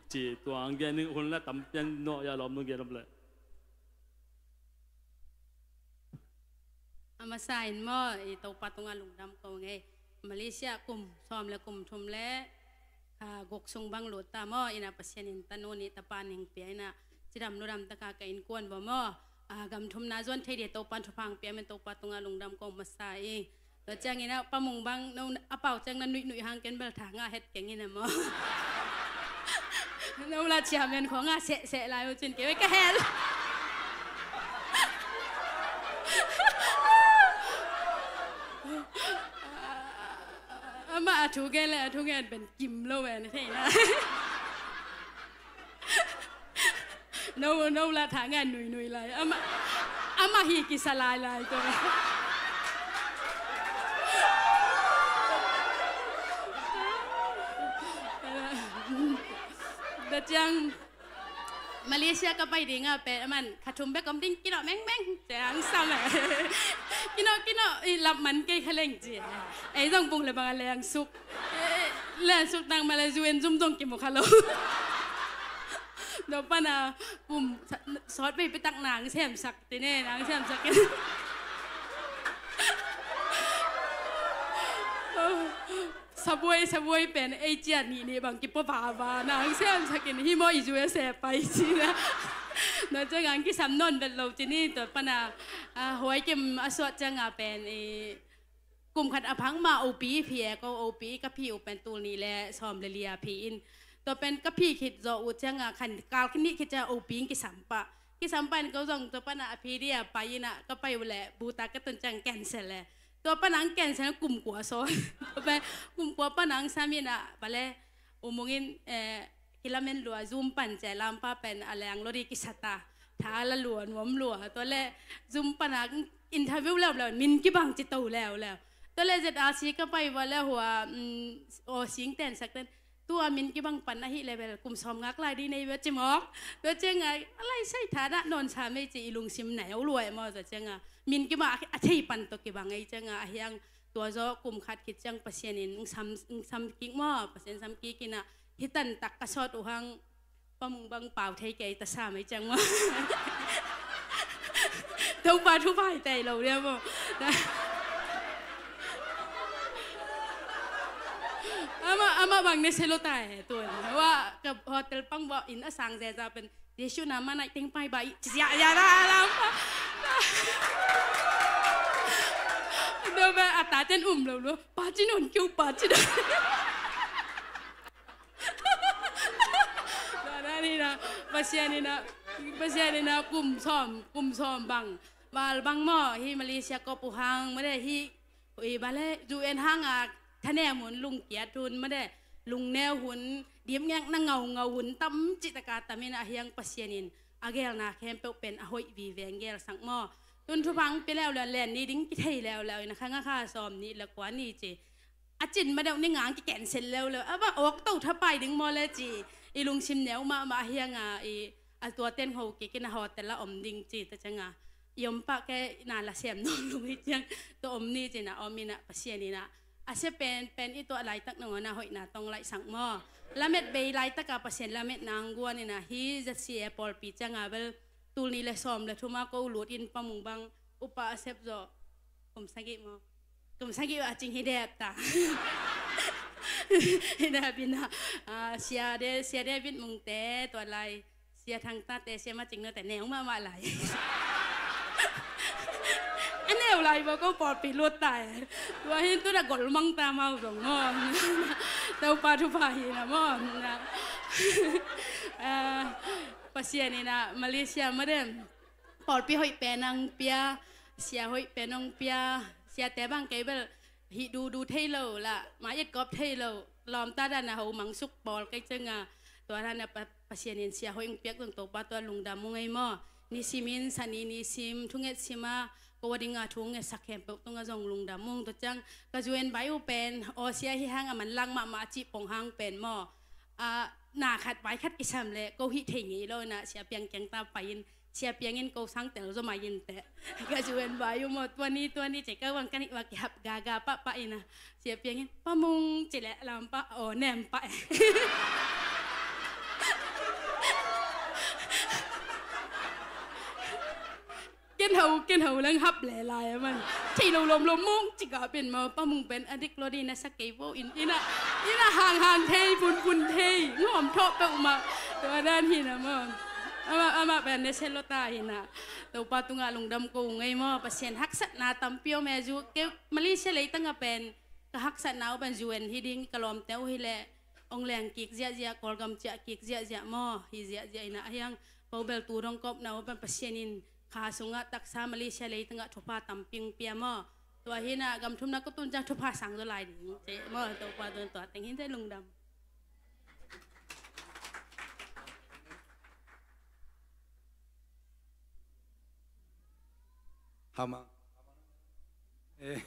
Ci tua ang gen ning hun le tam pian naw ya lawm nu gen om le. A masa in maw, i Topa tungah lungdam ko ngei. Malaysia kum sawm le kum thum le, ah, guk sung bang lut ta maw, ina Pasian in tanu nih tapa ning pia ina cidam ludam taka ka innkuan baw maw. Ah, gam thumna zuan thei dia Topa thupha pia men Topa tungah lungdam ko masa i. Tua ciangin a pamung bang no a pau ciang na nuih nuih hang ken bel tha ngah het keng in a maw. No la ciamen khong a seh seh lai uh cin kei ka hel. Amah a thu gen le a thu gen pen kim lo ven thei na. No, no la tha ngan nui nui lai. Amah, amah hi kisa lai lai to. Da ciang Malaysia ka pai ding a pen aman kha thum bek om ding kino meng meng ciang sam. Kino kino i lap man kei kha leng ci. Ei zong bung le bang a leng suk. Leng suk nang ma le zuen zum zong kimu kha lo. No pana kum sawt vei pitak nang semsak tine, nang semsak in. Sabuai, sabuai pen ei cia nih nih bang kipua vava nang semsak in hi maw i U S A pai cina. No ciang ang kisam non vet lo cini to pana huai kim a suat ciang a pen i kum khat a phang ma opi phi e ko opi ka phi u pen tul nih le sawm le lia phi in. Tua pen ka phi khit zawh uh cianga khan kal kini khit cianga opi in kisam pah. Kisam pah in ko zong tua pana a phi dia pai ina ka pai uh le buta ka tun ciang cancel le. Tua pana ang cancel kum kua sawn. Tua pen kum kua pana ang sam ina bale umung in kilamen lua zum pan cia lampa pen a leng lo di kisata. Tha la lua nuam lua. Tua le zum pana interview leuleu min kibang ci to leuleu. Tua le Z R C ka pai va le hua aw sing ten sak ten tua min kibang pan ahi level kum sawm ngak lai di nei va ci mawk. Tua cianga a lai sai tha dah nawn sa mei ci i lungsim nai au luai maw tua cianga min kibang a thei pan to kibang ei cianga a hiang tua zaw kum khat khit ciang Pasian in sam, sam kik maw Pasian sam kik ina hitan tak ka sawt uhang pamung bang pau thei kei ta sa mai ciang maw. Topa thu pai tei lo dia maw. Ama, ama bang ne selo tai tuan wa ka hotel pang wa in a sang ze za pen Jesu na ma nai teng pai ba i cia ya la lam. Do ba ata ten um lo lo pa ci non kiu pa ci da. Pasian ina, Pasian ina kum sawm, kum sawm bang val bang maw hi Malaysia ko puhang made hi. Ui bale U N hanga thanem hun lungkiat hun made lungneu hun dimngek na ngau ngau hun tam citaka tamin a hiang Pasian in a gelna khempeuh pen a hoih vive ang gel sak maw. Tun thupha ang pia leuleu len ni ding kithei leuleu ina khanga kha sawm ni le kua ni ci. A cin ma deuh ni ngang ki cancel leuleu a va awk to thapai ding maw le ci. I lungsim neu mahmah a hianga i a tua ten ho kik ina hotel a om ding ci ta cianga i om pah ke na la siam nawn lung hi ciang tua om ni cina om ina Pasian ina a sia pen pen i tuah laitak nangawna hoihna tong laihsak maw. Lamet bei laitaka Pasian lametna ang guan ina hi Z C A pawlpi cianga bel tul ni le sawm le thuma ko lut in pamung bang Upa a sep zawh kum sagih maw? Kum sagih ah cing hi dep ta. Hi dep ina, ah, Sia De, Sia David Mungte, tua lai Sia Thang Tate, Sia Ma Cing Note neu mahmah lai. A neu lai bawk ko pawlpi lut ta e. Tua hi in tu na gol mang ta mau zong maw. Topa thupha hi na maw. Na. Ah, Pasian ina Malaysia ma dem. Pawlpi hoih pen ang pia, sia hoih pen ang pia, siate bang kei bel hih dudu thei lo la, mai et kop thei lo, lawmta dan a ho mangsuk pawl kei cianga, tua dan a Pa-, Pasian in sia hoih ang piak zong Topa tua lungdam ung ei maw. Nisimin, sani nisim, thunget sima, ko a dinga thunget sak khempeuh tunga zong lungdam ung tua ciang, ka zu en bai uh pen, aw sia hi hang a man lang mahmah a cih pong hang pen maw. Ah, na khat bai khat kisam le, ko hih thei ngei lo na, sia piang kiang ta pai in, Sia Piang in ko sang tel zaw mai in teh. Ka zu en bai uh maw, tua ni, tua ni, ci ka wang ka nih wak kihap gaga pahpah in a. Sia Piang in, Pa Mung, ci leh lam pah, aw nem pah e. Ken hau, ken hau lang hap le lai a man. Thei lo lom lom Mung, ci ka pen maw, Pa Mung pen a dik lo di na sa kei vo in, ina, ina hang hang thei, pun pun thei, ngawm thawh peuh mah. Tua dan hi na maw. Amah, amah pen ne se lo ta hi na. Topa tungah lungdam ko ngei maw, Pasian haksatna tampi om e zu, kei Malaysia leitang a pen, ka haksatna uh pen zu en hi ding, ka lawmte uh hi leh, ong leng kik ziahziah, Kawlgam ciah kik ziahziah maw, hi ziahziah ina a hiang, ko bel tu dong kawpna uh pen Pasian in kha sungah taksa Malaysia leitang ah thupha tampi ong pia maw. Tua hi na gam thumna ko tun ciang thupha sang zaw lai ding, ci maw, Topa tun tua teng hin ci lungdam. Hama. Eh.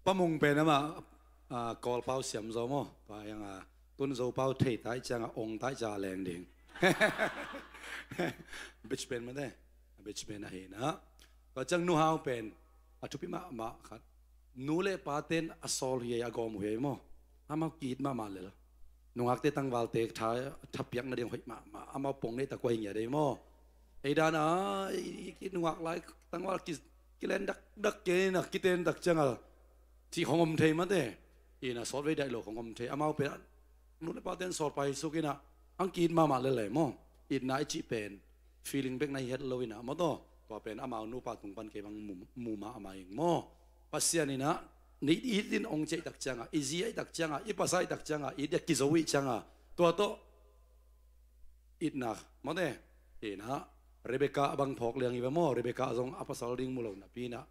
Pa Mung pen amah, ah, Kawl pau siam zaw maw. Tua hiang a, tun Zo pau thei tai ciang a, ong tai ciang a leng ding. Beach pen mate. Beach pen ahi na. Tua ciang Nu Hau pen a thupi mahmah khat. Nu le pa ten a sawl hi ei, a gawm uh hi ei maw. Amau ki-it mahmah lel. Nungakte tangvalte tha, thapiak nading hoih mahmah. Amau pong neih tak uh hi ngiat ei maw. Ei dan a, i, i, i nungak lai tangval ki, kilen dak, dak kei na kiten dak ciang a. Cih khong om thei mate. Ina sawt vei daih lo khong om thei. Amau pen nu le pa ten sawl pai suk ina. Ang ki-it mahmah lel ei maw. Itna i cih pen feeling bek na hi het lo ina maw taw. Tua pen amau nupa tung pan kei bang mu, mu mahmah ing maw. Pasian ina, ni it in ong ciah i tak cianga, i zi a i tak cianga, i pasa i tak cianga, it a kizo i cianga. Tua tawh itna mawte. Ina, Rebecca a bang phawk liang i ve maw, Rebecca zong a pasal ding mu lo napi ina.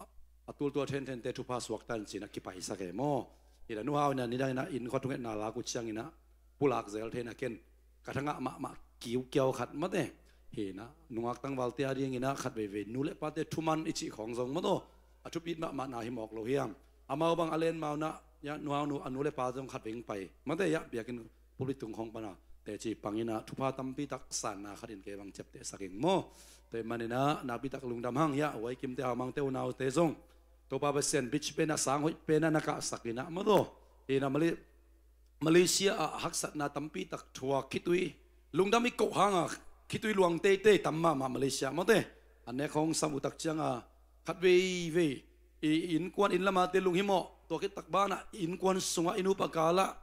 A, a tultual thenthen te thupha suak tan cina kipaisak e maw. Ina Nu Hau ina nidang ina inn khua thungetna lak uh ciang ina pulak zel thei na ken ka thangah mahmah kiukiau khat mate. Hi na, nungak tangvalte a dingin a khat veivei nu le pate thuman i cih khawng zong maw taw. A thupit mahmah na hi mawk lo hiam. Amau bang a len mau na, ya, nu hau nu, a nu le pa zong khat vei pai. Mate ya, biakinn pulpit tung khawng pana. Teci pangin a thupha tampi tak sanna khat in kei bang ciaptehsak ing maw. Tua manin a, nakpi tak lungdam hang ya, Huai Kimte, Hau Mangte, unaute zong. Topa Pasian beach pen a sang hoih pen a na kahsak in a maw taw. Hi na, Mali Malaysia ah haksatna tampi tak thuak khitui. Lungdam i koh hanga khitui luang teitei tam mahmah Malaysia mawte. A nek hong sam uh tak cianga khat veivei i innkuan inn lama te lunghimawh. Tua khit tak banah i innkuan sungah i nupa kalah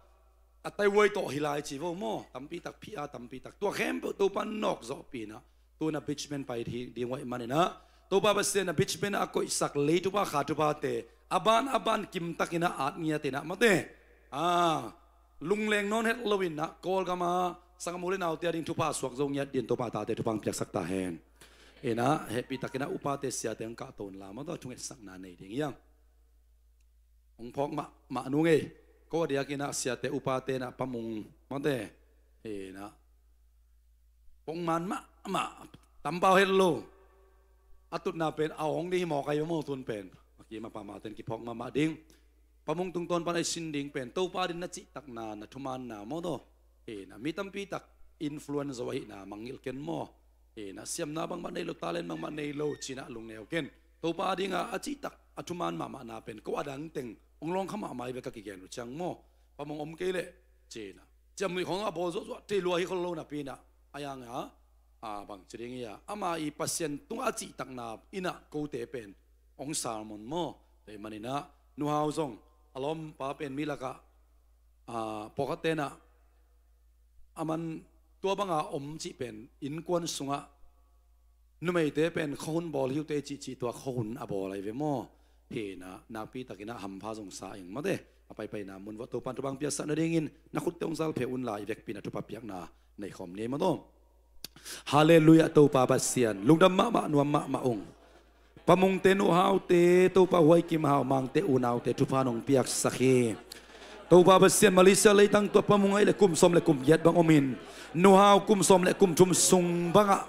a taihuai tawh hi lai ci vo maw. Tampi tak phia tampi tak tua khempeuh Topa nawk zawhpina. Tuna beach pen pai hi ding uh ahih manin a, Topa Pasian a beach pen a koihsak lei thupha kha thuphate a ban a ban kimtakin a at ngiatin a mawte. A, lungleng nawn het loin a Kawlgam a sangam u le naute a ding thupha suak zo ngiat din Topa tate thupha ang piaksak ta hen. Ina, hehpihtakin a upate siate ang kahto unla mawtaw thungetsakna nei ding hiang. Hong phawk mahmah nu ngei. Ko a diakin a siate upate na pamung mawte. Ina, pongman mahmah tampau het lo. A tutna pen a hong ding hi mawk a hi maw tun pen. A kim a pamau ten kiphawk mahmah ding. Pamung tungtawn pan a i sin ding pen Topa din na cihtakna na thumanna maw taw. Ina, mi tampi tak influence zo ahihna mangngilh ken maw. Ina, siamna bangmah nei lo, talent bangmah nei lo cina lungneu ken. Topa dinga a cihtak a thuman mahmahna pen ko a dang teng hong lawng kha mahmah hi ve ka kigen uh ciang maw. Pamung om kei leh cina ciamnuih khawng a bawl zuahzuah thei lua hi khol lo napi ina. A yanga a, bang ci ding ia, ama i Pasian tungah a cihtakna inah kote pen ong sermon maw. Tua ahih maninah nuhau zong a lawmpa pen mi lakah, a, pawlkhat tenah a man tua banga om cih pen innkuan sungah numeite pen khuahun bawl hi uh teh cihcih tua khuahun a bawl ahi ve maw. Hinah nakpitakinah hampha zong sa ing mawte. A paipaina mun vuah Topan thupha piaksak nadingin na khutte ong zalphe unla i vekpi-in a thupha piakna nei khawm ni maw taw. Halleluiah, Topa Pasian lungdam mahmah, nuam mahmah ung. Pamungte nuhaute Topa, Huai Kim Hau Mangte unaute thupha nong piaksak hi. Topa Pasian Malaysia leitang tua Pamung ahih leh kum sawm le kum giat bang omin, nuhau kum sawm le kum thum sung bangah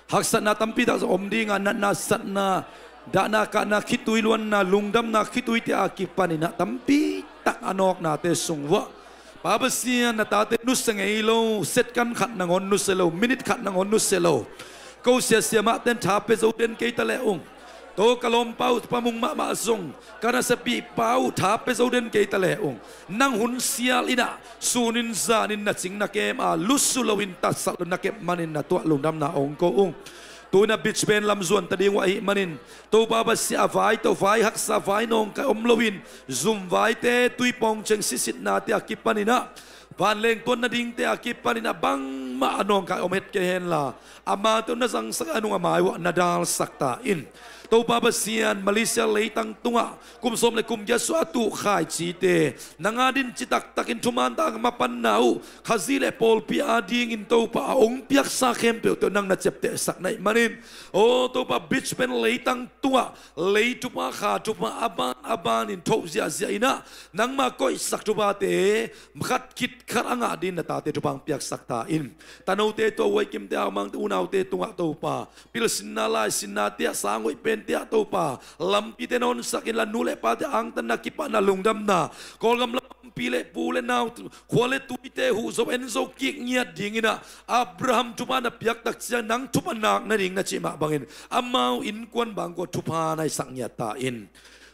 haksatna tampi tak zong om dinga, natna satna, dahna kahna, khitui luanna, lungdamna, khituite a kipaninah tampi tak a nawknate sung vuah Pa Pasian, na tate nusia ngei lo, second khat nangawn nusia lo, minute khat nangawn nusia lo. Ko siasia mahten tha pia zo den kei ta leh ung. Tua ka lawmpa uh Pamung mahmah zong ka nasepihpa uh tha pia zo den kei ta leh ung. Nang hun sial inah sunin zanin na cing na kem a lusu loin tatsat lo na kep manin na tuah lungdamna ong ko ung. Tuinah beach pen lam zuan ta ding uh ahih manin Topa Pasian, a vai tawh vai haksa, vai nawngkai om loin zum vaite, tuipawng ceng sisitnate a kipaninah vanleng tuan nadingte a kipaninah bangmah a nawngkai om het kei henla, amate uh na zangsak a nung a mai uah na dalsak ta in. Topa Pasian, Malaysia leitang tungah kum sawm le kum giat sung a tuh khaicite nang a dingin citaktakin thuman tak a mapanna uh Khazih le pawlpi a dingin Topa a ong piaksa khempeuhte uh nang na ciaptehsak na hih manin, aw Topa, beach pen leitang tungah lei thupha, kha thupha a ban a banin thoh ziahziah inah nangma koihsak thuphate khat khit khat a ngah dingin na tate thupha ong piaksak ta in. Tanote tua Huai Kimte, Hau Mangte unaute tungah Topa pilsinna, laisinnate ah, sang hoih pente ah Topa lampite na honsak inla, nu le pate angtanna, kipahna, lungdamna, Kawlgam lam pi le pu le nau, khua le tuite huh zo en zo kik ngiat dinginah Abraham thupha na piaktak ciang nang thupha nak nading na cih mah bangin amau innkuan bangkua thupha na hisak ngiat ta in.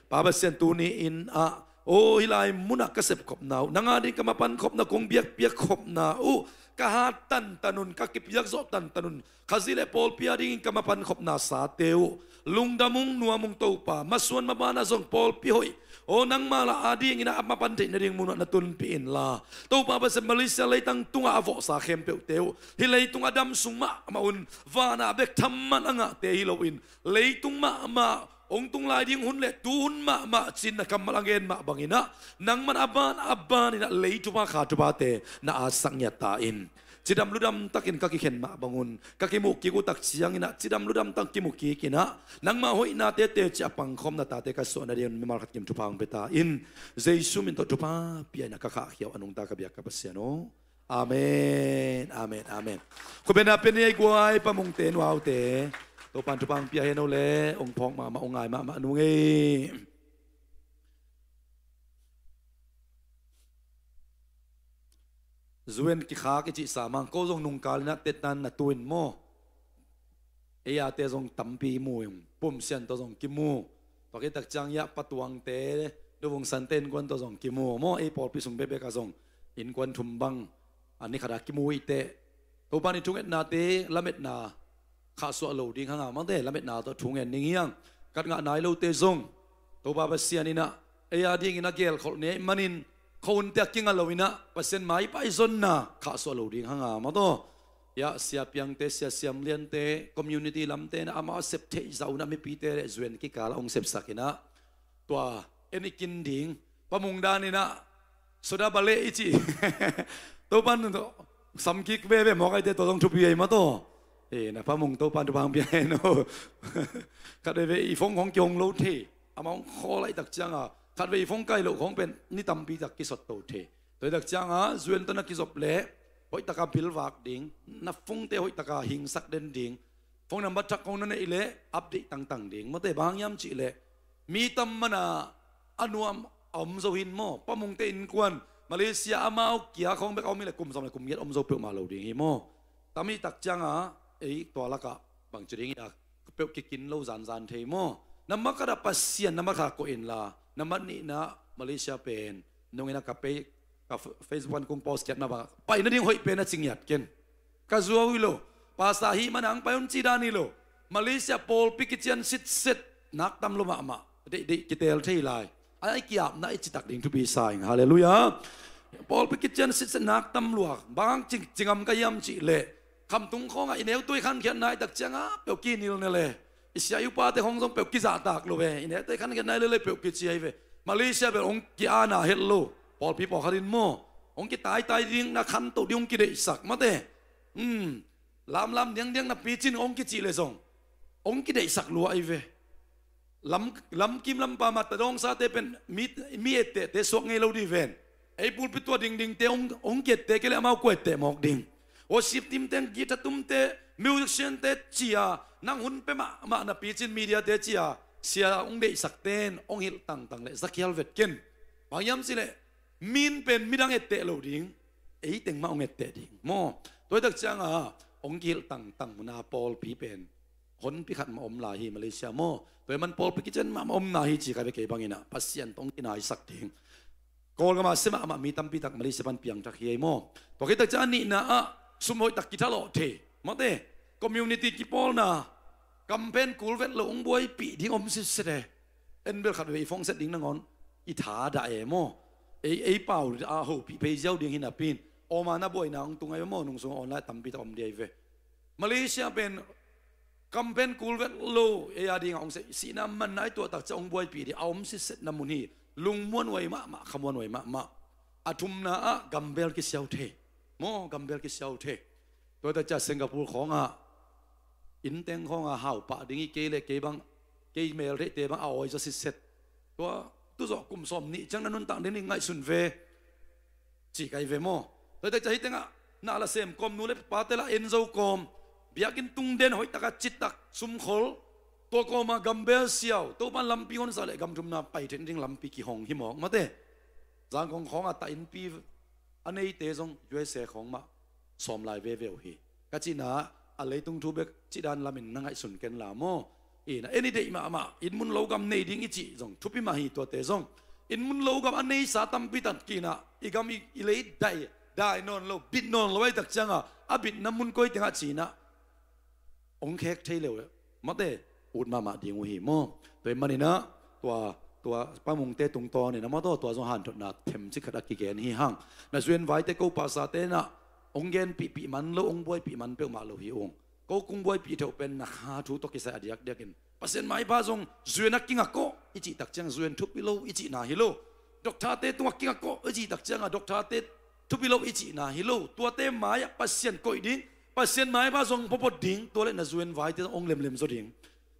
Pa Pasian, tuni in ah aw hih lai munah ka sepkhopna uh, nang a dingin ka mapankhopna, kong biakpiakkhopna uh ka hat tantan un, ka kipiakzawh tantan un. Khazih le pawlpi a dingin ka mapankhopna sate uh lungdam ung, nuam ung Topa. Masuan mabanah zong pawlpi hoih, aw nangma lah a dinginah a mapan theih nading munah na tunpih inla, Topa Pasian, Malaysia leitang tungah a vawhsa khempeuhte uh hih leitung a dam sung mahmah un, vanah bek thamman a ngahte hi loin leitung mahmah hong tung lai ding hun le tuhun mahmah ci-in na kammal a gen mah banginah nangman a ban a baninah lei thupha, kha thuphate na atsak ngiat ta in. Cidam ludam takin ka kikhen mah bangun, ka kimuh kik uh tak cianginah cidam ludam tak kimuh kikinah nangma hoihnate teci a pangkhawm na tate ka suah nadingun mimal khat kim thupha hong pia ta in. Jesu min tawh thupha pia inah ka khahkhia uh a nungta ka biak ka Pasian aw. Amen, amen, amen. Khutbetna pia ni ei guai, Pa Mungte nuaute. Topan thupha hong pia hen o le, hong phawk mahmah, hong ngai mahmah nung ei. Zuen kikhak i cihsa mang, ko zong nungkal inah tetnan na tuin maw. Ei ate zong tampi mu in, Pum Sian tawh zong kimu. Tua khit tak ciang iah Pa Tuangte, Duvung Sante innkuan tawh zong kimu maw. Ei pawlpi sung bekbek ah zong innkuan thum bang a ni khat a kimu i teh. Topa ni thungetnate lametna khahsuah lo ding hanga mate, lametna tawh thungen ding hiang. Kat ngah nai lote zong Topa Pasian inah ei a dingin a gelkholh ni ahih manin khuahunte a kinga lo inah Pasian maipai zonna khahsuah lo ding hanga mataw. Iah siapiangte, sia siamliante, community lamte inah amau a sep theih zah unah mipite le zuen kikal a hong sepsak inah tua en i kin ding, Pa Mung dan inah soda baleh i cih. Topan samkik veve mawk aite tua zong thupi ei mataw. E, na Pa Mung Topan thupha hong pia hen o. Khat veve i phone khong kihong lo thei. Amah hong khawl ahih tak cianga khat vei phone kai loh khong pen ni tampi tak kisot to thei. Tua ahih tak cianga zuen tawh na kizop leh hoihtaka bilvak ding, na phone-te hoihtaka hingsak den ding. Phone number thak khong na neih leh update tangtang ding. Mate bang hiam cih leh mi tam mana a nuam a om zo hin maw. Pa Mungte innkuan Malaysia amau kia khong bek a om hi leh kum sawm le kum giat om zo peuhmah lo ding hi maw. Tam ahih tak cianga ei tua lakah bangci ding hi a peuh kikin lo zanzan thei maw. Na makadah Pasian na makha koh inla, na mat nihna Malaysia pen nungin a ka pei, ka Facebook an kung post kiatna bang pai nading hoih pen a ci ngiat ken. Ka zuau hi lo. Pastor hih mana hong pai un ci dan hi lo. Malaysia pawlpi kician sitset nak tam lo mahmah. Deihdeih kitel thei lai. Ai kiapna i citak ding thupi sa ing. Halleluiah. Pawlpi kician sitset nak tam lua. Bang hang ci, ci ngam ka hiam cih leh, khamtung khawngah i neu tuai khankhiatna i tak ciangah peuh kinil ne le, i sia i upate khawng zong peuh kizahtak lo ve. I neu tuai khankhiatna i lele peuh kici ahi ve. Malaysia bel hong ki-ana het lo. Pawlpi pawlkhat in maw, hong kitaitai ding, na khanto ding hong kideihsak mate. Hmm. Lamlam diangdiang napi cin hong kicih le zong hong kideihsak lua ahi ve. Lam, lamkim lampa mah tadawngsate pen mi, mi ettehte suak ngei lo dih ven. Ei pulpit tua dingdingte hong, hong kiette kei le amau kua etteh mawk ding. Worship team teng, guitar tumte, musician te cia, nang hun pe mahmah napi cin media te cia, sia hong deihsak ten hong hilh tangtang le zakhial vet ken. Bang hiam cih leh, min pen midang etteh lo ding, ei teng mah hong etteh ding maw. Tua hi tak cianga hong kihilh tangtang muna pawlpi pen honpi khat mah om lai hi Malaysia maw. Tua hi man pawlpi kician mahmah om na hi ci ka hi ve kei bangin ah, Pasian tawh hong kinaisak ding. Kawlgam ah sia mahmah mi tampi tak Malaysia pan piangthak hi ei maw. Tua khit tak ciang a nihna ah sum hoih tak kithalawh thei mawte, community kipawlna, kam pen kul vet lo hong buaipih ding om sitset e. En bel khat vei phone set ding nangawn i tha dah e maw. Ei, ei pau a hopih phei ziau ding hi napi in, awma na buaina hong tung ahi ve maw, nung sungah online tampi tak om ding ahi ve. Malaysia pen kam pen kul vet lo, ei a dingah hong seh, sihna manna i tuah tak ciang hong buaipih ding a om sitsetna mun hi. Lungmuan huai mahmah, khamuan huai mahmah. A thumna ah gambel kisiau thei maw, gambel kisiau thei. Tua hi tak ciang Singapore khawngah, innteng khawngah hau pah ding hi kei le kei bang, kei meltheihte bang a awi zaw sitset. Tua tuzawh kum sawm nih ciang na nuntak ding hi ngaihsun ve. Ci ka hi ve maw. Tua hi tak ciang hih tengah na la sem kawm, nu le pate la en zo kawm, biakinn tung den hoih taka cit tak sumkhol, tua kawma gambel siau, Topan lampi honsa le gam thumna pai theih ding lampi kihong hi mawk mate. Zangkong khawngah ta innpi a neite zong U S A khawng mah sawm lai veve uh hi. Ka cihna a leitung thu bek cih dan lamin na ngaihsun ken la maw. Ina, en i deih mahmah, inn mun lo gam nei ding i cih zong thupi mah hi tuate zong. Inn mun lo gam a neisa tampi tak kinah, i gam i, i lei dai, dai nawn lo, bit nawn lo ahi tak cianga, a bitna mun koi tengah cinah hong khek thei leu mate, ut mahmah ding uh hi maw. Tua hi maninah tua, tua pamungte tungtawninah maw, tua, tua zong hanthotna themcik khat a kigen hi hang. Na zuenvaite ko pastor tenah hong genpihpih man lo, hong buaipih man peuhmah lo hi ung. Ko kung buaipih theuh pen na kha thu tawh kisai a diakdiakin Pasian maipha zong zuena kingak kawh i cih tak ciang zuen thupi lo i cihna hi lo. Doctorte tungah kingak kawh i cih tak cianga doctorte thupi lo i cihna hi lo. Tuate mai-ah Pasian koih ding, Pasian maipha zong pawpawt ding, tua le na zuenvaite zong hong lemlem zaw ding.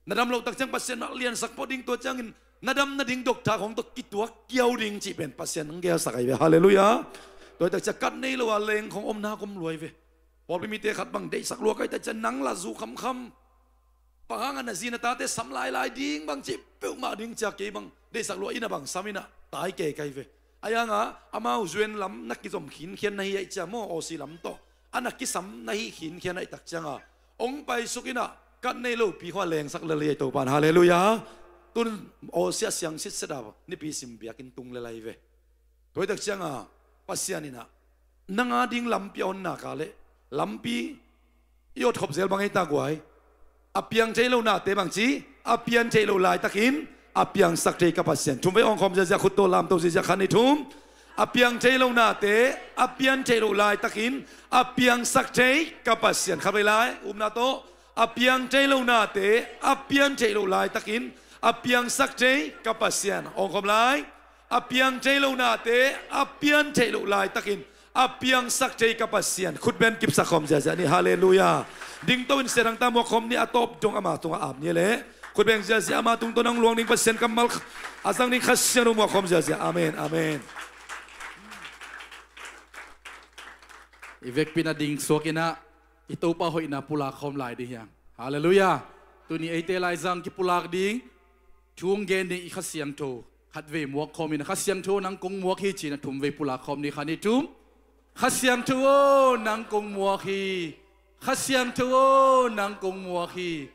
Na dam loh tak ciang Pasian mah liansak phot ding, tua ciangin na dam nading doctor khawng tawh kituak kiau ding cih pen Pasian hong gelsak ahi ve. Halleluiah. Tua hi tak ciang kat nei lo a leng khawng omna kom luai ve. Pawlpi mite khat bang deihsak lua ka hi tak ciang nang la zu khamkham. Bang hangah na zi na tate sam lailai ding bang cih peuhmah ding cia kei bang deihsak lua ina bang sam ina tai kei ka hi ve. Ahi hanga amau zuen lam na kizom khinkhian na hi aih cia maw, Aussie lam tawh a na kisam na hi khinkhian aih tak cianga hong paisuk ina kat nei lopi khua lengsak lel hi aih Topan. Halleluiah. Tun Aussie a siang sitset a nipi sim biakinn tung lel ahi ve. Tua hi tak cianga Pasian inah nang a ding lampi a honna ka leh lampi i otkhop zel bang ei ta guai. A piang thei lo nate bangci, a pian theih loh laitakin a piangsak thei ka Pasian. Thum vei awngkhawm ziazia, khut tawh lamto ziazia, khan i thum. A piang thei lo nate a pian theih loh laitakin a piangsak thei ka Pasian. Khat vei lai, upna tawh. A piang thei lo nate a pian theih loh laitakin a piangsak thei ka Pasian. Awngkhawm lai. A piang thei lo nate a pian theih loh laitakin a piangsak thei ka Pasian. Khutben kipsak khawm ziazia ni. Halleluiah. Dingto in sia dangta muak khawm ni, a tawp dong ama tungah ap ni le. Khutben ziazia ama tungtawn ang luang ding Pasian kammal a zang ding Kha Siangtho muak khawm ziazia. Amen, amen. I vekpi in a ding suak inah i Topa hoihna pulak khawm lai ding hiang. Halleluiah. Tuni eite laizang kipulak ding, thu hong gen ding i Kha Siangtho khatvei muak khawm in, Kha Siangtho nang kong muak hi ci-in a thumvei pulak khawm ni. Khan i thum. Kha Siangtho aw, nang kong muak hi. Kha Siangtho aw, nang kong muak hi.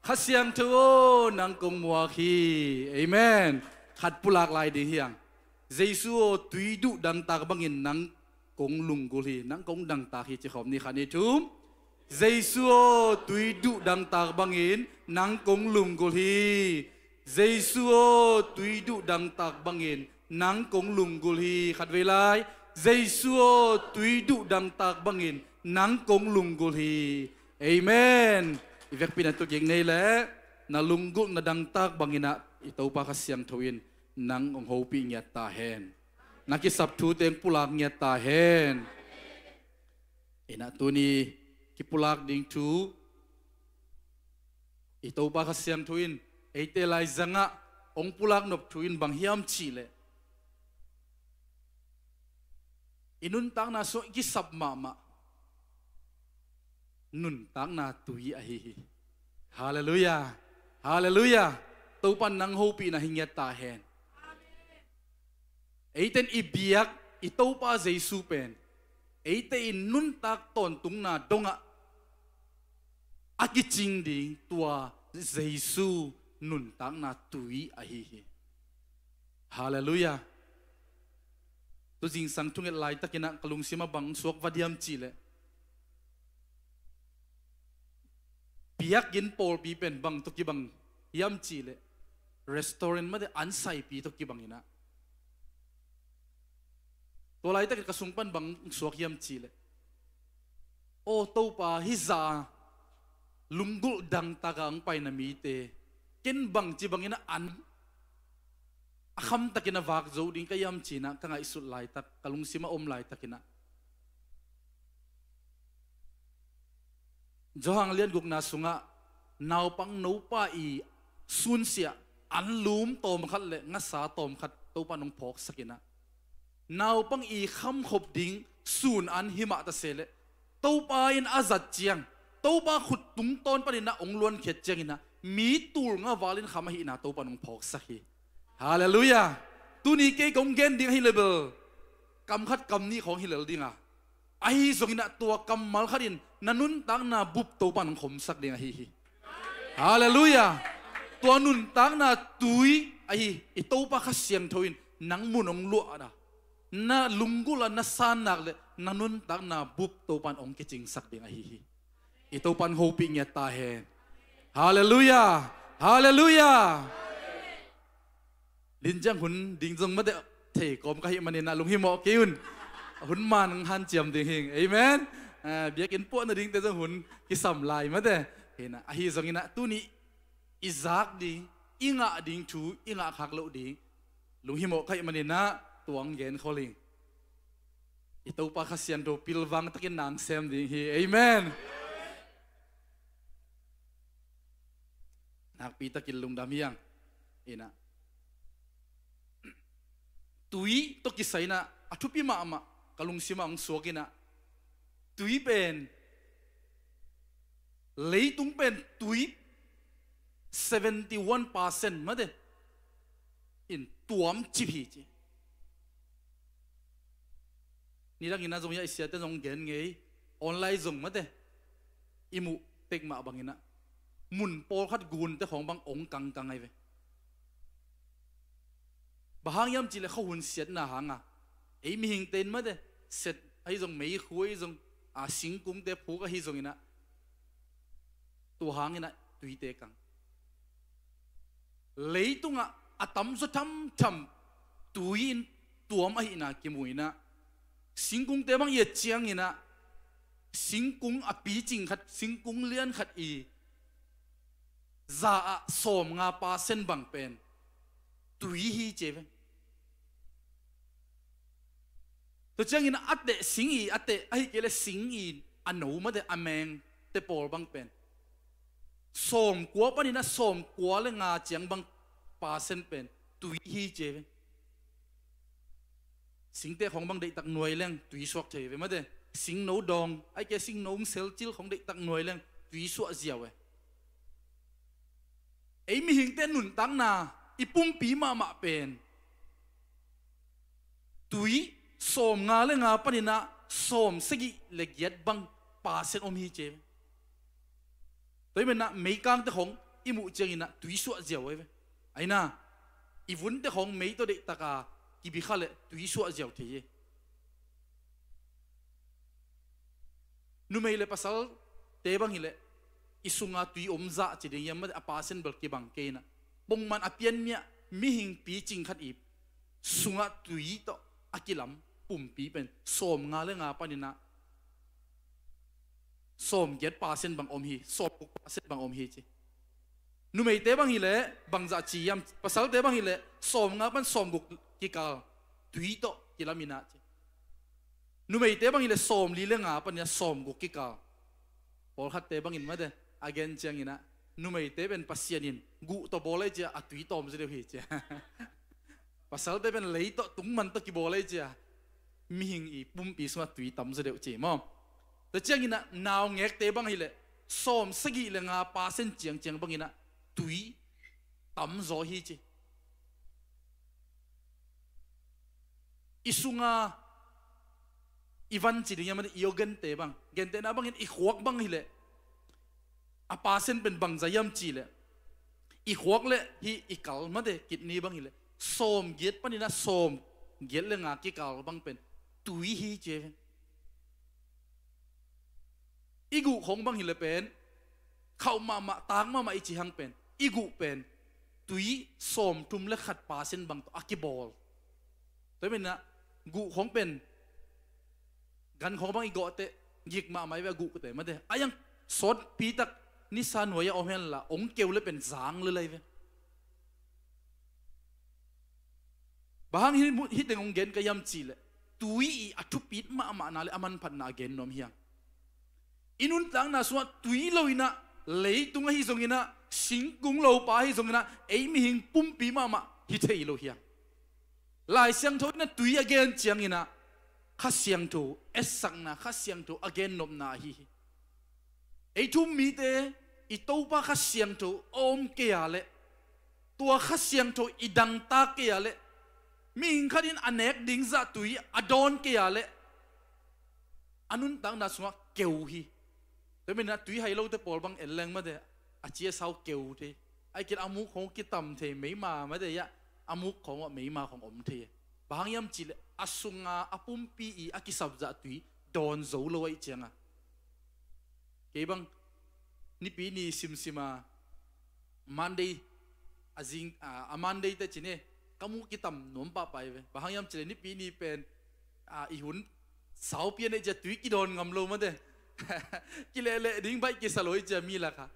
Kha Siangtho aw, nang kong muak hi. Amen. Khat pulak lai ding hiang. Jesu aw, tui duh dangtak bangin nang kong lunggulh hi, nang kong dangtak hi ci khawm ni. Khan i thum. Jesu aw, tui duh dangtak bangin nang kong lunggulh hi. Jesu aw, tui duh dangtak bangin nang kong lunggulh hi. Khatvei lai. Jesu aw, tui duh dangtak bangin nang kong lunggulh hi. Amen. I vekpi-in a tua kik nei leh, na lunggulhna dangtak bangin ah i Topa Kha Siangtho in nang hong hopih ngiat ta hen. Na kisap thute hong pulak ngiat ta hen. Inah tuni kipulak ding thu i Topa Kha Siangtho in eite laizangah hong pulak nop thu in bang hiam cih leh, i nuntakna sungah i kisap mahmah nuntakna tui ahi hi. Halleluiah. Halleluiah. Topa in nang hopihna hi ngiat ta hen. Eite in i biak i Topa Jesu pen eite i nuntak tawntungna dongah a kicing ding tua Jesu nuntakna tui ahi hi. Halleluiah. Tu zingsang thunget laitakin ah ka lungsim ah bang suak va diam cih leh, biakinn pawlpi pen bang tawh kibang hiam cih leh, restaurant mate an saipi tawh kibang inah, tua laitakin ka sung pan bang suak hiam cih leh, aw Topa, hih zah a lunggulh dangtak a hong pai na mite ken bangci bangin ah an a khamtakin a vak zo ding ka hiam ci-in ah ka ngaihsut laitak, ka lungsim a om laitakin ah, Johan lian gukna sungah naupang nopa i sunsia an lum tawmkhat le ngasa tawmkhat Topa in hong phawksak inah, naupang i khamkhop ding sun an hi mah ta se leh, Topa in a zat ciang, Topa khut tungtawn panin ah hong luankhiat ciangin ah mi tul nga valin kham ahihna Topa in hong phawksak hi. Halleluiah. Tuni kei kong gen ding ahi leh bel kam khat kam nih khawng hi lel ding a, ahi zongin ah tua kammal khat in na nuntakna bup Topa in hong khomsak ding ahi hi. Halleluiah. Tua nuntakna tui ahi i Topa Kha Siangtho in nang mun hong luah a, na lunggulh a na san nak leh na nuntakna bup Topa in hong kicingsak ding ahi hi. I Topa in hopih ngiat ta hen. Halleluiah. Halleluiah. Linciang hun ding zong mate thei kawm ka hih manin ah lunghimawh kei un. Hun man hong hanciam ding hing. Amen. Ah, biakinn puahna dingte zong hun kisam lai mate. Hi inah, ahi zongin ah tuni i zak ding, i ngah ding thu i ngah khak loh ding lunghimawh ka hih manin ah tua hong gen khol ing. I Topa Kha Siangtho pilvang takin na sem ding hi. Amen. Nakpi takin lungdam hi hang. Inah, tui tawh kisai inah a thupi mahmah ka lungsim ah hong suak inah, tui pen, leitung pen tui seventy one percent mate in tuam cip hi ci. Nidangin ah zong hiah i siate zong gen ngei, online zong mate i muh tek mah bangin ah mun pawlkhat gunte khawng bang ong kangkang ahi ve. Bang hang hiam cih leh khuahun siatna hang a, ei mihingte in mate set ahi zong, meikhu ahi zong, a singkungte phuk ahi zongin ah, tua hangin ah tuite kang. Leitungah a tamzaw thamtham tui in tuam ahihna kimu inah, singkungte bang i et ciangin ah, singkung a picing khat, singkung lian khat i za ah sawmnga percent bang pen tui hi ci ve. Tua ciangin a teh sing i, a teh ahi kei leh sing i a no mate a mengte pawl bang pen sawmkua panin ah sawmkua le nga ciang bang percent pen tui hi ci ve. Singte khawng bang deihtak nuai leng tui suak thei ve mate. Singno dawng ahi kei, singno selcil khawng deihtak nuai leng tui suah ziau e. Ei mihingte nuntakna i pumpi mahmah pen tui sawmnga le nga panin ah sawmsagih le giat bang percent om hi ci ve. Tua hi manin ah meikangte khawng i muh ciangin ah tui suah ziau ahi ve. Ahi inah, i vunte khawng mei tawh deihtak a kibi kha leh tui suah ziau thei hi. Numei le pasal te bang hileh i sunga tui om zah ci ding hiam, mate, a pasen bel kibang kei inah. Pongman a pianmi ah mihing picing khat i sungah tui tawh a kilam pumpi pen sawmnga le nga paninah sawmgiat pasen bang om hi, sawmguk pasen bang om hi ci. Numeite bang hileh bangzah ci hiam, pasalte bang hileh sawmnga pan sawmguk kikal tui tawh kilam inah ci. Numeite bang hileh sawmli le nga paninah sawmguk kikal. Pawlkhatte bangin, mate, a gen cianginah numeite pen Pasian in guh tawh bawl ahi cia a tui tawm zaw deuh hi cia. Pasalte pen lei tawh tungman tawh kibawl ahi cia mihing i pumpi sungah tui tam zaw deuh ci maw. Tua cianginah naungekte bang hileh sawmsagih le nga pasen ciangciang banginah tui tam zaw hi ci. I sunga i van ci ding hiam, i organte bang, gentehna bangin i khuak bang hileh a pasen pen bangzah hiam cihleh i khuak le hih i kal, mate, kidney bang hileh sawmgiat paninah sawmgiat le nga kikal bang pen tui hi ci. I guh khong bang hileh pen khauh mahmah, taak mahmah i ci hang pen i guh pen tui sawmthum le khat pasen bang tawh a kibawl. Tua hi maninah guh khong pen gan khong bang i gawh teh gik mahmah i ve, a guhte, mate. A iang sawtpi tak nisa nuai-ah om henla ong keu le pen zang lel ahi ve. Bang hang hih teng ong gen ka hiam cihleh tui i a thupit mahmahna le a manphatna a gen nuam hi hang. I nuntakna sungah tui lo inah, leitung ahi zonginah, singkung lopa ahi zonginah, ei mihing pumpi mahmah hi thei lo hi hang. Lai Siangtho inah tui a gen cianginah Kha Siangtho etsakna, Kha Siangtho a gennopna ahi hi. Ei thu-um mite i Topa Kha Siangtho a om kei a leh, tua Kha Siangtho i dangtak kei a leh, mihing khat in a nek ding zah tui a dawn kei a leh, a nuntakna sungah keu hi. Tua hi maninah tui hai lote pawl bang en leng, mate, a ci a sau keu thei. Ahih kei leh a muk khong kitam thei, meima, mate, hiah a muk khong ah meima khong om thei. Bang hang hiam cihleh a sunga a pumpi i a kisap zah tui dawn zo lo ahih cianga. Kei bang Nipi ni simsima Monday a zing, a, a Monday teh ci ni, ka muk kitam nuam pahpah hi ve. Bang hang hiam cihleh Nipi ni pen, a, i hun saupi a neih cia tui kidawn ngam lo, mate. Kilehleh ding baih kisa lo hi cia mi lakah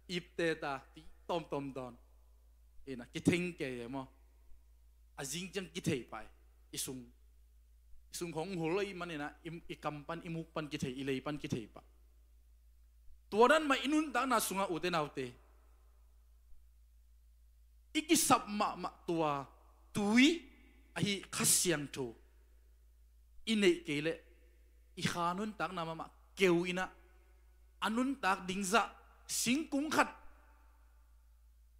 ipte ta tui tawmtawm dawn inah kitheng kei e maw. A zing ciang kithei pah e. I sung, i sung khong hul lo ahih maninah i, i kam pan, i muk pan kithei, i lei pan kithei pah. Tua dan mah i nuntakna sungah, ute naute, i kisap mahmah tua tui ahi Kha Siangtho i neih kei leh i kha nuntakna mahmah keu inah, a nuntak ding zah singkung khat,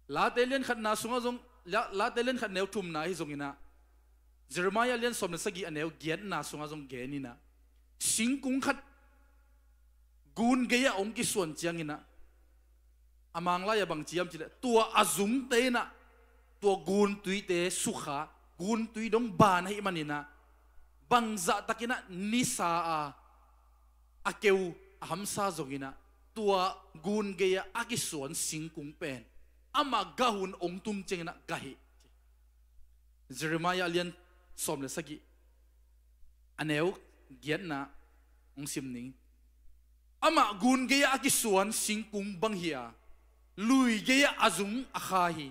Late lian khatna sungah zong, La-, Late lian khat neu thumna ahi zonginah, Jeremiah lian sawm le sagih a neu giatna sungah zong gen inah, singkung khat gun gei-ah hong kisuan cianginah, a Manglai-ah bang ci hiam cihleh, tua a zungte inah tua guntuite sukha, guntui dong ban ahih maninah, bangzah takinah nisa a, a keu a hamsa zonginah, tua gun gei-ah a kisuan singkung pen amah gah hun hong tung cianginah gah hi. Jeremiah a lian sawm le sagih a neu giatna hong sim ning. Amah gun gei-ah a kisuan singkung bang hi a, lui gei-ah a zung a kha hi.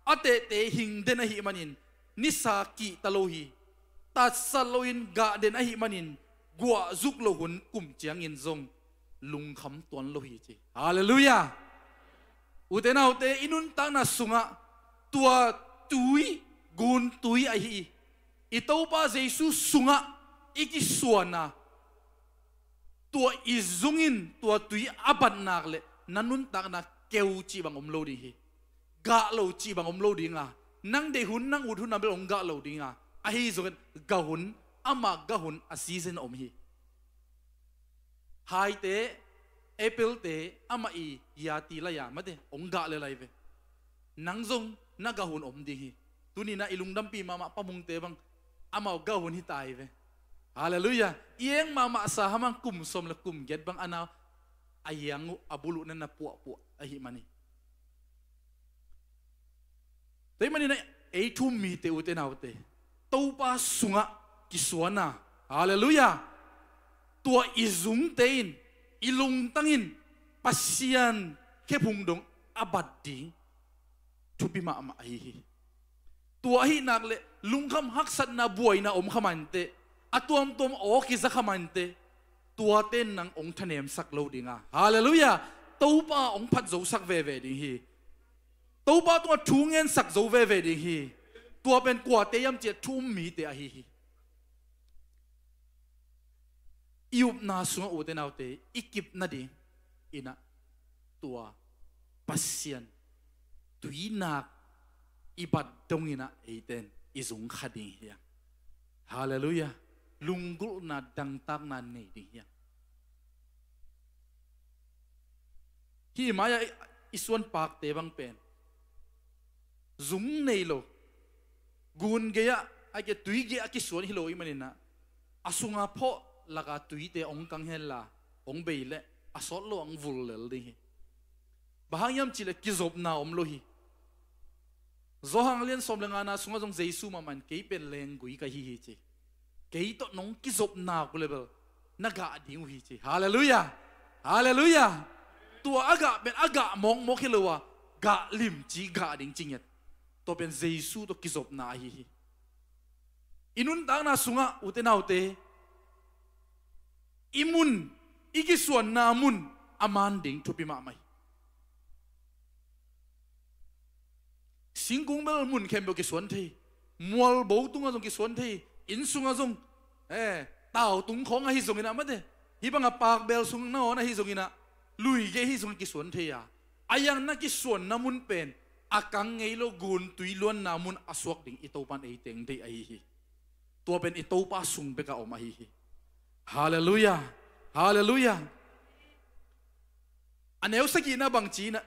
A tehte hing den ahih manin nisa kihta lo hi. Tatsat loin gah den ahih manin guahzuk loh hun kum ciangin zong lungkham tuan lo hi, ci. Halleluiah. Ute naute, i nuntakna sungah tua tui, guntui ahi i Topa Jesu sungah i kisuan a, tua i zungin tua tui a bat nak leh na nuntakna keu cih bang om lo ding hi. Gah lo cih bang om lo ding a, nang deih hun, nang ut hun a bel hong gah lo ding a, ahi zongin gah hun, amah gah hun a season om hi. Haite, apple-te amah i yati lai-a mate hong gah le lai ve. Nang zong na gah hun om ding hi. Tuninah i lungdampih mahmah Pa Mungte bang amau gah hun hi ta hi ve. Halleluiah. I eng mahmah sa hamang kum sawm le kum giat bang a nau a yang uh, a buluh na na puahpuah ahih manin. Tua ahih manin ei thu-um mite, ute naute, Topa sungah kisuan a, halleluiah, tua i zungte in, i lungtang in Pasian khephung dong a bat ding thupi mahmah ahi hi. Tua ahih nak leh lungkham haksatna buaina om kha mah inteh, a tuamtuam aw kiza kha mah inteh, tuate in nang hong thanemsak lo ding a, halleluiah, Topa hong phat zosak veve ding hi. Topa tungah thu ngensak zo veve ding hi. Tua pen kuate hiam cih leh thu-um mite ahi hi. I upna sungah, ute naute, i kip nading in ah tua Pasian tuinak i bat dongin ah eite in i zung kha ding hi hang. Halleluiah. Lunggulhna, dangtakna nei ding hi hang. Hih mai-ah i, i suan pakte bang pen zung nei lo, gun gei-ah, a gei tui gei-ah kisuan hi lo ahih manin ah, a sunga phawh laka tuite hong kang henla, hong bei leh a sawt lo hong vul lel ding hi. Bang hang hiam cih leh kizopna om lo hi. Johan a lian sawm le ngana sungah zong Jesu mahmah in, "Kei pen lenggui ka hi hi," ci. "Kei tawh nong kizopna uh leh bel na gah ding uh hi," ci. Halleluiah. Halleluiah. Tua a gah pen a gah mawkmawk hi lo a, gah limci gah ding ci ngiat. Tua pen Jesu tawh kizopna ahi hi. I nuntakna sungah, ute naute, i mun, i kisuanna mun a man ding thupi mahmah hi. Singkung bel mun khempeuh kisuan thei. Mualbo tungah zong kisuan thei. Inn sungah zong, eh, tautung khawng ahi zongin ah mate, hih bangah pakbel sung nangawn ahi zongin ah, lui gei ahi zongin kisuan thei a, a yang na kisuanna mun pen a kang ngei lo, guntui luanna mun a suak ding i Topa in ei teng deih ahi hi. Tua pen i Topa sung bekah om ahi hi. Halleluiah. Halleluiah. A neu sagihna bang ci na,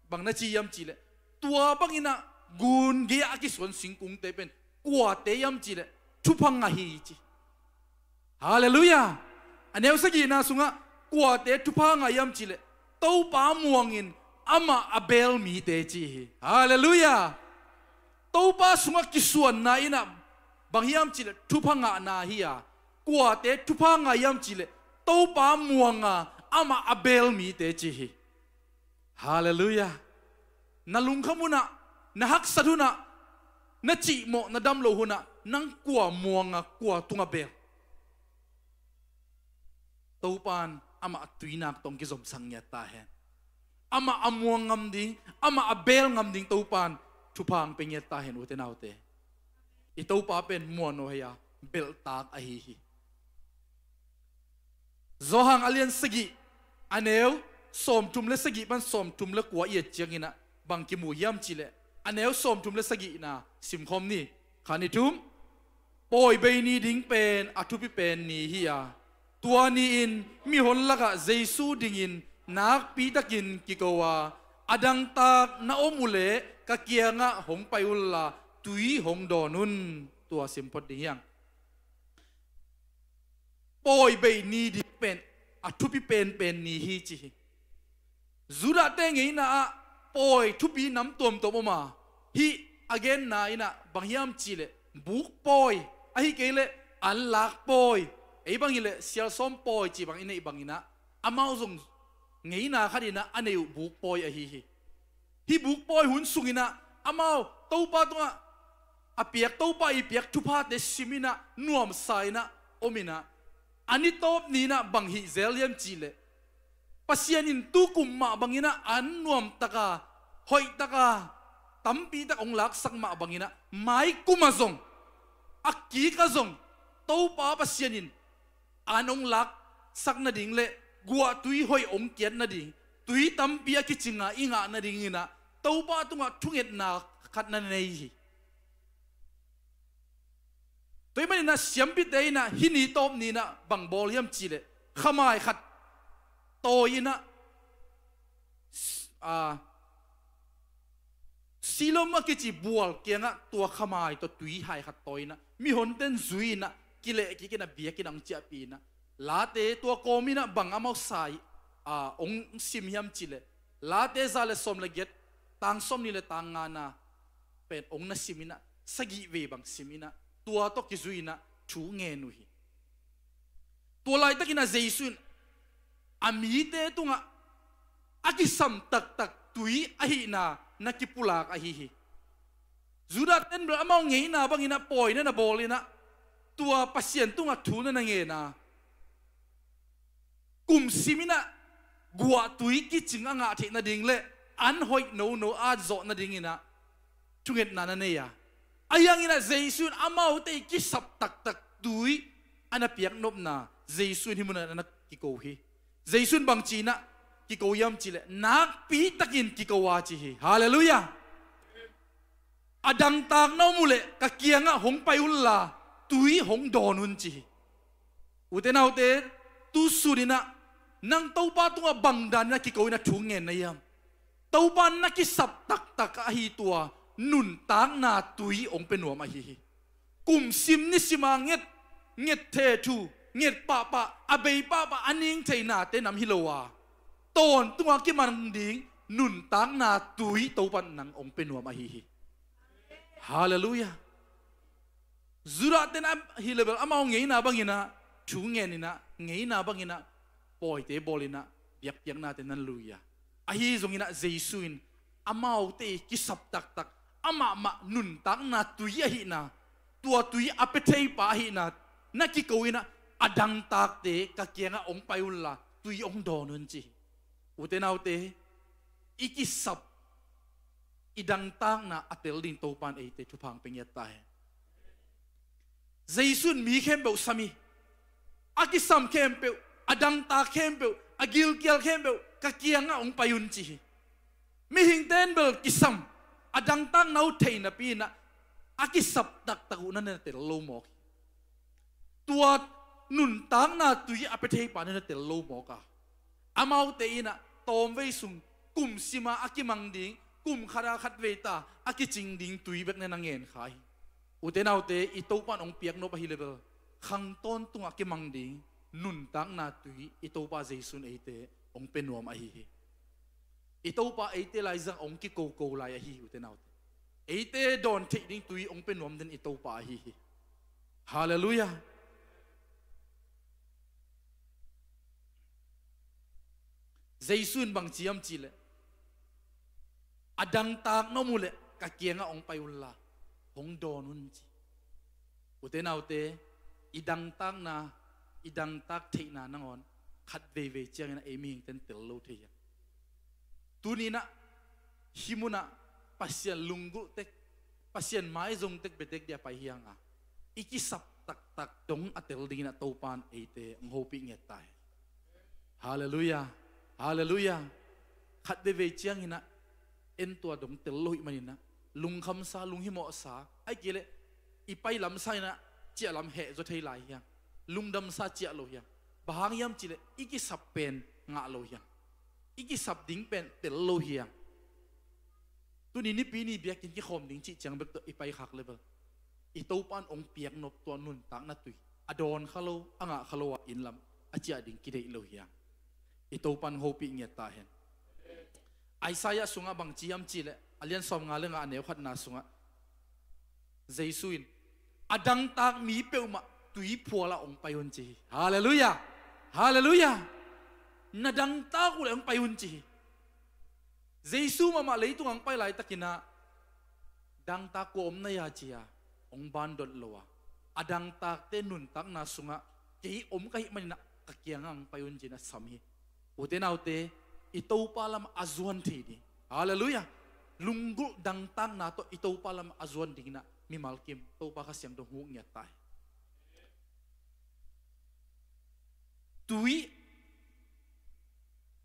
bang na ci hiam cih leh, tua bangin ah gun gei-ah a kisuan singkungte pen kuate hiam cih leh thupha ngah hi ci. Halleluiah. A neu sagihna sungah kuate thupha ngah hiam cih leh, Topa muangin amah a beel mite ci hi. Halleluiah. Topa sungah kisuanna in ah bang hiam cih leh thupha ngahna hi a, kuate thupha ngah hiam cih leh Topa muanga amah a beel mite ci hi. Halleluiah. Na lungkham hun ah, na haksat hun ah, na cihmawh na dam loh hun ah nang kua muanga, kua tungah beel? Topa in amah a tuinak tawh hong kizomsak ngiat ta hen. Amah a muang ngam ding, amah a beel ngam ding Topa in thupha hong pia ngiat ta hen, ute naute. I Topa pen muanhuai a, belhtak ahi hi. Johan a lian sagih, a neu sawmthum le sagih pan sawmthum le kua i et ciangin ah bang kimu hiam cih leh, a neu sawmthum le sagihna simkhawm ni. Khat, nih, thum. Pawibei ni ding pen a thupi pen ni hi a, tua ni-in mihon lakah Jesu dingin nakpitakin kiko a, a dangtak na om uh leh ka kiangah hong pai unla tui hong dawn un, tua sim phot ding hi hang. Pawibei ni ding pen a thupi penpen ni hi ci hi. Judahte ngeina ah pawi thupi nam tuamtuam om a, hih a genna in ah bang hiam cih leh buk pawi, ahih kei leh an lak pawi, ei bang hi leh sialsawm pawi cih bang i neih bangin ah, amau zong ngeina khat in ah a neih uh buk pawi ahi hi. Hih buk pawi hun sungin ah amau Topa tungah a piak, Topa i piak thuphate simin ah nuamsa in ah om in ah, a ni tawp ni-in ah bang hih zel hiam cih leh, Pasian in tukum mah bangin ah an nuamtaka, hoihtaka, tampitak hong laksak mah bangin ah, maikum ah zong, a kik ah zong Topa Pasian in an hong laksak nading le guahtui hoih hong kiat nading, tui tampi a kicing a i ngah nadingin ah Topa tungah thungetna khat na nei hi. Tua ahih manin ah siampite in ah hih ni tawp ni-in ah bang bawl hiam cih leh, khamai khat tawi in ah, a, Siloam a kici bual kiangah tua khamai tawh tui hai khat tawi in ah, mihonte in zui in ah, kileh kik in ah, biakinn ah hong ciahpih in ah, late tua kawm in ah bang amau sa hi, a, ong sim hiam cih leh, Late za le sawm le giat, tang sawmnih le tang ngana pen ong na sim inah, sagih vei bang sim inah, tua tawh kizui inah thu ngen uh hi. Tua laitakin ah Jesu in a mite tungah a kisam taktak tui ahihna na kipulak ahi hi. Judah ten bel amau ngeina bangin ah pawi na na bawl inah, tua Pasian tungah thu na na ngen a, kum sim inah guahtui kicing a ngah theih nading le an hoih nono a zawh nadingin ah thungetna na nei a, ahi hangin ah Jesu in amaute i kisap taktak tui a na piaknopna, Jesu in hih munah na kiko hi. Jesu in bangci inah kiko hiam cih leh, nakpi takin kiko a ci hi. Halleluiah. A dangtak na om uh leh ka kiangah hong pai unla, tui hong dawn un ci hi. Ute naute, tu sun inah nang Topa tungah bang dan inah kiko inah thu ngen na hiam? Topa na kisap taktak ahi tua nuntakna tui hong pia nuam ahi hi. Kum sim ni sim a nget, nget thei thu, nget pahpah, a bei pahpah a ning thei nate nam hi lo a, tawntung a kimang ding nuntakna tui Topa in nang hong pia nuam ahi hi. Halleluiah. Judah ten a hi le bel amau ngeina bangin ah thu ngen inah, ngeina bangin ah pawite bawl inah, biakpiaknate na lui a, ahi zongin ah Jesu in amaute i kisap taktak, amahmah nuntakna tui ahihna, tua tui a pia theipa ahihna na kiko inah, a dangtakte ka kiangah hong pai unla, tui hong dawn un ci hi. Ute naute, i kisap, i dangtakna a tel ding Topa in eite thupha hong pia ngiat ta hen. Jesu in mi khempeuh sam hi. A kisam khempeuh, a dangtak khempeuh, a gilkial khempeuh ka kiangah hong pai un ci hi. Mihingte in bel kisam, a dangtakna uh thei napi inah a kisap taktak uh na na tel lo mawk hi. Tua nuntakna tui a pia theipa na na tel lo mawk a, amaute inah tawmvei sung kum sim a a kimang ding, kum khat a khat vei ta a kicing ding tui bek na na ngen kha hi. Ute naute, i Topa in hong piaknop ahi le bel khang tawntungah kimang ding nuntakna tui i Topa Jesu in eite hong pia nuam ahi hi. I Topa eite laizang hong kikoko lai ahi hi, ute naute. Eite dawn theih ding tui hong pia nuam den i Topa ahi hi. Halleluiah. Jesu in bangci hiam cih leh, a dangtak na om uh leh ka kiangah hong pai unla, hong dawn un ci. Ute naute, i dangtakna, i dangtak theihna nangawn khat veivei ciangin ah ei mihingte in tel lo thei hi. Tuni inah hih munah Pasian lunggulh tek, Pasian maizong tek betek dia pai hi hang a, i kisap taktak dong a tel dingin ah Topa in eite hong hopih ngiat ta hi. Halleluiah. Halleluiah. Khat veivei ciangin ah en tua dong tel lo hih manin ah lungkhamsa, lunghimawhsa, ahih kei leh i pai lamsa inah ciah lam hehzaw thei lai hi hang. Lungdamsa ciah lo hi hang. Bang hang hiam cih leh i kisap pen ngah lo hi hang. I kisap ding pen tel lo hi hang. Tuni Nipi ni biakinn kikhawm ding cih ciang bek tawh i paikhak le bel, i Topa in hong piaknop tua nuntakna tui a dawn kha lo, a ngah kha lo a inn lam a ciah ding kideih lo hi hang. I Topa in hong hopih ngiat ta hen. Isaiah sungah bangci hiam cih leh, a lian sawm nga le nga a neu khatna sungah Jesu in, a dangtak mi peuhmah tui phualah hong pai un ci hi. Halleluiah. Halleluiah. Na dangtak uh leh hong pai un ci hi. Jesu mahmah leitungah hong pai laitakin ah, dangtak kua om na hia ci-a hong bandot lo a, a dangtakte nuntakna sungah kei om ka hih manin ah ka kiangah hong pai un ci-in a sam hi. Ute naute, i Topa lamah a zuan thei ding, halleluiah, lunggulh dangtakna tawh i Topa lamah a zuan dingin ah mimal kim Topa Kha Siangtho hong huh ngiat ta hi. Tui,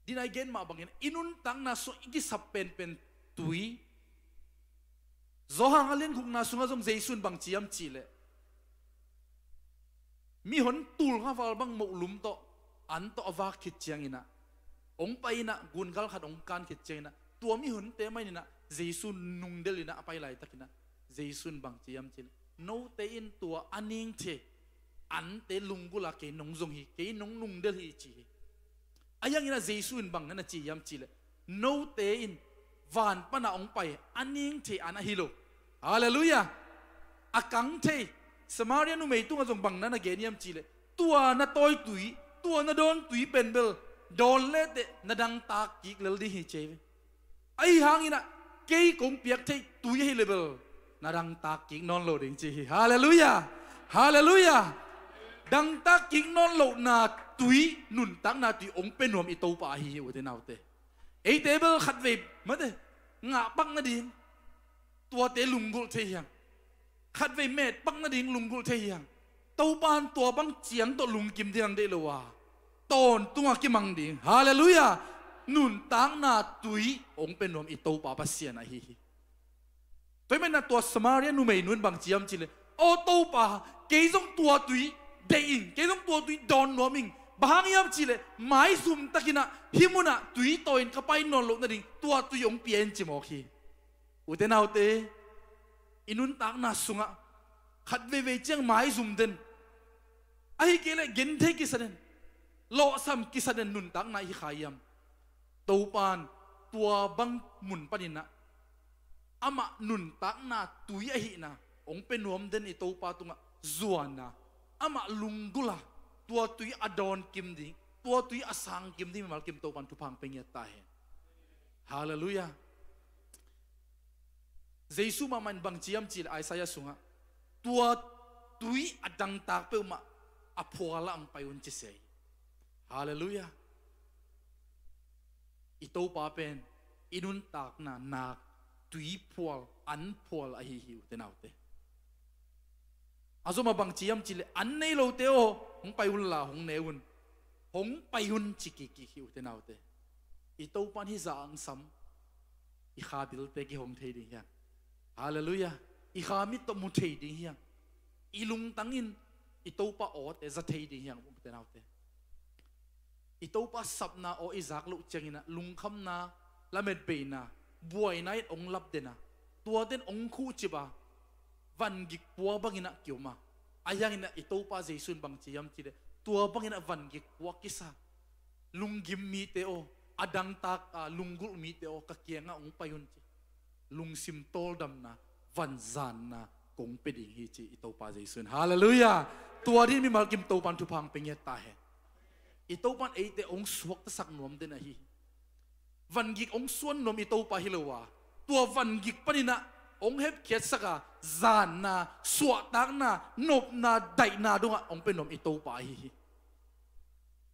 dina i gen mah bangin i nuntakna sungah i kisap penpen tui. Johan a lian gukna sungah zong Jesu in bangci hiam cih leh, mihon tulngaval bang mohlum tawh, an tawh a vak khit ciangin ah, hong pai in ah gungal khat hong kan khit ciangin ah, tua mihonte mah in ah Jesu nungdelh in ah a pai laitakin ah, Jesu in bangci hiam cih leh, note in tua a ning thei ante lunggulh a kei nong zong hi, kei nong nungdelh hi ci hi. A hiangin ah Jesu in bang na na ci hiam cih leh, note in van pana hong pai a ning thei an ahi lo. Halleluiah. A kang thei. Samaria numei tungah zong bang na na gen hiam cih leh, tua na tawi tui, tua na dawn tui pen bel dawn leteh na dangtak kik lel ding hi ci hi ve. Ahi hangin ah kei kong piak theih tui ahi leh bel na dangtak kik nawn lo ding ci hi. Halleluiah. Halleluiah. Dangtak kik nawn lohna tui, nuntakna tui hong pia nuam i Topa ahi hi, ute naute. Eite bel khatvei mate ngah pak nading tuate lunggulh thei hi hang. Khatvei met pak nading lunggulh thei hi hang. Topa in tua bang ciang tawh lungkim ding hong deih lo a, tawntungah kimang ding. Halleluiah. Nuntakna tui hong pia nuam i Topa Pasian ahi hi. Tua ahih manin ah tua Samaria numei nu in bang ci hiam cih leh, aw Topa, kei zong tua tui deih ing, kei zong tua tui dawn nuam ing. Bang hang hiam cih leh maizum takin ah hih munah tui tawi in ka pai nawn loh nading tua tui hong pia in ci mawk hi. Ute naute, i nuntakna sungah khat veivei ciang maizum den, ahih kei leh genthei kisa den, lawhsam kisa den nuntakna i hi kha hiam? Topa in tua bang mun panin ah amah nuntakna tui ahihna hong pia nuam den i Topa tungah zuan a, amah lunggulh a, tua tui a dawn kim ding, tua tui a sang kim ding mimal kim Topa in thupha hong pia ngiat ta hen. Halleluiah. Jesu mahmah in bang ci hiam cih leh Isaiah sungah, tua tui a dangtak peuhmah a phual ah hong pai un ci se hi. Halleluiah. I Topa pen i nuntakna nak tui phual, an phual ahi hi, ute naute. A zom a bang ci hiam cih leh, an nei lote aw, hong pai unla hong ne un, hong pai un ci kikkik hi, ute naute. I Topa in hih zah hong sam, i kha bilte kihong thei ding hi hang. Halleluiah. I kha mit tawh mu thei ding hi hang. I lungtang in i Topa awte za thei ding hi hang, ute naute. I Topa sapna aw i zak loh ciangin ah lungkhamna, lametbeina, buaina in hong lap den a, tuate in hong khuhcip a, vangik pua bangin ah ki-om a. Ahi hangin ah i Topa Jesu in bang ci hiam cih leh, tua bangin ah vangik pua kisa lunggim mite aw, a dangtak a lunggulh mite aw, ka kiangah hong pai un ci. Lungsim tawldamna, vanzanna kong pia ding hi ci i Topa Jesu in. Halleluiah. Tua dingin mimal kim Topa in thupha hong pia ngiat ta hen. I Topa in eite hong suaktasak nuam den ahi hi. Vangik hong suan nuam i Topa hi lo a, tua vangik panin ah hong hepkhiatsak a, zanna, suahtakna, nopna, daihna dongah hong pia nuam i Topa ahi hi.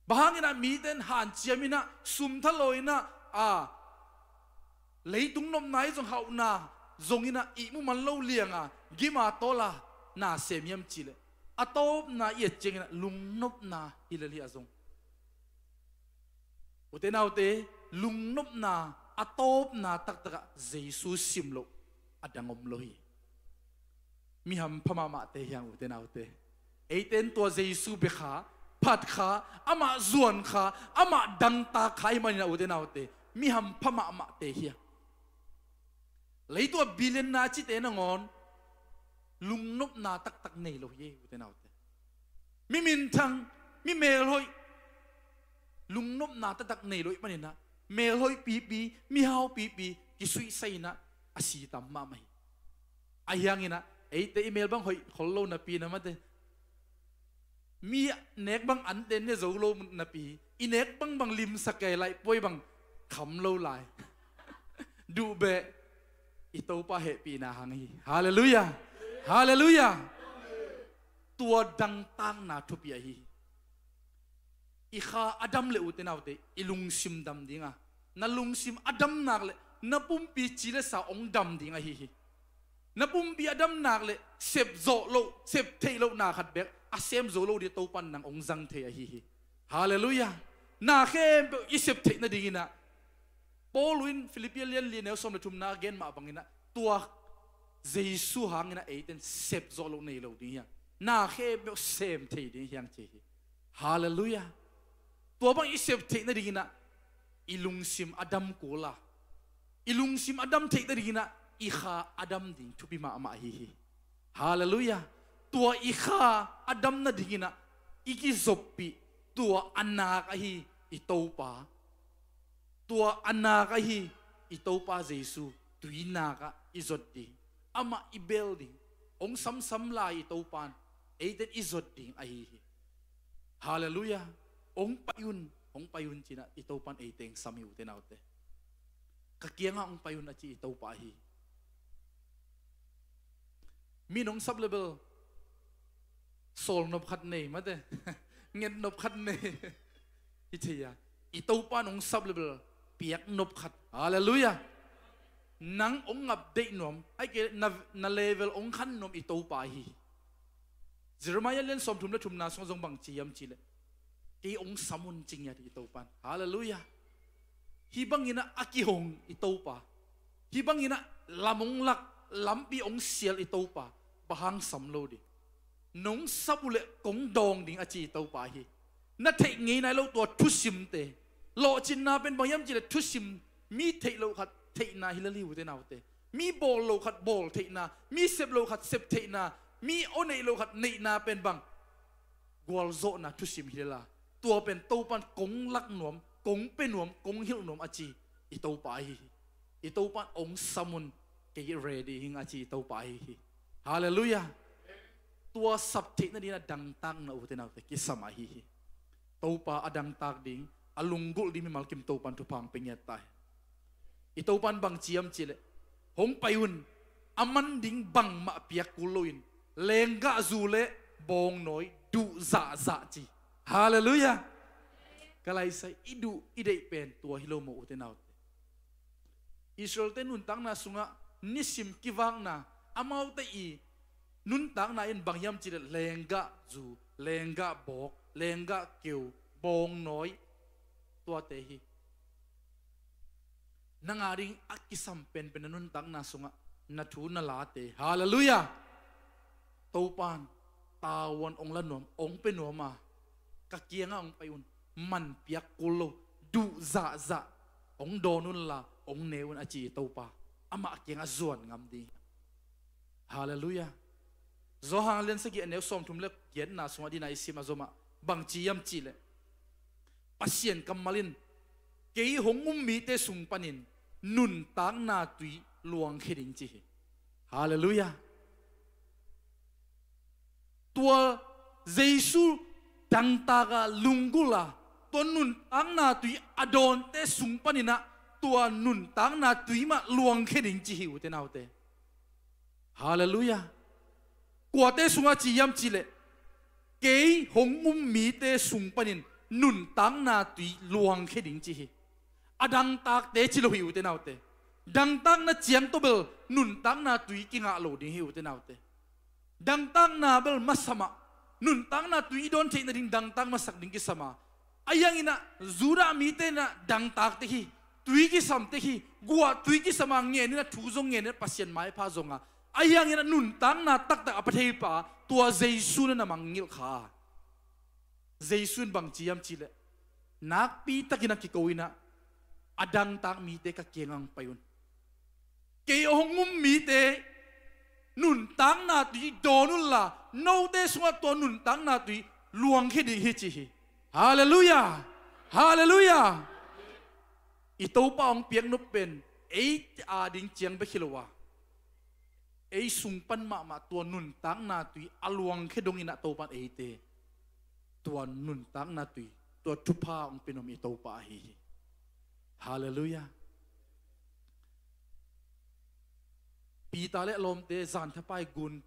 Bang hangin ah mite in hanciam in ah, sum thalo in ah, a, leitung nopna i zong hauhna zongin ah ihmu man lo liang a, gim a tawl a na sem hiam cih leh, a tawpna i et ciangin ah lungnopna hi lel hi a zong. Ute naute, lungnopna a tawpna taktak ah Jesu sim loh a dang om lo hi. Mi hampha mahmahte hi hang, ute naute. Eite in tua Jesu bia kha, phat kha, amah zuan kha, amah dangtak kha ahih manin ah, ute naute, mi hampha mahmahte hi hang. Leitung a billionaire cite nangawn lungnopna taktak nei lo hi, ute naute. Mi minthang, mi melhoih, lungnopna taktak nei lo ahih manin ah, melhoih pipi, mihau pipi kisuihsai in ah a si tam mahmah hi. Ahi hangin ah eite i mel bang hoih khol lo napi in ah mate, mi nek bang ante ne zo lo napi, i nek bangbang limsak kei, laihpuai bang kham lo lai. Duh beh, i Topa hehpihna hang hi. Halleluiah. Halleluiah. Tua dangtakna thupi ahi hi. I kha a dam leh, ute naute, i lungsim dam ding a, na lungsim a dam nak leh na pumpi ci le sa hong dam ding ahi hi. Na pumpi a dam nak leh sep zawh loh, sep theih loh na khat bek a sem zo lo ding, Topa in nang hong zang thei ahi hi. Halleluiah. Na khempeuh i sep theih nadingin ah, Paul in Philippi lian li neu sawm le thumna a gen mah bangin ah, tua Jesu hangin ah eite in sep zawh loh nei lo ding hi hang. Na khempeuh sem thei ding hi hang ci hi. Halleluiah. Tua bang i sep theih nadingin ah i lungsim a dam kul a, i lungsim a dam theih nadingin ah i kha a dam ding thupi mahmah ahi hi. Halleluiah. Tua i kha a dam nadingin ah i kizoppih, tua a nak ahi i Topa, tua a nak ahi i Topa Jesu tuinak ah i zot ding, amah i bel ding, hong samsam lai i Topan eite in i zot ding ahi hi. Halleluiah. Hong pai un, hong pai un cinah i Topan eite hong sam hi, ute naute. Ka kiangah hong pai un a ci i Topa ahi hi. Mi nong sap le bel sawl nop khat nei mate, nget nop khat nei. Hi thei a, i Topa nong sap le bel piak nop khat. Halleluiah. Nang hong ngap deih nuam, ai ke na, na level hong khan nuam i Topa hi. Jeremiah lian sawmthum le thumna sungah zong bang ci hiam cihleh, kei hong sam un ci ngiat hi i Topan. Halleluiah. Hih banginah a kihong i Topa, hih banginah lam hong lak, lampi hong sial i Topa, bang hang sam lo ding? Nong sap uhleh kong dawng ding a ci i Topa hi. Na theih ngei nai lo tua thusimte, lawhcinna pen bang hiam cihleh thusim, mi theih loh khat theihna hi lel hi, ute naute. Mi bawl loh khat bawl theihna, mi sep loh khat sep theihna, mi aw neih loh khat neihna pen bang gualzawhna thusim hi lel a, tua pen Topan kong lak nuam, kong pia nuam, kong hilh nuam a ci i Topa ahi hi. I Topan hong sam un, kei ready hi ing a ci i Topa ahi hi. Halleluiah. Tua sap theih nadingin a dangtakna, ute naute, kisam ahi hi. Topa a dangtak ding, a lunggulh ding mimal kim Topan thupha hong pia ngiat ta hi. I Topan bang ci hiam cihleh, hong pai un, a man ding bangmah piak kul loin, lenggahzu le bawngnawi duh zahzah ci. Halleluiah. Ka laisai, i duh i deih pen tua hi lo maw, ute naute? Israelte nuntakna sungah nisim kivakna, amaute i nuntakna in bang hiam cihleh lenggahzu, lenggahbawk, lenggahkeu, bawngnawi, tuate hi. Nang a ding a kisam penpen na nuntakna sungah na thu na late. Halleluiah. Topan tavuan hong la nuam, hong pia nuam a, ka kiangah hong pai un, man piak kul lo, duh zahzah, hong dawn unla hong ne un a ci i Topa, amah kiangah zuan ngam ding. Halleluiah. Johan lian sagih a neu sawmthum le giatna sungah dina i sim a zomah bang ci hiam cihleh, Pasian kammal in, kei hong um mite sung panin nuntakna tui luangkhia ding ci hi. Halleluiah. Tua Jesu dangtak a, lunggulh a, tua nuntakna tui a dawnte sung paninah tua nuntakna tui mah luangkhia ding ci hi, ute naute. Halleluiah. Kuate sungah ci hiam cihleh, kei hong um mite sung panin nuntakna tui luangkhia ding ci hi. A dangtakte ci lo hi, ute naute. Dangtakna ciang tawh bel nuntakna tui kingah lo ding hi, ute naute. Dangtakna bel masa mah, nuntakna tui i dawn theih nading dangtak masak ding kisam a, ahi hanginah Judah mite inah dangtak tek hi, tui kisam tek hi, guah tui kisam a ngen inah thu zong ngen inah Pasian maipha zong a, ahi hanginah nuntakna taktak a pia theipa tua Jesu na na mangngilh kha. Jesu in bang ci hiam cihleh, nakpi takin a kiko inah, a dangtak mite ka kiangah hong pai un. Kei hong um mite nuntakna tui dawn unla, note sungah tua nuntakna tui luangkhia ding hi ci hi. Halleluiah. Halleluiah. I Topa hong piak nop pen ei a ding ciang bek hi lo a, ei sung pan mahmah tua nuntakna tui a luangkhia donginah Topan eite tua nuntakna tui, tua thupha hong pia nuam i Topa ahi hi. Halleluiah. Peter le a lawmte zanthapai gun,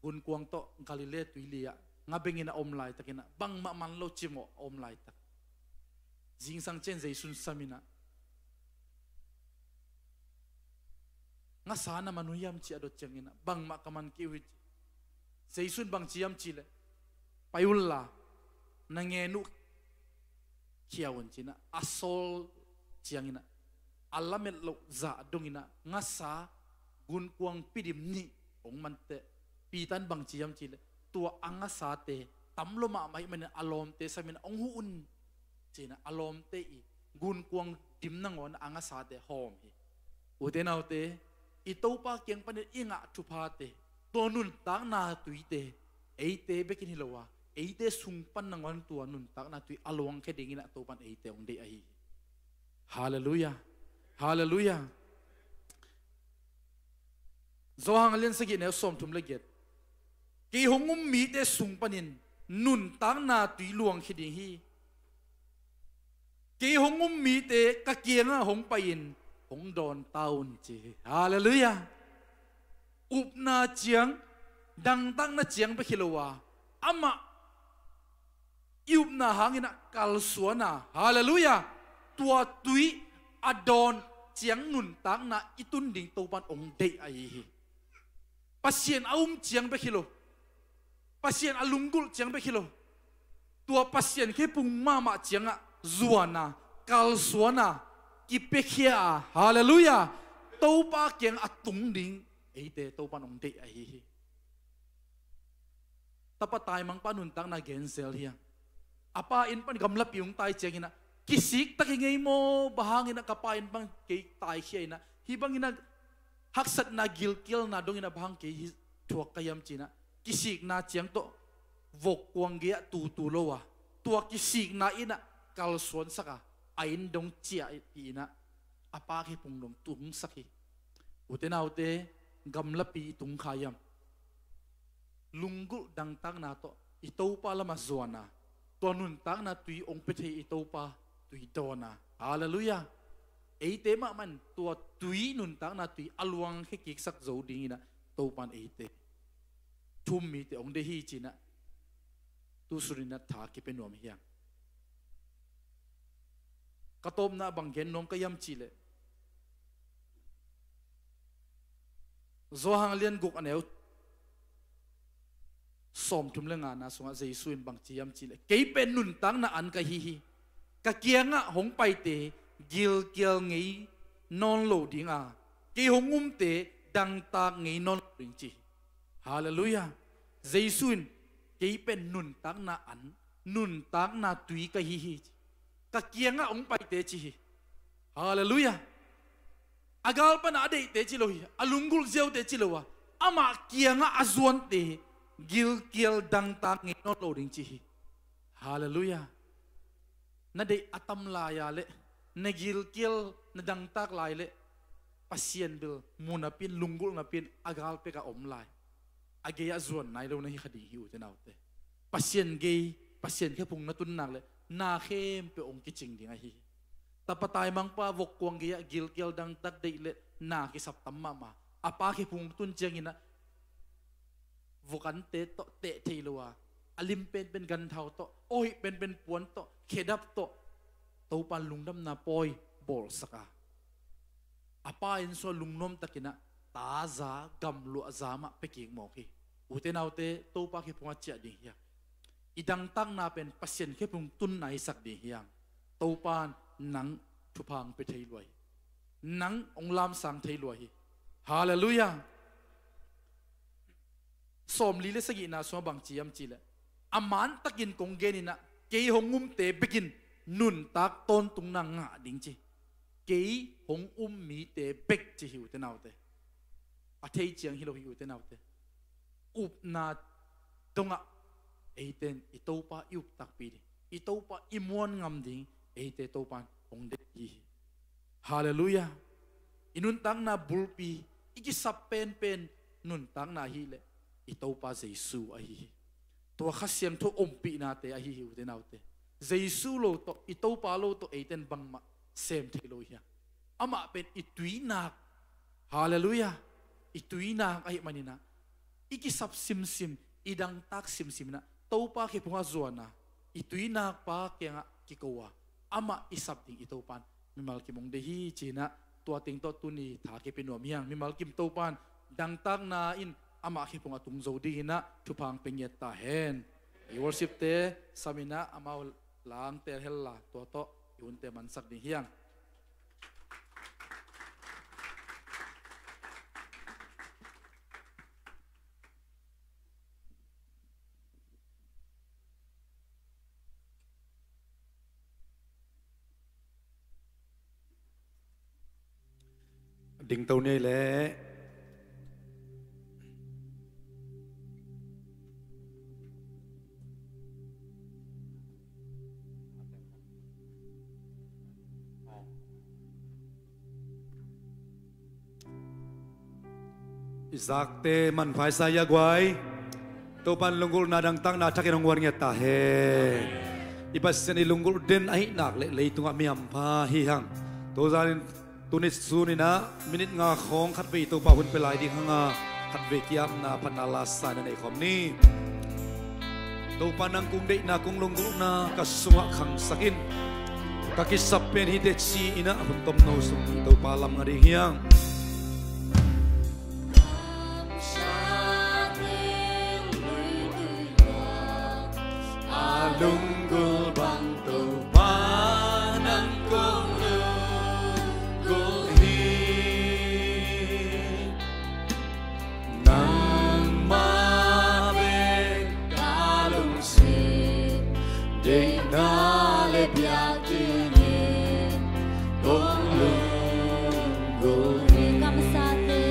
gunkuang tawh Galilee tuili ah nga bengin a om laitakinah bangmah man lo cimawh a om laitak, zingsang ciang Jesu in sam inah, ngasa na man uh hiam ci a dot cianginah, bangmah ka man kei uh hi ci. Jesu in bang ci hiam cihleh, pai unla na ngen uh khia un cinah, a sawl cianginah, a lamet loh zah donginah ngasa gunkuang pidim nih hong manteh, Peter in bang ci hiam cihleh, tua a ngasate tam lo mahmah ahih manin a lawmte samin hong huh un cinah, a lawmte i gunkuang dim nangawn a ngasate hawm hi. Ute naute, i Topa kiang panin i ngah thuphate, tua nuntakna tuite eite bekin hi lo a, eite sung pan nangawn tua nuntakna tui a luangkhia dingin ah Topan eite hong deih ahi hi. Halleluiah. Halleluiah. Johan a lian sagih neu sawmthum le giat. Kei hong um mite sung panin nuntakna tui luangkhia ding hi. Kei hong um mite ka kiangah hong pai-in hong dawn ta un ci hi. Halleluiah. Upna ciang, dangtakna ciang bek hi lo a, amah i upna hangin ah kalsuan a, halleluiah, tua tui a dawn ciang nuntakna i tun ding Topan hong deih ahi hi. Pasian a um ciang bek hi lo, Pasian a lunggulh ciang bek hi lo, tua Pasian khephung mahmah ciangah zuan a, kalsuan a, kipiakhia a, halleluiah, Topa kiang a tung ding eite Topan hong deih ahi hi. Tapa taimangpa nuntakna genzel hi a, a pa inn pan gamlapi hong tai ciangin ah kisik tak hi ngei maw, bang hangin ah ka pa inn pan kei taikhia in ah, hih bangin ah haksatna gilkialna dongin ah bang hang kei hih thuak ka hiam ci-in ah, kisikna ciang tawh vok kuang gei-ah tutu lo a, tua kisikna in ah kalsuansak a, a inn dong ciah hi in ah, a pa khephung dong tungsak hi. Ute naute, gamlapi i tung kha hiam? Lunggulh dangtakna tawh i Topa lamah zuan a, tua nuntakna tui hong pia thei i Topa tui dawn a, halleluiah. Eite mahmah in tua tui, nuntakna tui a luangkhia kiksak zo dingin ah Topan eite, thu um mite hong deih hi ci-in ah tu sunin ah tha kipia nuam hi hang. Ka tawpna bang gen nuam ka hiam cih leh, Johan a lian guk a neu sawmthum le ngana sungah Jesu in bang ci hiam cih leh, kei pen nuntakna an ka hi hi. Ka kiangah hong paite gilkial ngei nawn lo ding a, kei hong umte dangtak ngei nawn lo ding ci hi. Halleluiah. Jesu in kei pen nuntakna an, nuntakna tui ka hi hi ci. Ka kiangah hong paite ci hi. Halleluiah. A gal pan a deihte ci lo hi, a lunggulh ziaute ci lo a, amah kiangah a zuante gilkial dangtak ngei nawn lo ding ci hi. Halleluiah. Na deih a tam lai-a leh, na gilkial na dangtak lai leh, Pasian bil mu napi-in, lunggulh napi-in a gal pekah om lai, a gei-ah zuan nai lo na hi kha ding hi, ute naute. Pasian gei, Pasian khephung na tun nak leh na khempeuh hong kicing ding ahi hi. Tapa taimangpa vok kuang gei-ah gilkial dangtak deih leh na kisap tam mahmah. A pa khephung tun ciangin ah vok ante tawh teh thei lo a, a lim penpen ganthau tawh, a hoih penpen puan tawh, khedap tawh Topan lungdamna pawi bawlsak a, a pa inn sungah lungnuam takin ah taza gamluahza mah pia kik mawk hi. Ute naute, Topa khephungah ciah ding hi hang. I dangtakna pen Pasian khephung tunna hisak ding hi hang. Topan nang thupha hong pia thei lua hi. Nang hong lamsang thei lua hi. Halleluiah. Sawmli le sagihna sungah bang ci hiam cih leh, a mantakin kong genin ah, kei hong umte bekin nuntak tawntungna ngah ding ci. Kei hong um mite bek ci hi, ute naute. A thei ciang hi lo hi, ute naute. Upna dongah eite in i Topa i up takpi ding, i Topa i muan ngam ding eite Topan hong deih hi hi. Halleluiah. I nuntakna bulpi, i kisap penpen nuntakna ahih leh i Topa Jesu ahi hi. Tua Kha Siangtho ompihnate ahi hi, ute naute. Jesu lo tawh, i Topa lo tawh eite in bangmah sem thei lo hi hang. Amah pen i tuinak, halleluiah, i tuinak ahih manin ah, i kisap simsim, i dangtak simsim in ah Topa khephungah zuan a, i tuinak Pa kiangah kiko a, amah i sap ding i Topan mimal kim hong deih hi ci-in ah, tua teng tawh tuni tha kipia nuam hi hang. Mimal kim Topan dangtakna in amah khephungah tung zo dingin ah thupha hong pia ngiat ta hen. I worshipte sam in ah amau la hong teel hen la, tua tawh i hunte mansak ding hi hang. Dingto ni ei leh. I zakte manpha i sa hia guai. Topan lunggulhna dangtakna thakin hong guan ngiat ta hen. I Pasian i lunggulh den ahih nak leh leitungah mi hampha hi hang. Tua zanin tuni sun in ah minit nga khawng khatvei Topa hun pia lai ding hang a, khatvei ki-apna phatna lasa in a nei khawm ni. Topa nang kong deihna kong lunggulhna ka sungah khangsak in. Ka kisap pen hi teh ci in ah hun tomno sung Topa lam nga ding hi hang. A lunggulh bang Topa nang kong lunggulh hi. Nangmah bek ka lungsim, deihna le biakinn in kong lunggulh hi. Kamsate,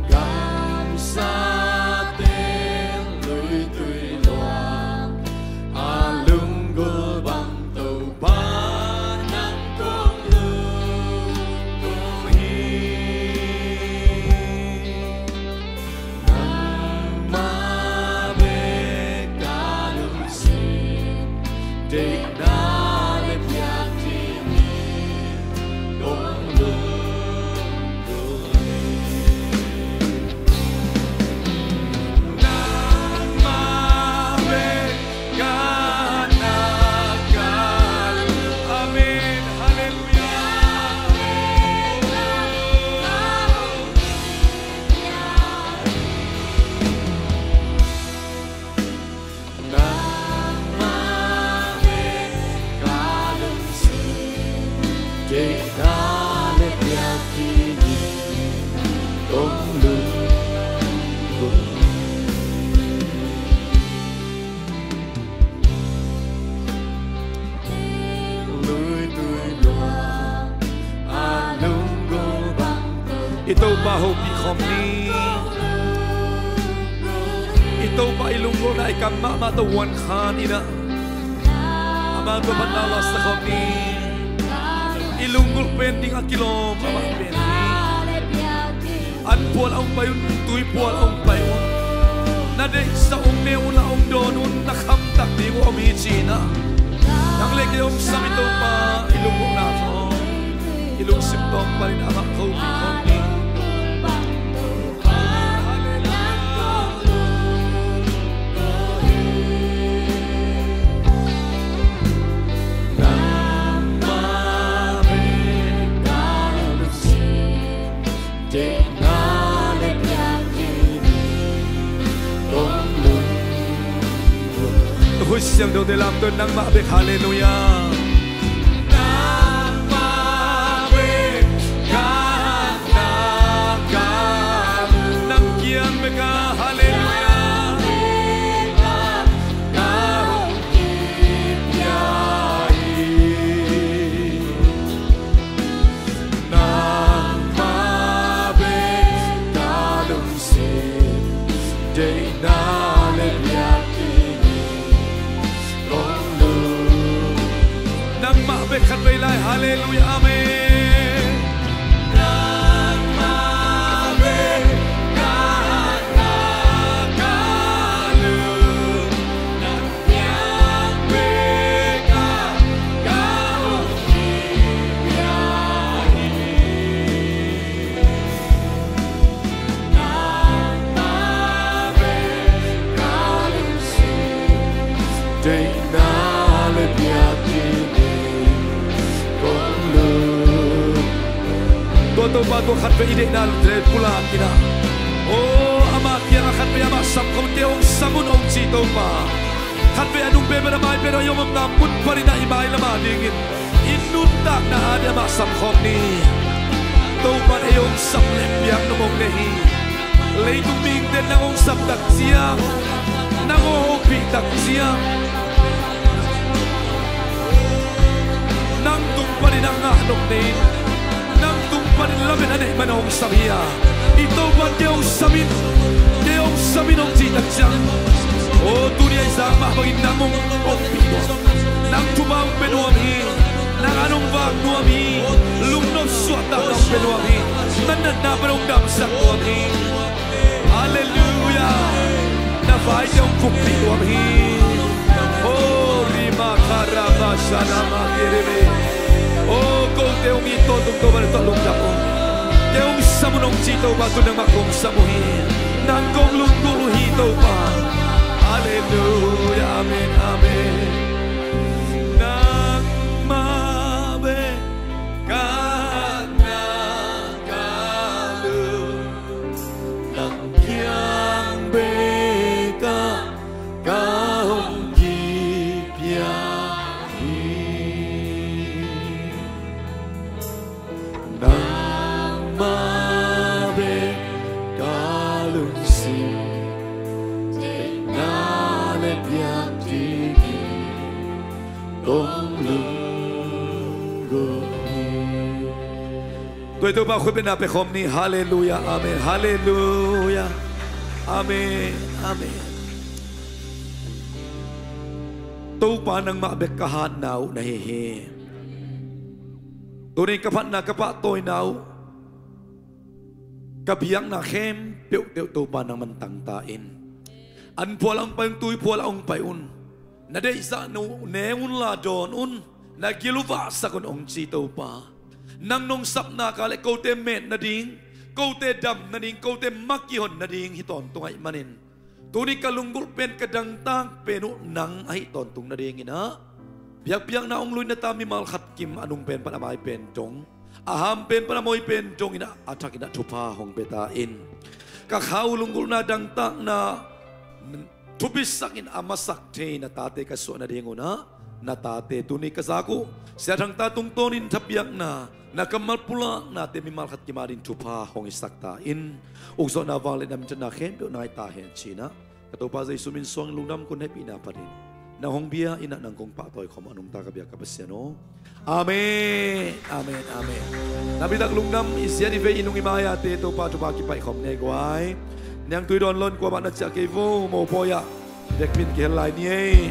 kamsate, luitui luang, a lunggulh bang Topa nang kong lunggulh hi. Nangmah bek ka lungsim, deihna le biakinn in kong lunggulh hi. Nangmah bek ka na ka lungsim. Amen. Halleluiah. Nangmah bek ka lungsim, deihna le biakinn in kong lunggulh. Luitui luang, a lunggulh bang Topa. I Topa hopih khawm ni. I Topa i lunggulhna i kam mahmah tawh huan khan in ah, amah tawh phatna lasa khawm ni. I lunggulh pen ding a kilawm amah pen hi. An phual a hong pai un, tui phual a hong pai un. Na deihsak hong ne un, a hong dawn un, na khamtak ding uh om hi ci-in ah, nang le kei hong sam i Topa i lunggulhna tawh, i lungsim tawng panin amah hopih khawm ni. Nangmah bek ka lungsim, deihna le biakinn in kong lunggulh. Tua hun siangthote lamto in nangmah bek, halleluiah. Nangmah bek ka na ka lungsim. Nang kiang bek a, halleluiah. Ka hong kipia hi. Nangmah bek ka lungsim, deihna le biakinn in kong lunggulh. Nangmah bek khatvei lai, halleluiah, amen. Nangmah bek ka na ka lungsim. Tua Topa tua khatvei i deihna lungtang pulak in ah, aw, ama kiangah khatvei amah sam khawm, kei hong sam un hong ci Topa. Khatvei a nung pen pen a mai pen a i om omna mun panin ah i mailam a dingin i nuntakna ading amah sam khawm ni. Topa in ei hong sam leh piak nop hong nei hi. Leitung mihingte in nang hong sap tak ciang, nang hong hopih tak ciang, nang tung panin a ngah nop nei in, nang tung panin lamet a neih man hong sam hi a, i Topa in kei hong sam in, kei hong sam in hong cih tak ciang, aw, tuni a i zak mah bangin nang hong ompih nuam, nang thupha hong pia nuam hi. Nang an hong vak nuam hi. Lungnop suahtakna hong pia nuam hi. Na natna pen hong damsak nuam hi. Halleluiah. Na vaite hong kuppih nuam hi. Oh, rima karama sanama kirimi. Oh, kote hong it tawntung Topa, na tawh lungdam ung. Kei hong sam un hong ci Topa, tu nangmah kong sam uh hi. Nang kong lunggulh uh hi Topa. Halleluiah. Amen. Amen. Nangmah bek ka na ka lung, nang kiang bek ah ka hong kipia hi. Nangmah bek ka lungsim, deihna le biak dingin kong lunggulh hi. Tua Topa khutbetna pia khawm ni. Halleluiah. Amen. Halleluiah. Amen. Amen. Topa, nangmah bek ka hatna uh na hi hi. Tuni ka phatna ka pahtawina uh, ka biakna khempeuh teuh Topa nangman tangta in. An phual ah hong pai un, tui phual ah hong pai un. Na deihsakna uh ne un la dawn un. Na gil uh vahsak un hong ci Topa. Nang nong sap nak leh kote met nading, kote dam nading, kote ma kihon nading hi tawntung ahih manin, tuni ka lunggulh pen, ka dangtak pen uh nang ahih tawntung nadingin ah, biakpiakna hong luinna ta mimal khat kim a nung pen pan a mai pen dong, a ham pen pan a moi pen dongin ah, a thakin ah thupha hong pia ta in. Ka kha uh lunggulhna, dangtakna thupisakin a masak thei na tate ka suah nadingun ah, na tate tuni ka zak uh Sia Thang ta tungtawnin thapiakna, na kammal pulaknate mimal khat kim adingin thupha hong hisak ta in. Ukzawhna, vangliatna, minthanna khempeuh nai ta hen ci-in ah, ka Topa Jesu min suangin lungdam, kong hehpihna phatin nang hong bia in ah, nang kong pahtawi khawm a nungta ka biak ka Pasian aw. Amen. Amen. Amen. Nampi tak lungdam. I ziat i vei, i nung i mai-ate Topa thupha kipaih khawm ni ei guai. Niangtui dawn lo in, kuamah na ciah kei vo, mopawi ah biakpi in kihel lai ni ei.